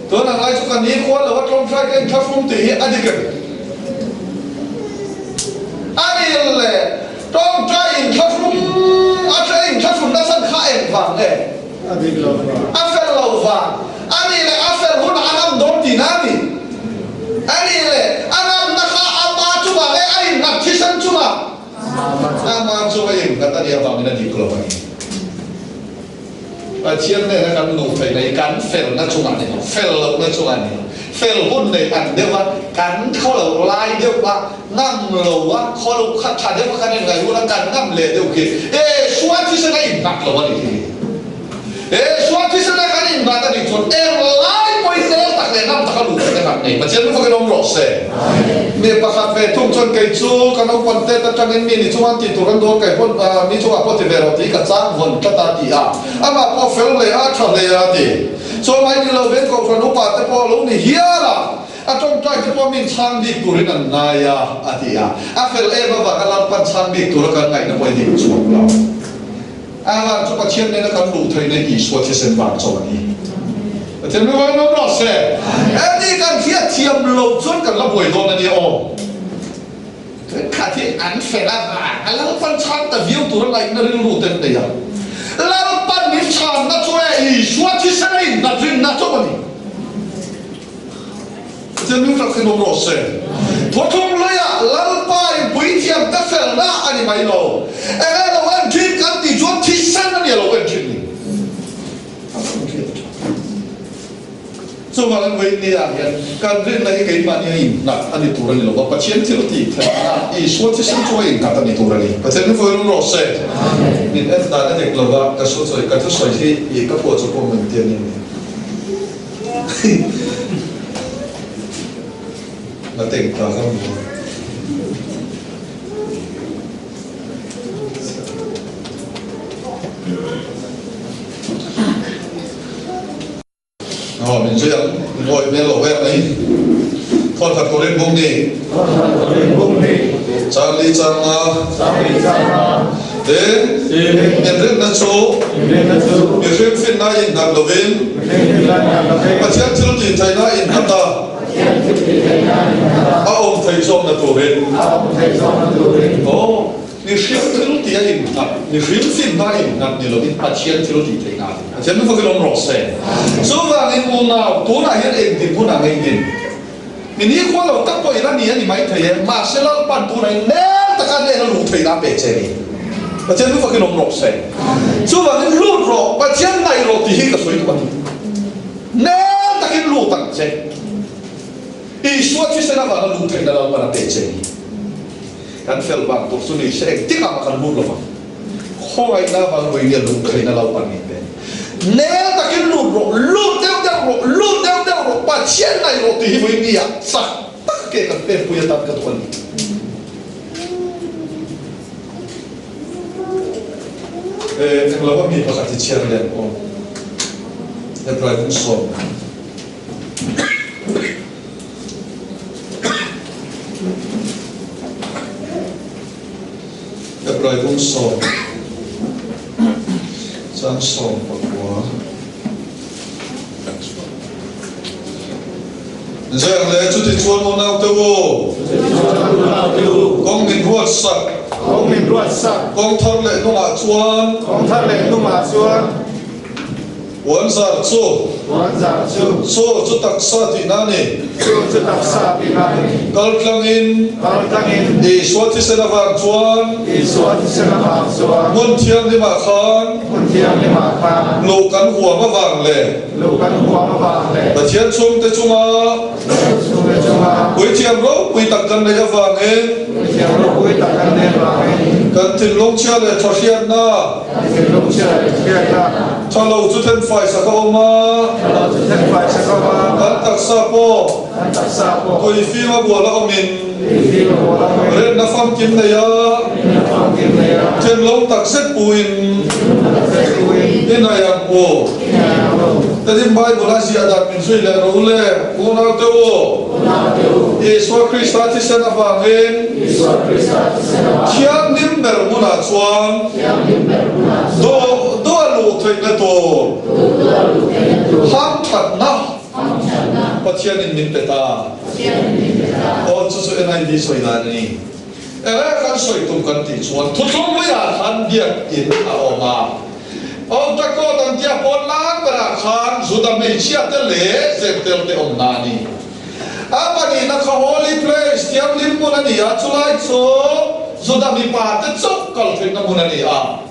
Tun ang lai chu ka ni khua lo a tawngtai ka inthlahrung tih hi a dik em? A nih leh tawngtai inthlahrung a ṭha inthlahrun nasa kha eng vang nge? A dik lo vang. A fel lo vang. A nih leh a fel hunah a ngam dawn tihna a ni. A nih leh a ngamna kha ama chungah nge a innghat thisen chungah? Ama chunga innghat a nih avangin a dik lo a ni. Pathian nena kan luh theihna hi kan felna chungah a ni lo, fel lohna chungah a ni lo. Fel hun nei an deuh a, kan khaw lo lai deuh a, ngam lo a, khaw lo kha tha deuh a kan inngaih hun a, kan ngam leh deuh khi e sual thisen a innghat lo a nih khi. E sual thisen a kan innghat a nih chuan eng lai pawhin nel tak leh ngam taka luh theihna kan nei. Pathian lu fakin awm rawh se. Mi pakhat ve thung chuan kei chu ka naupang tet atangin mi ni chunga an tih tur an dawn kai pawn mi chungah pawh ti ve rawh tih ka chang vawn tlat a ti a, amah pawh fel hle a, tha hle a ti. Chuan mai ni lo ven kohhran upa te pawh a lo ni hial a, a tawngtai te pawh min chhang bik turin an ngai a, a ti a. A fel em avanga Lalpan chhang bik tura kan ngaihna pawh i dik chhuak lo. A vang chu Pathian nena kan luh theihna Isua thisen vang chauh a ni. Pathian mi vawi nawm rawh se. Heti kan hriatthiam lo chuan kan la buai dawn a nia aw. Thenkhat hi an fel a vang a Lalpan chhan ta viau tura ngaihna rilru te an nei a. Lalpan min chhanna chu e Isua thisen a innghat rinna chauh a ni. Pathian min rak thinawm rawh se. Thawthum luiah Lalpa in puithiam te felna a ni mai lo. Enge lo en thin kan tih chuan thisen a ni a lo en thin ni. A kan hriat tha. Chuvangin vawiin ah hian kan rinna hi keimahni a innghat a ni tur a ni lo va, Pathian thil tih theihna Isua thisen chu a innghat a ni tur a ni. Pathian min vawiin rawh se. Min en dan a dik lo va, ka sawi ka thusawi hi i ka phuah chu pawh min ti a ni. Na teng ta ka mu. Aw min zui ang ngawi hmel lo em mai. Thawt khat Korin bung ni. Thawt khat Korin bung ni. Charlie changa. Charlie changa. Tin, inrinna chu mihring finna innghat lovin Pathian thil tih theihna innghat a, a awm theih zawkna turin. Aw, mihring thil tih a innghat, mihring finna innghat ni lovin Pathian thil tih theihna a ni. Pathian lu fakin awm rawh se. Chuvangin unau, tunah hian engtin hunah nge i din? Mi nikhua lo tak pawh i la ni a ni maithei e, mahse Lalpan tunah in nel taka hnen a luh theihna a pe che ni. Pathian thu fakin awm rawh se. Chuvangin lut rawh, Pathian ngaih rawh tih hi ka sawi duh a ni. Nel takin lut ang che. Isua thisen avanga luh theihna Lalpan a pe che ni. Kan fel vang tur chu ni se engtik ah mah kan lut lovang. Khawngaihna avang lui nge luh theihna Lalpan min pe. Nel takin lut rawh, lut deuh deuh rawh, lut deuh deuh rawh, Pathian ngaih rawh tih hi vawi mi ah chak tak ke kan pekpui atan ka duh a ni. Englo a mi pakhat hi chhiar leh ang aw. Hebraivung sawm. Hebraivung 10 chang 19. Zeng leh chuti chuan unaute u, kawng min ruat sak, kawng thar leh hnungah chuan, Puan zar chu. Puan zar chu. Chu chu taksa tihna a ni. Chu chu taksa tihna a ni. Kal tlangin. Kal tlangin. Isua thisen avang chuan. Isua thisen avang chuan. Hmun thianghlimah khan. Hmun thianghlimah khan. Luh kan huam avang leh. Luh kan huam avang leh. Pathian chhungte chunga. Pathian chhungte chunga. Puithiam ropui tak kan neih avangin. Puithiam ropui tak kan neih avangin. Kan thinlung chhia leh thawhriatna. Kan thinlung chhia leh thawhriatna. Tha lo chu then fai sak a awm a. Tha lo chu then fai sak a awm a. Kan taksa pawh. Kan taksa pawh. Tui fim a bual a awmin. Tui fim a bual a awmin. Renna famkim nei a. Renna famkim nei a. Thenlawm tak zet puin. Thenlawm tak zet puin. I nei ang u. I nei ang u. Tin Bible a ziah dan min zui leh ro le, unaute u. Unaute u. Isua Krista thisen avangin. Isua Krista thisen avangin. Thianghlim ber hmunah chuan. Thianghlim ber hmunah chuan. Duh duh a luh theihna tur. Duh duh a luh theihna tur. Hamthatna. Hamthatna. Pathianin min pe ta. Pathianin min pe ta. Aw chu chu NIV sawi dan a ni. Enge kan sawi tum kan tih chuan thuthlung luiah khan biakinn a awm a. Awtakawt an tia pawn lang berah khan Juda hmeichhia te leh Zentel te awmna a ni. A pahnihna kha Holy Place, Thianghlim hmun a ni a, chulai chu Juda mipa te chauh kal theihna hmun a ni a.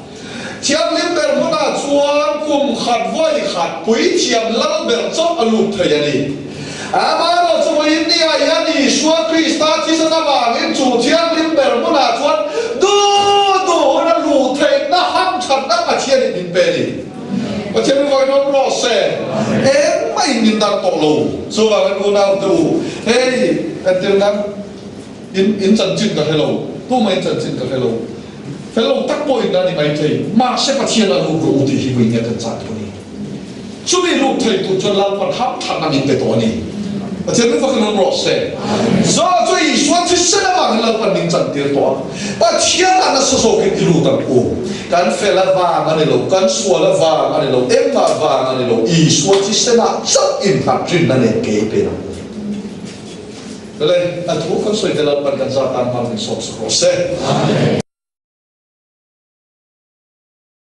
Thianghlim ber hmunah chuan kum khat vawi khat puithiam lal ber chauh a lut thei a ni. Amaherawh chu vawiin ni ah hian Isua Krista thisen avangin chu Thianghlim ber hmunah chuan duh duh hun a luh theihna hamthatna Pathianin min pe a ni. Pathian hi vawiin awm rawh se. Engmah in min dar tawh lo. Chuvangin unau te u, hei entir nan in in chanchin ka hre lo, tumah in chanchin ka hre lo. Fel lo tak pawh in a ni maithei. Mahse Pathian a lut rawh u tih hi vawiin nge kan chah tur a ni. Chumi lut thei tur chuan Lalpan hamthatna min pe tawh a ni. Pathian min fakin awm rawh se. Zaw chu Isua thisen avangin Lalpan min chantir tawh a. Pathian a nasa zawkin i lut ang u. Kan fel avang a ni lo, kan sual avang a ni lo, engmah vang a ni lo, Isua thisenah chauh innghat rinna nen ke i pen ang u. Le, a thu kan sawi te Lalpan kan zat tan hmang min sawm sak rawh se. Amen.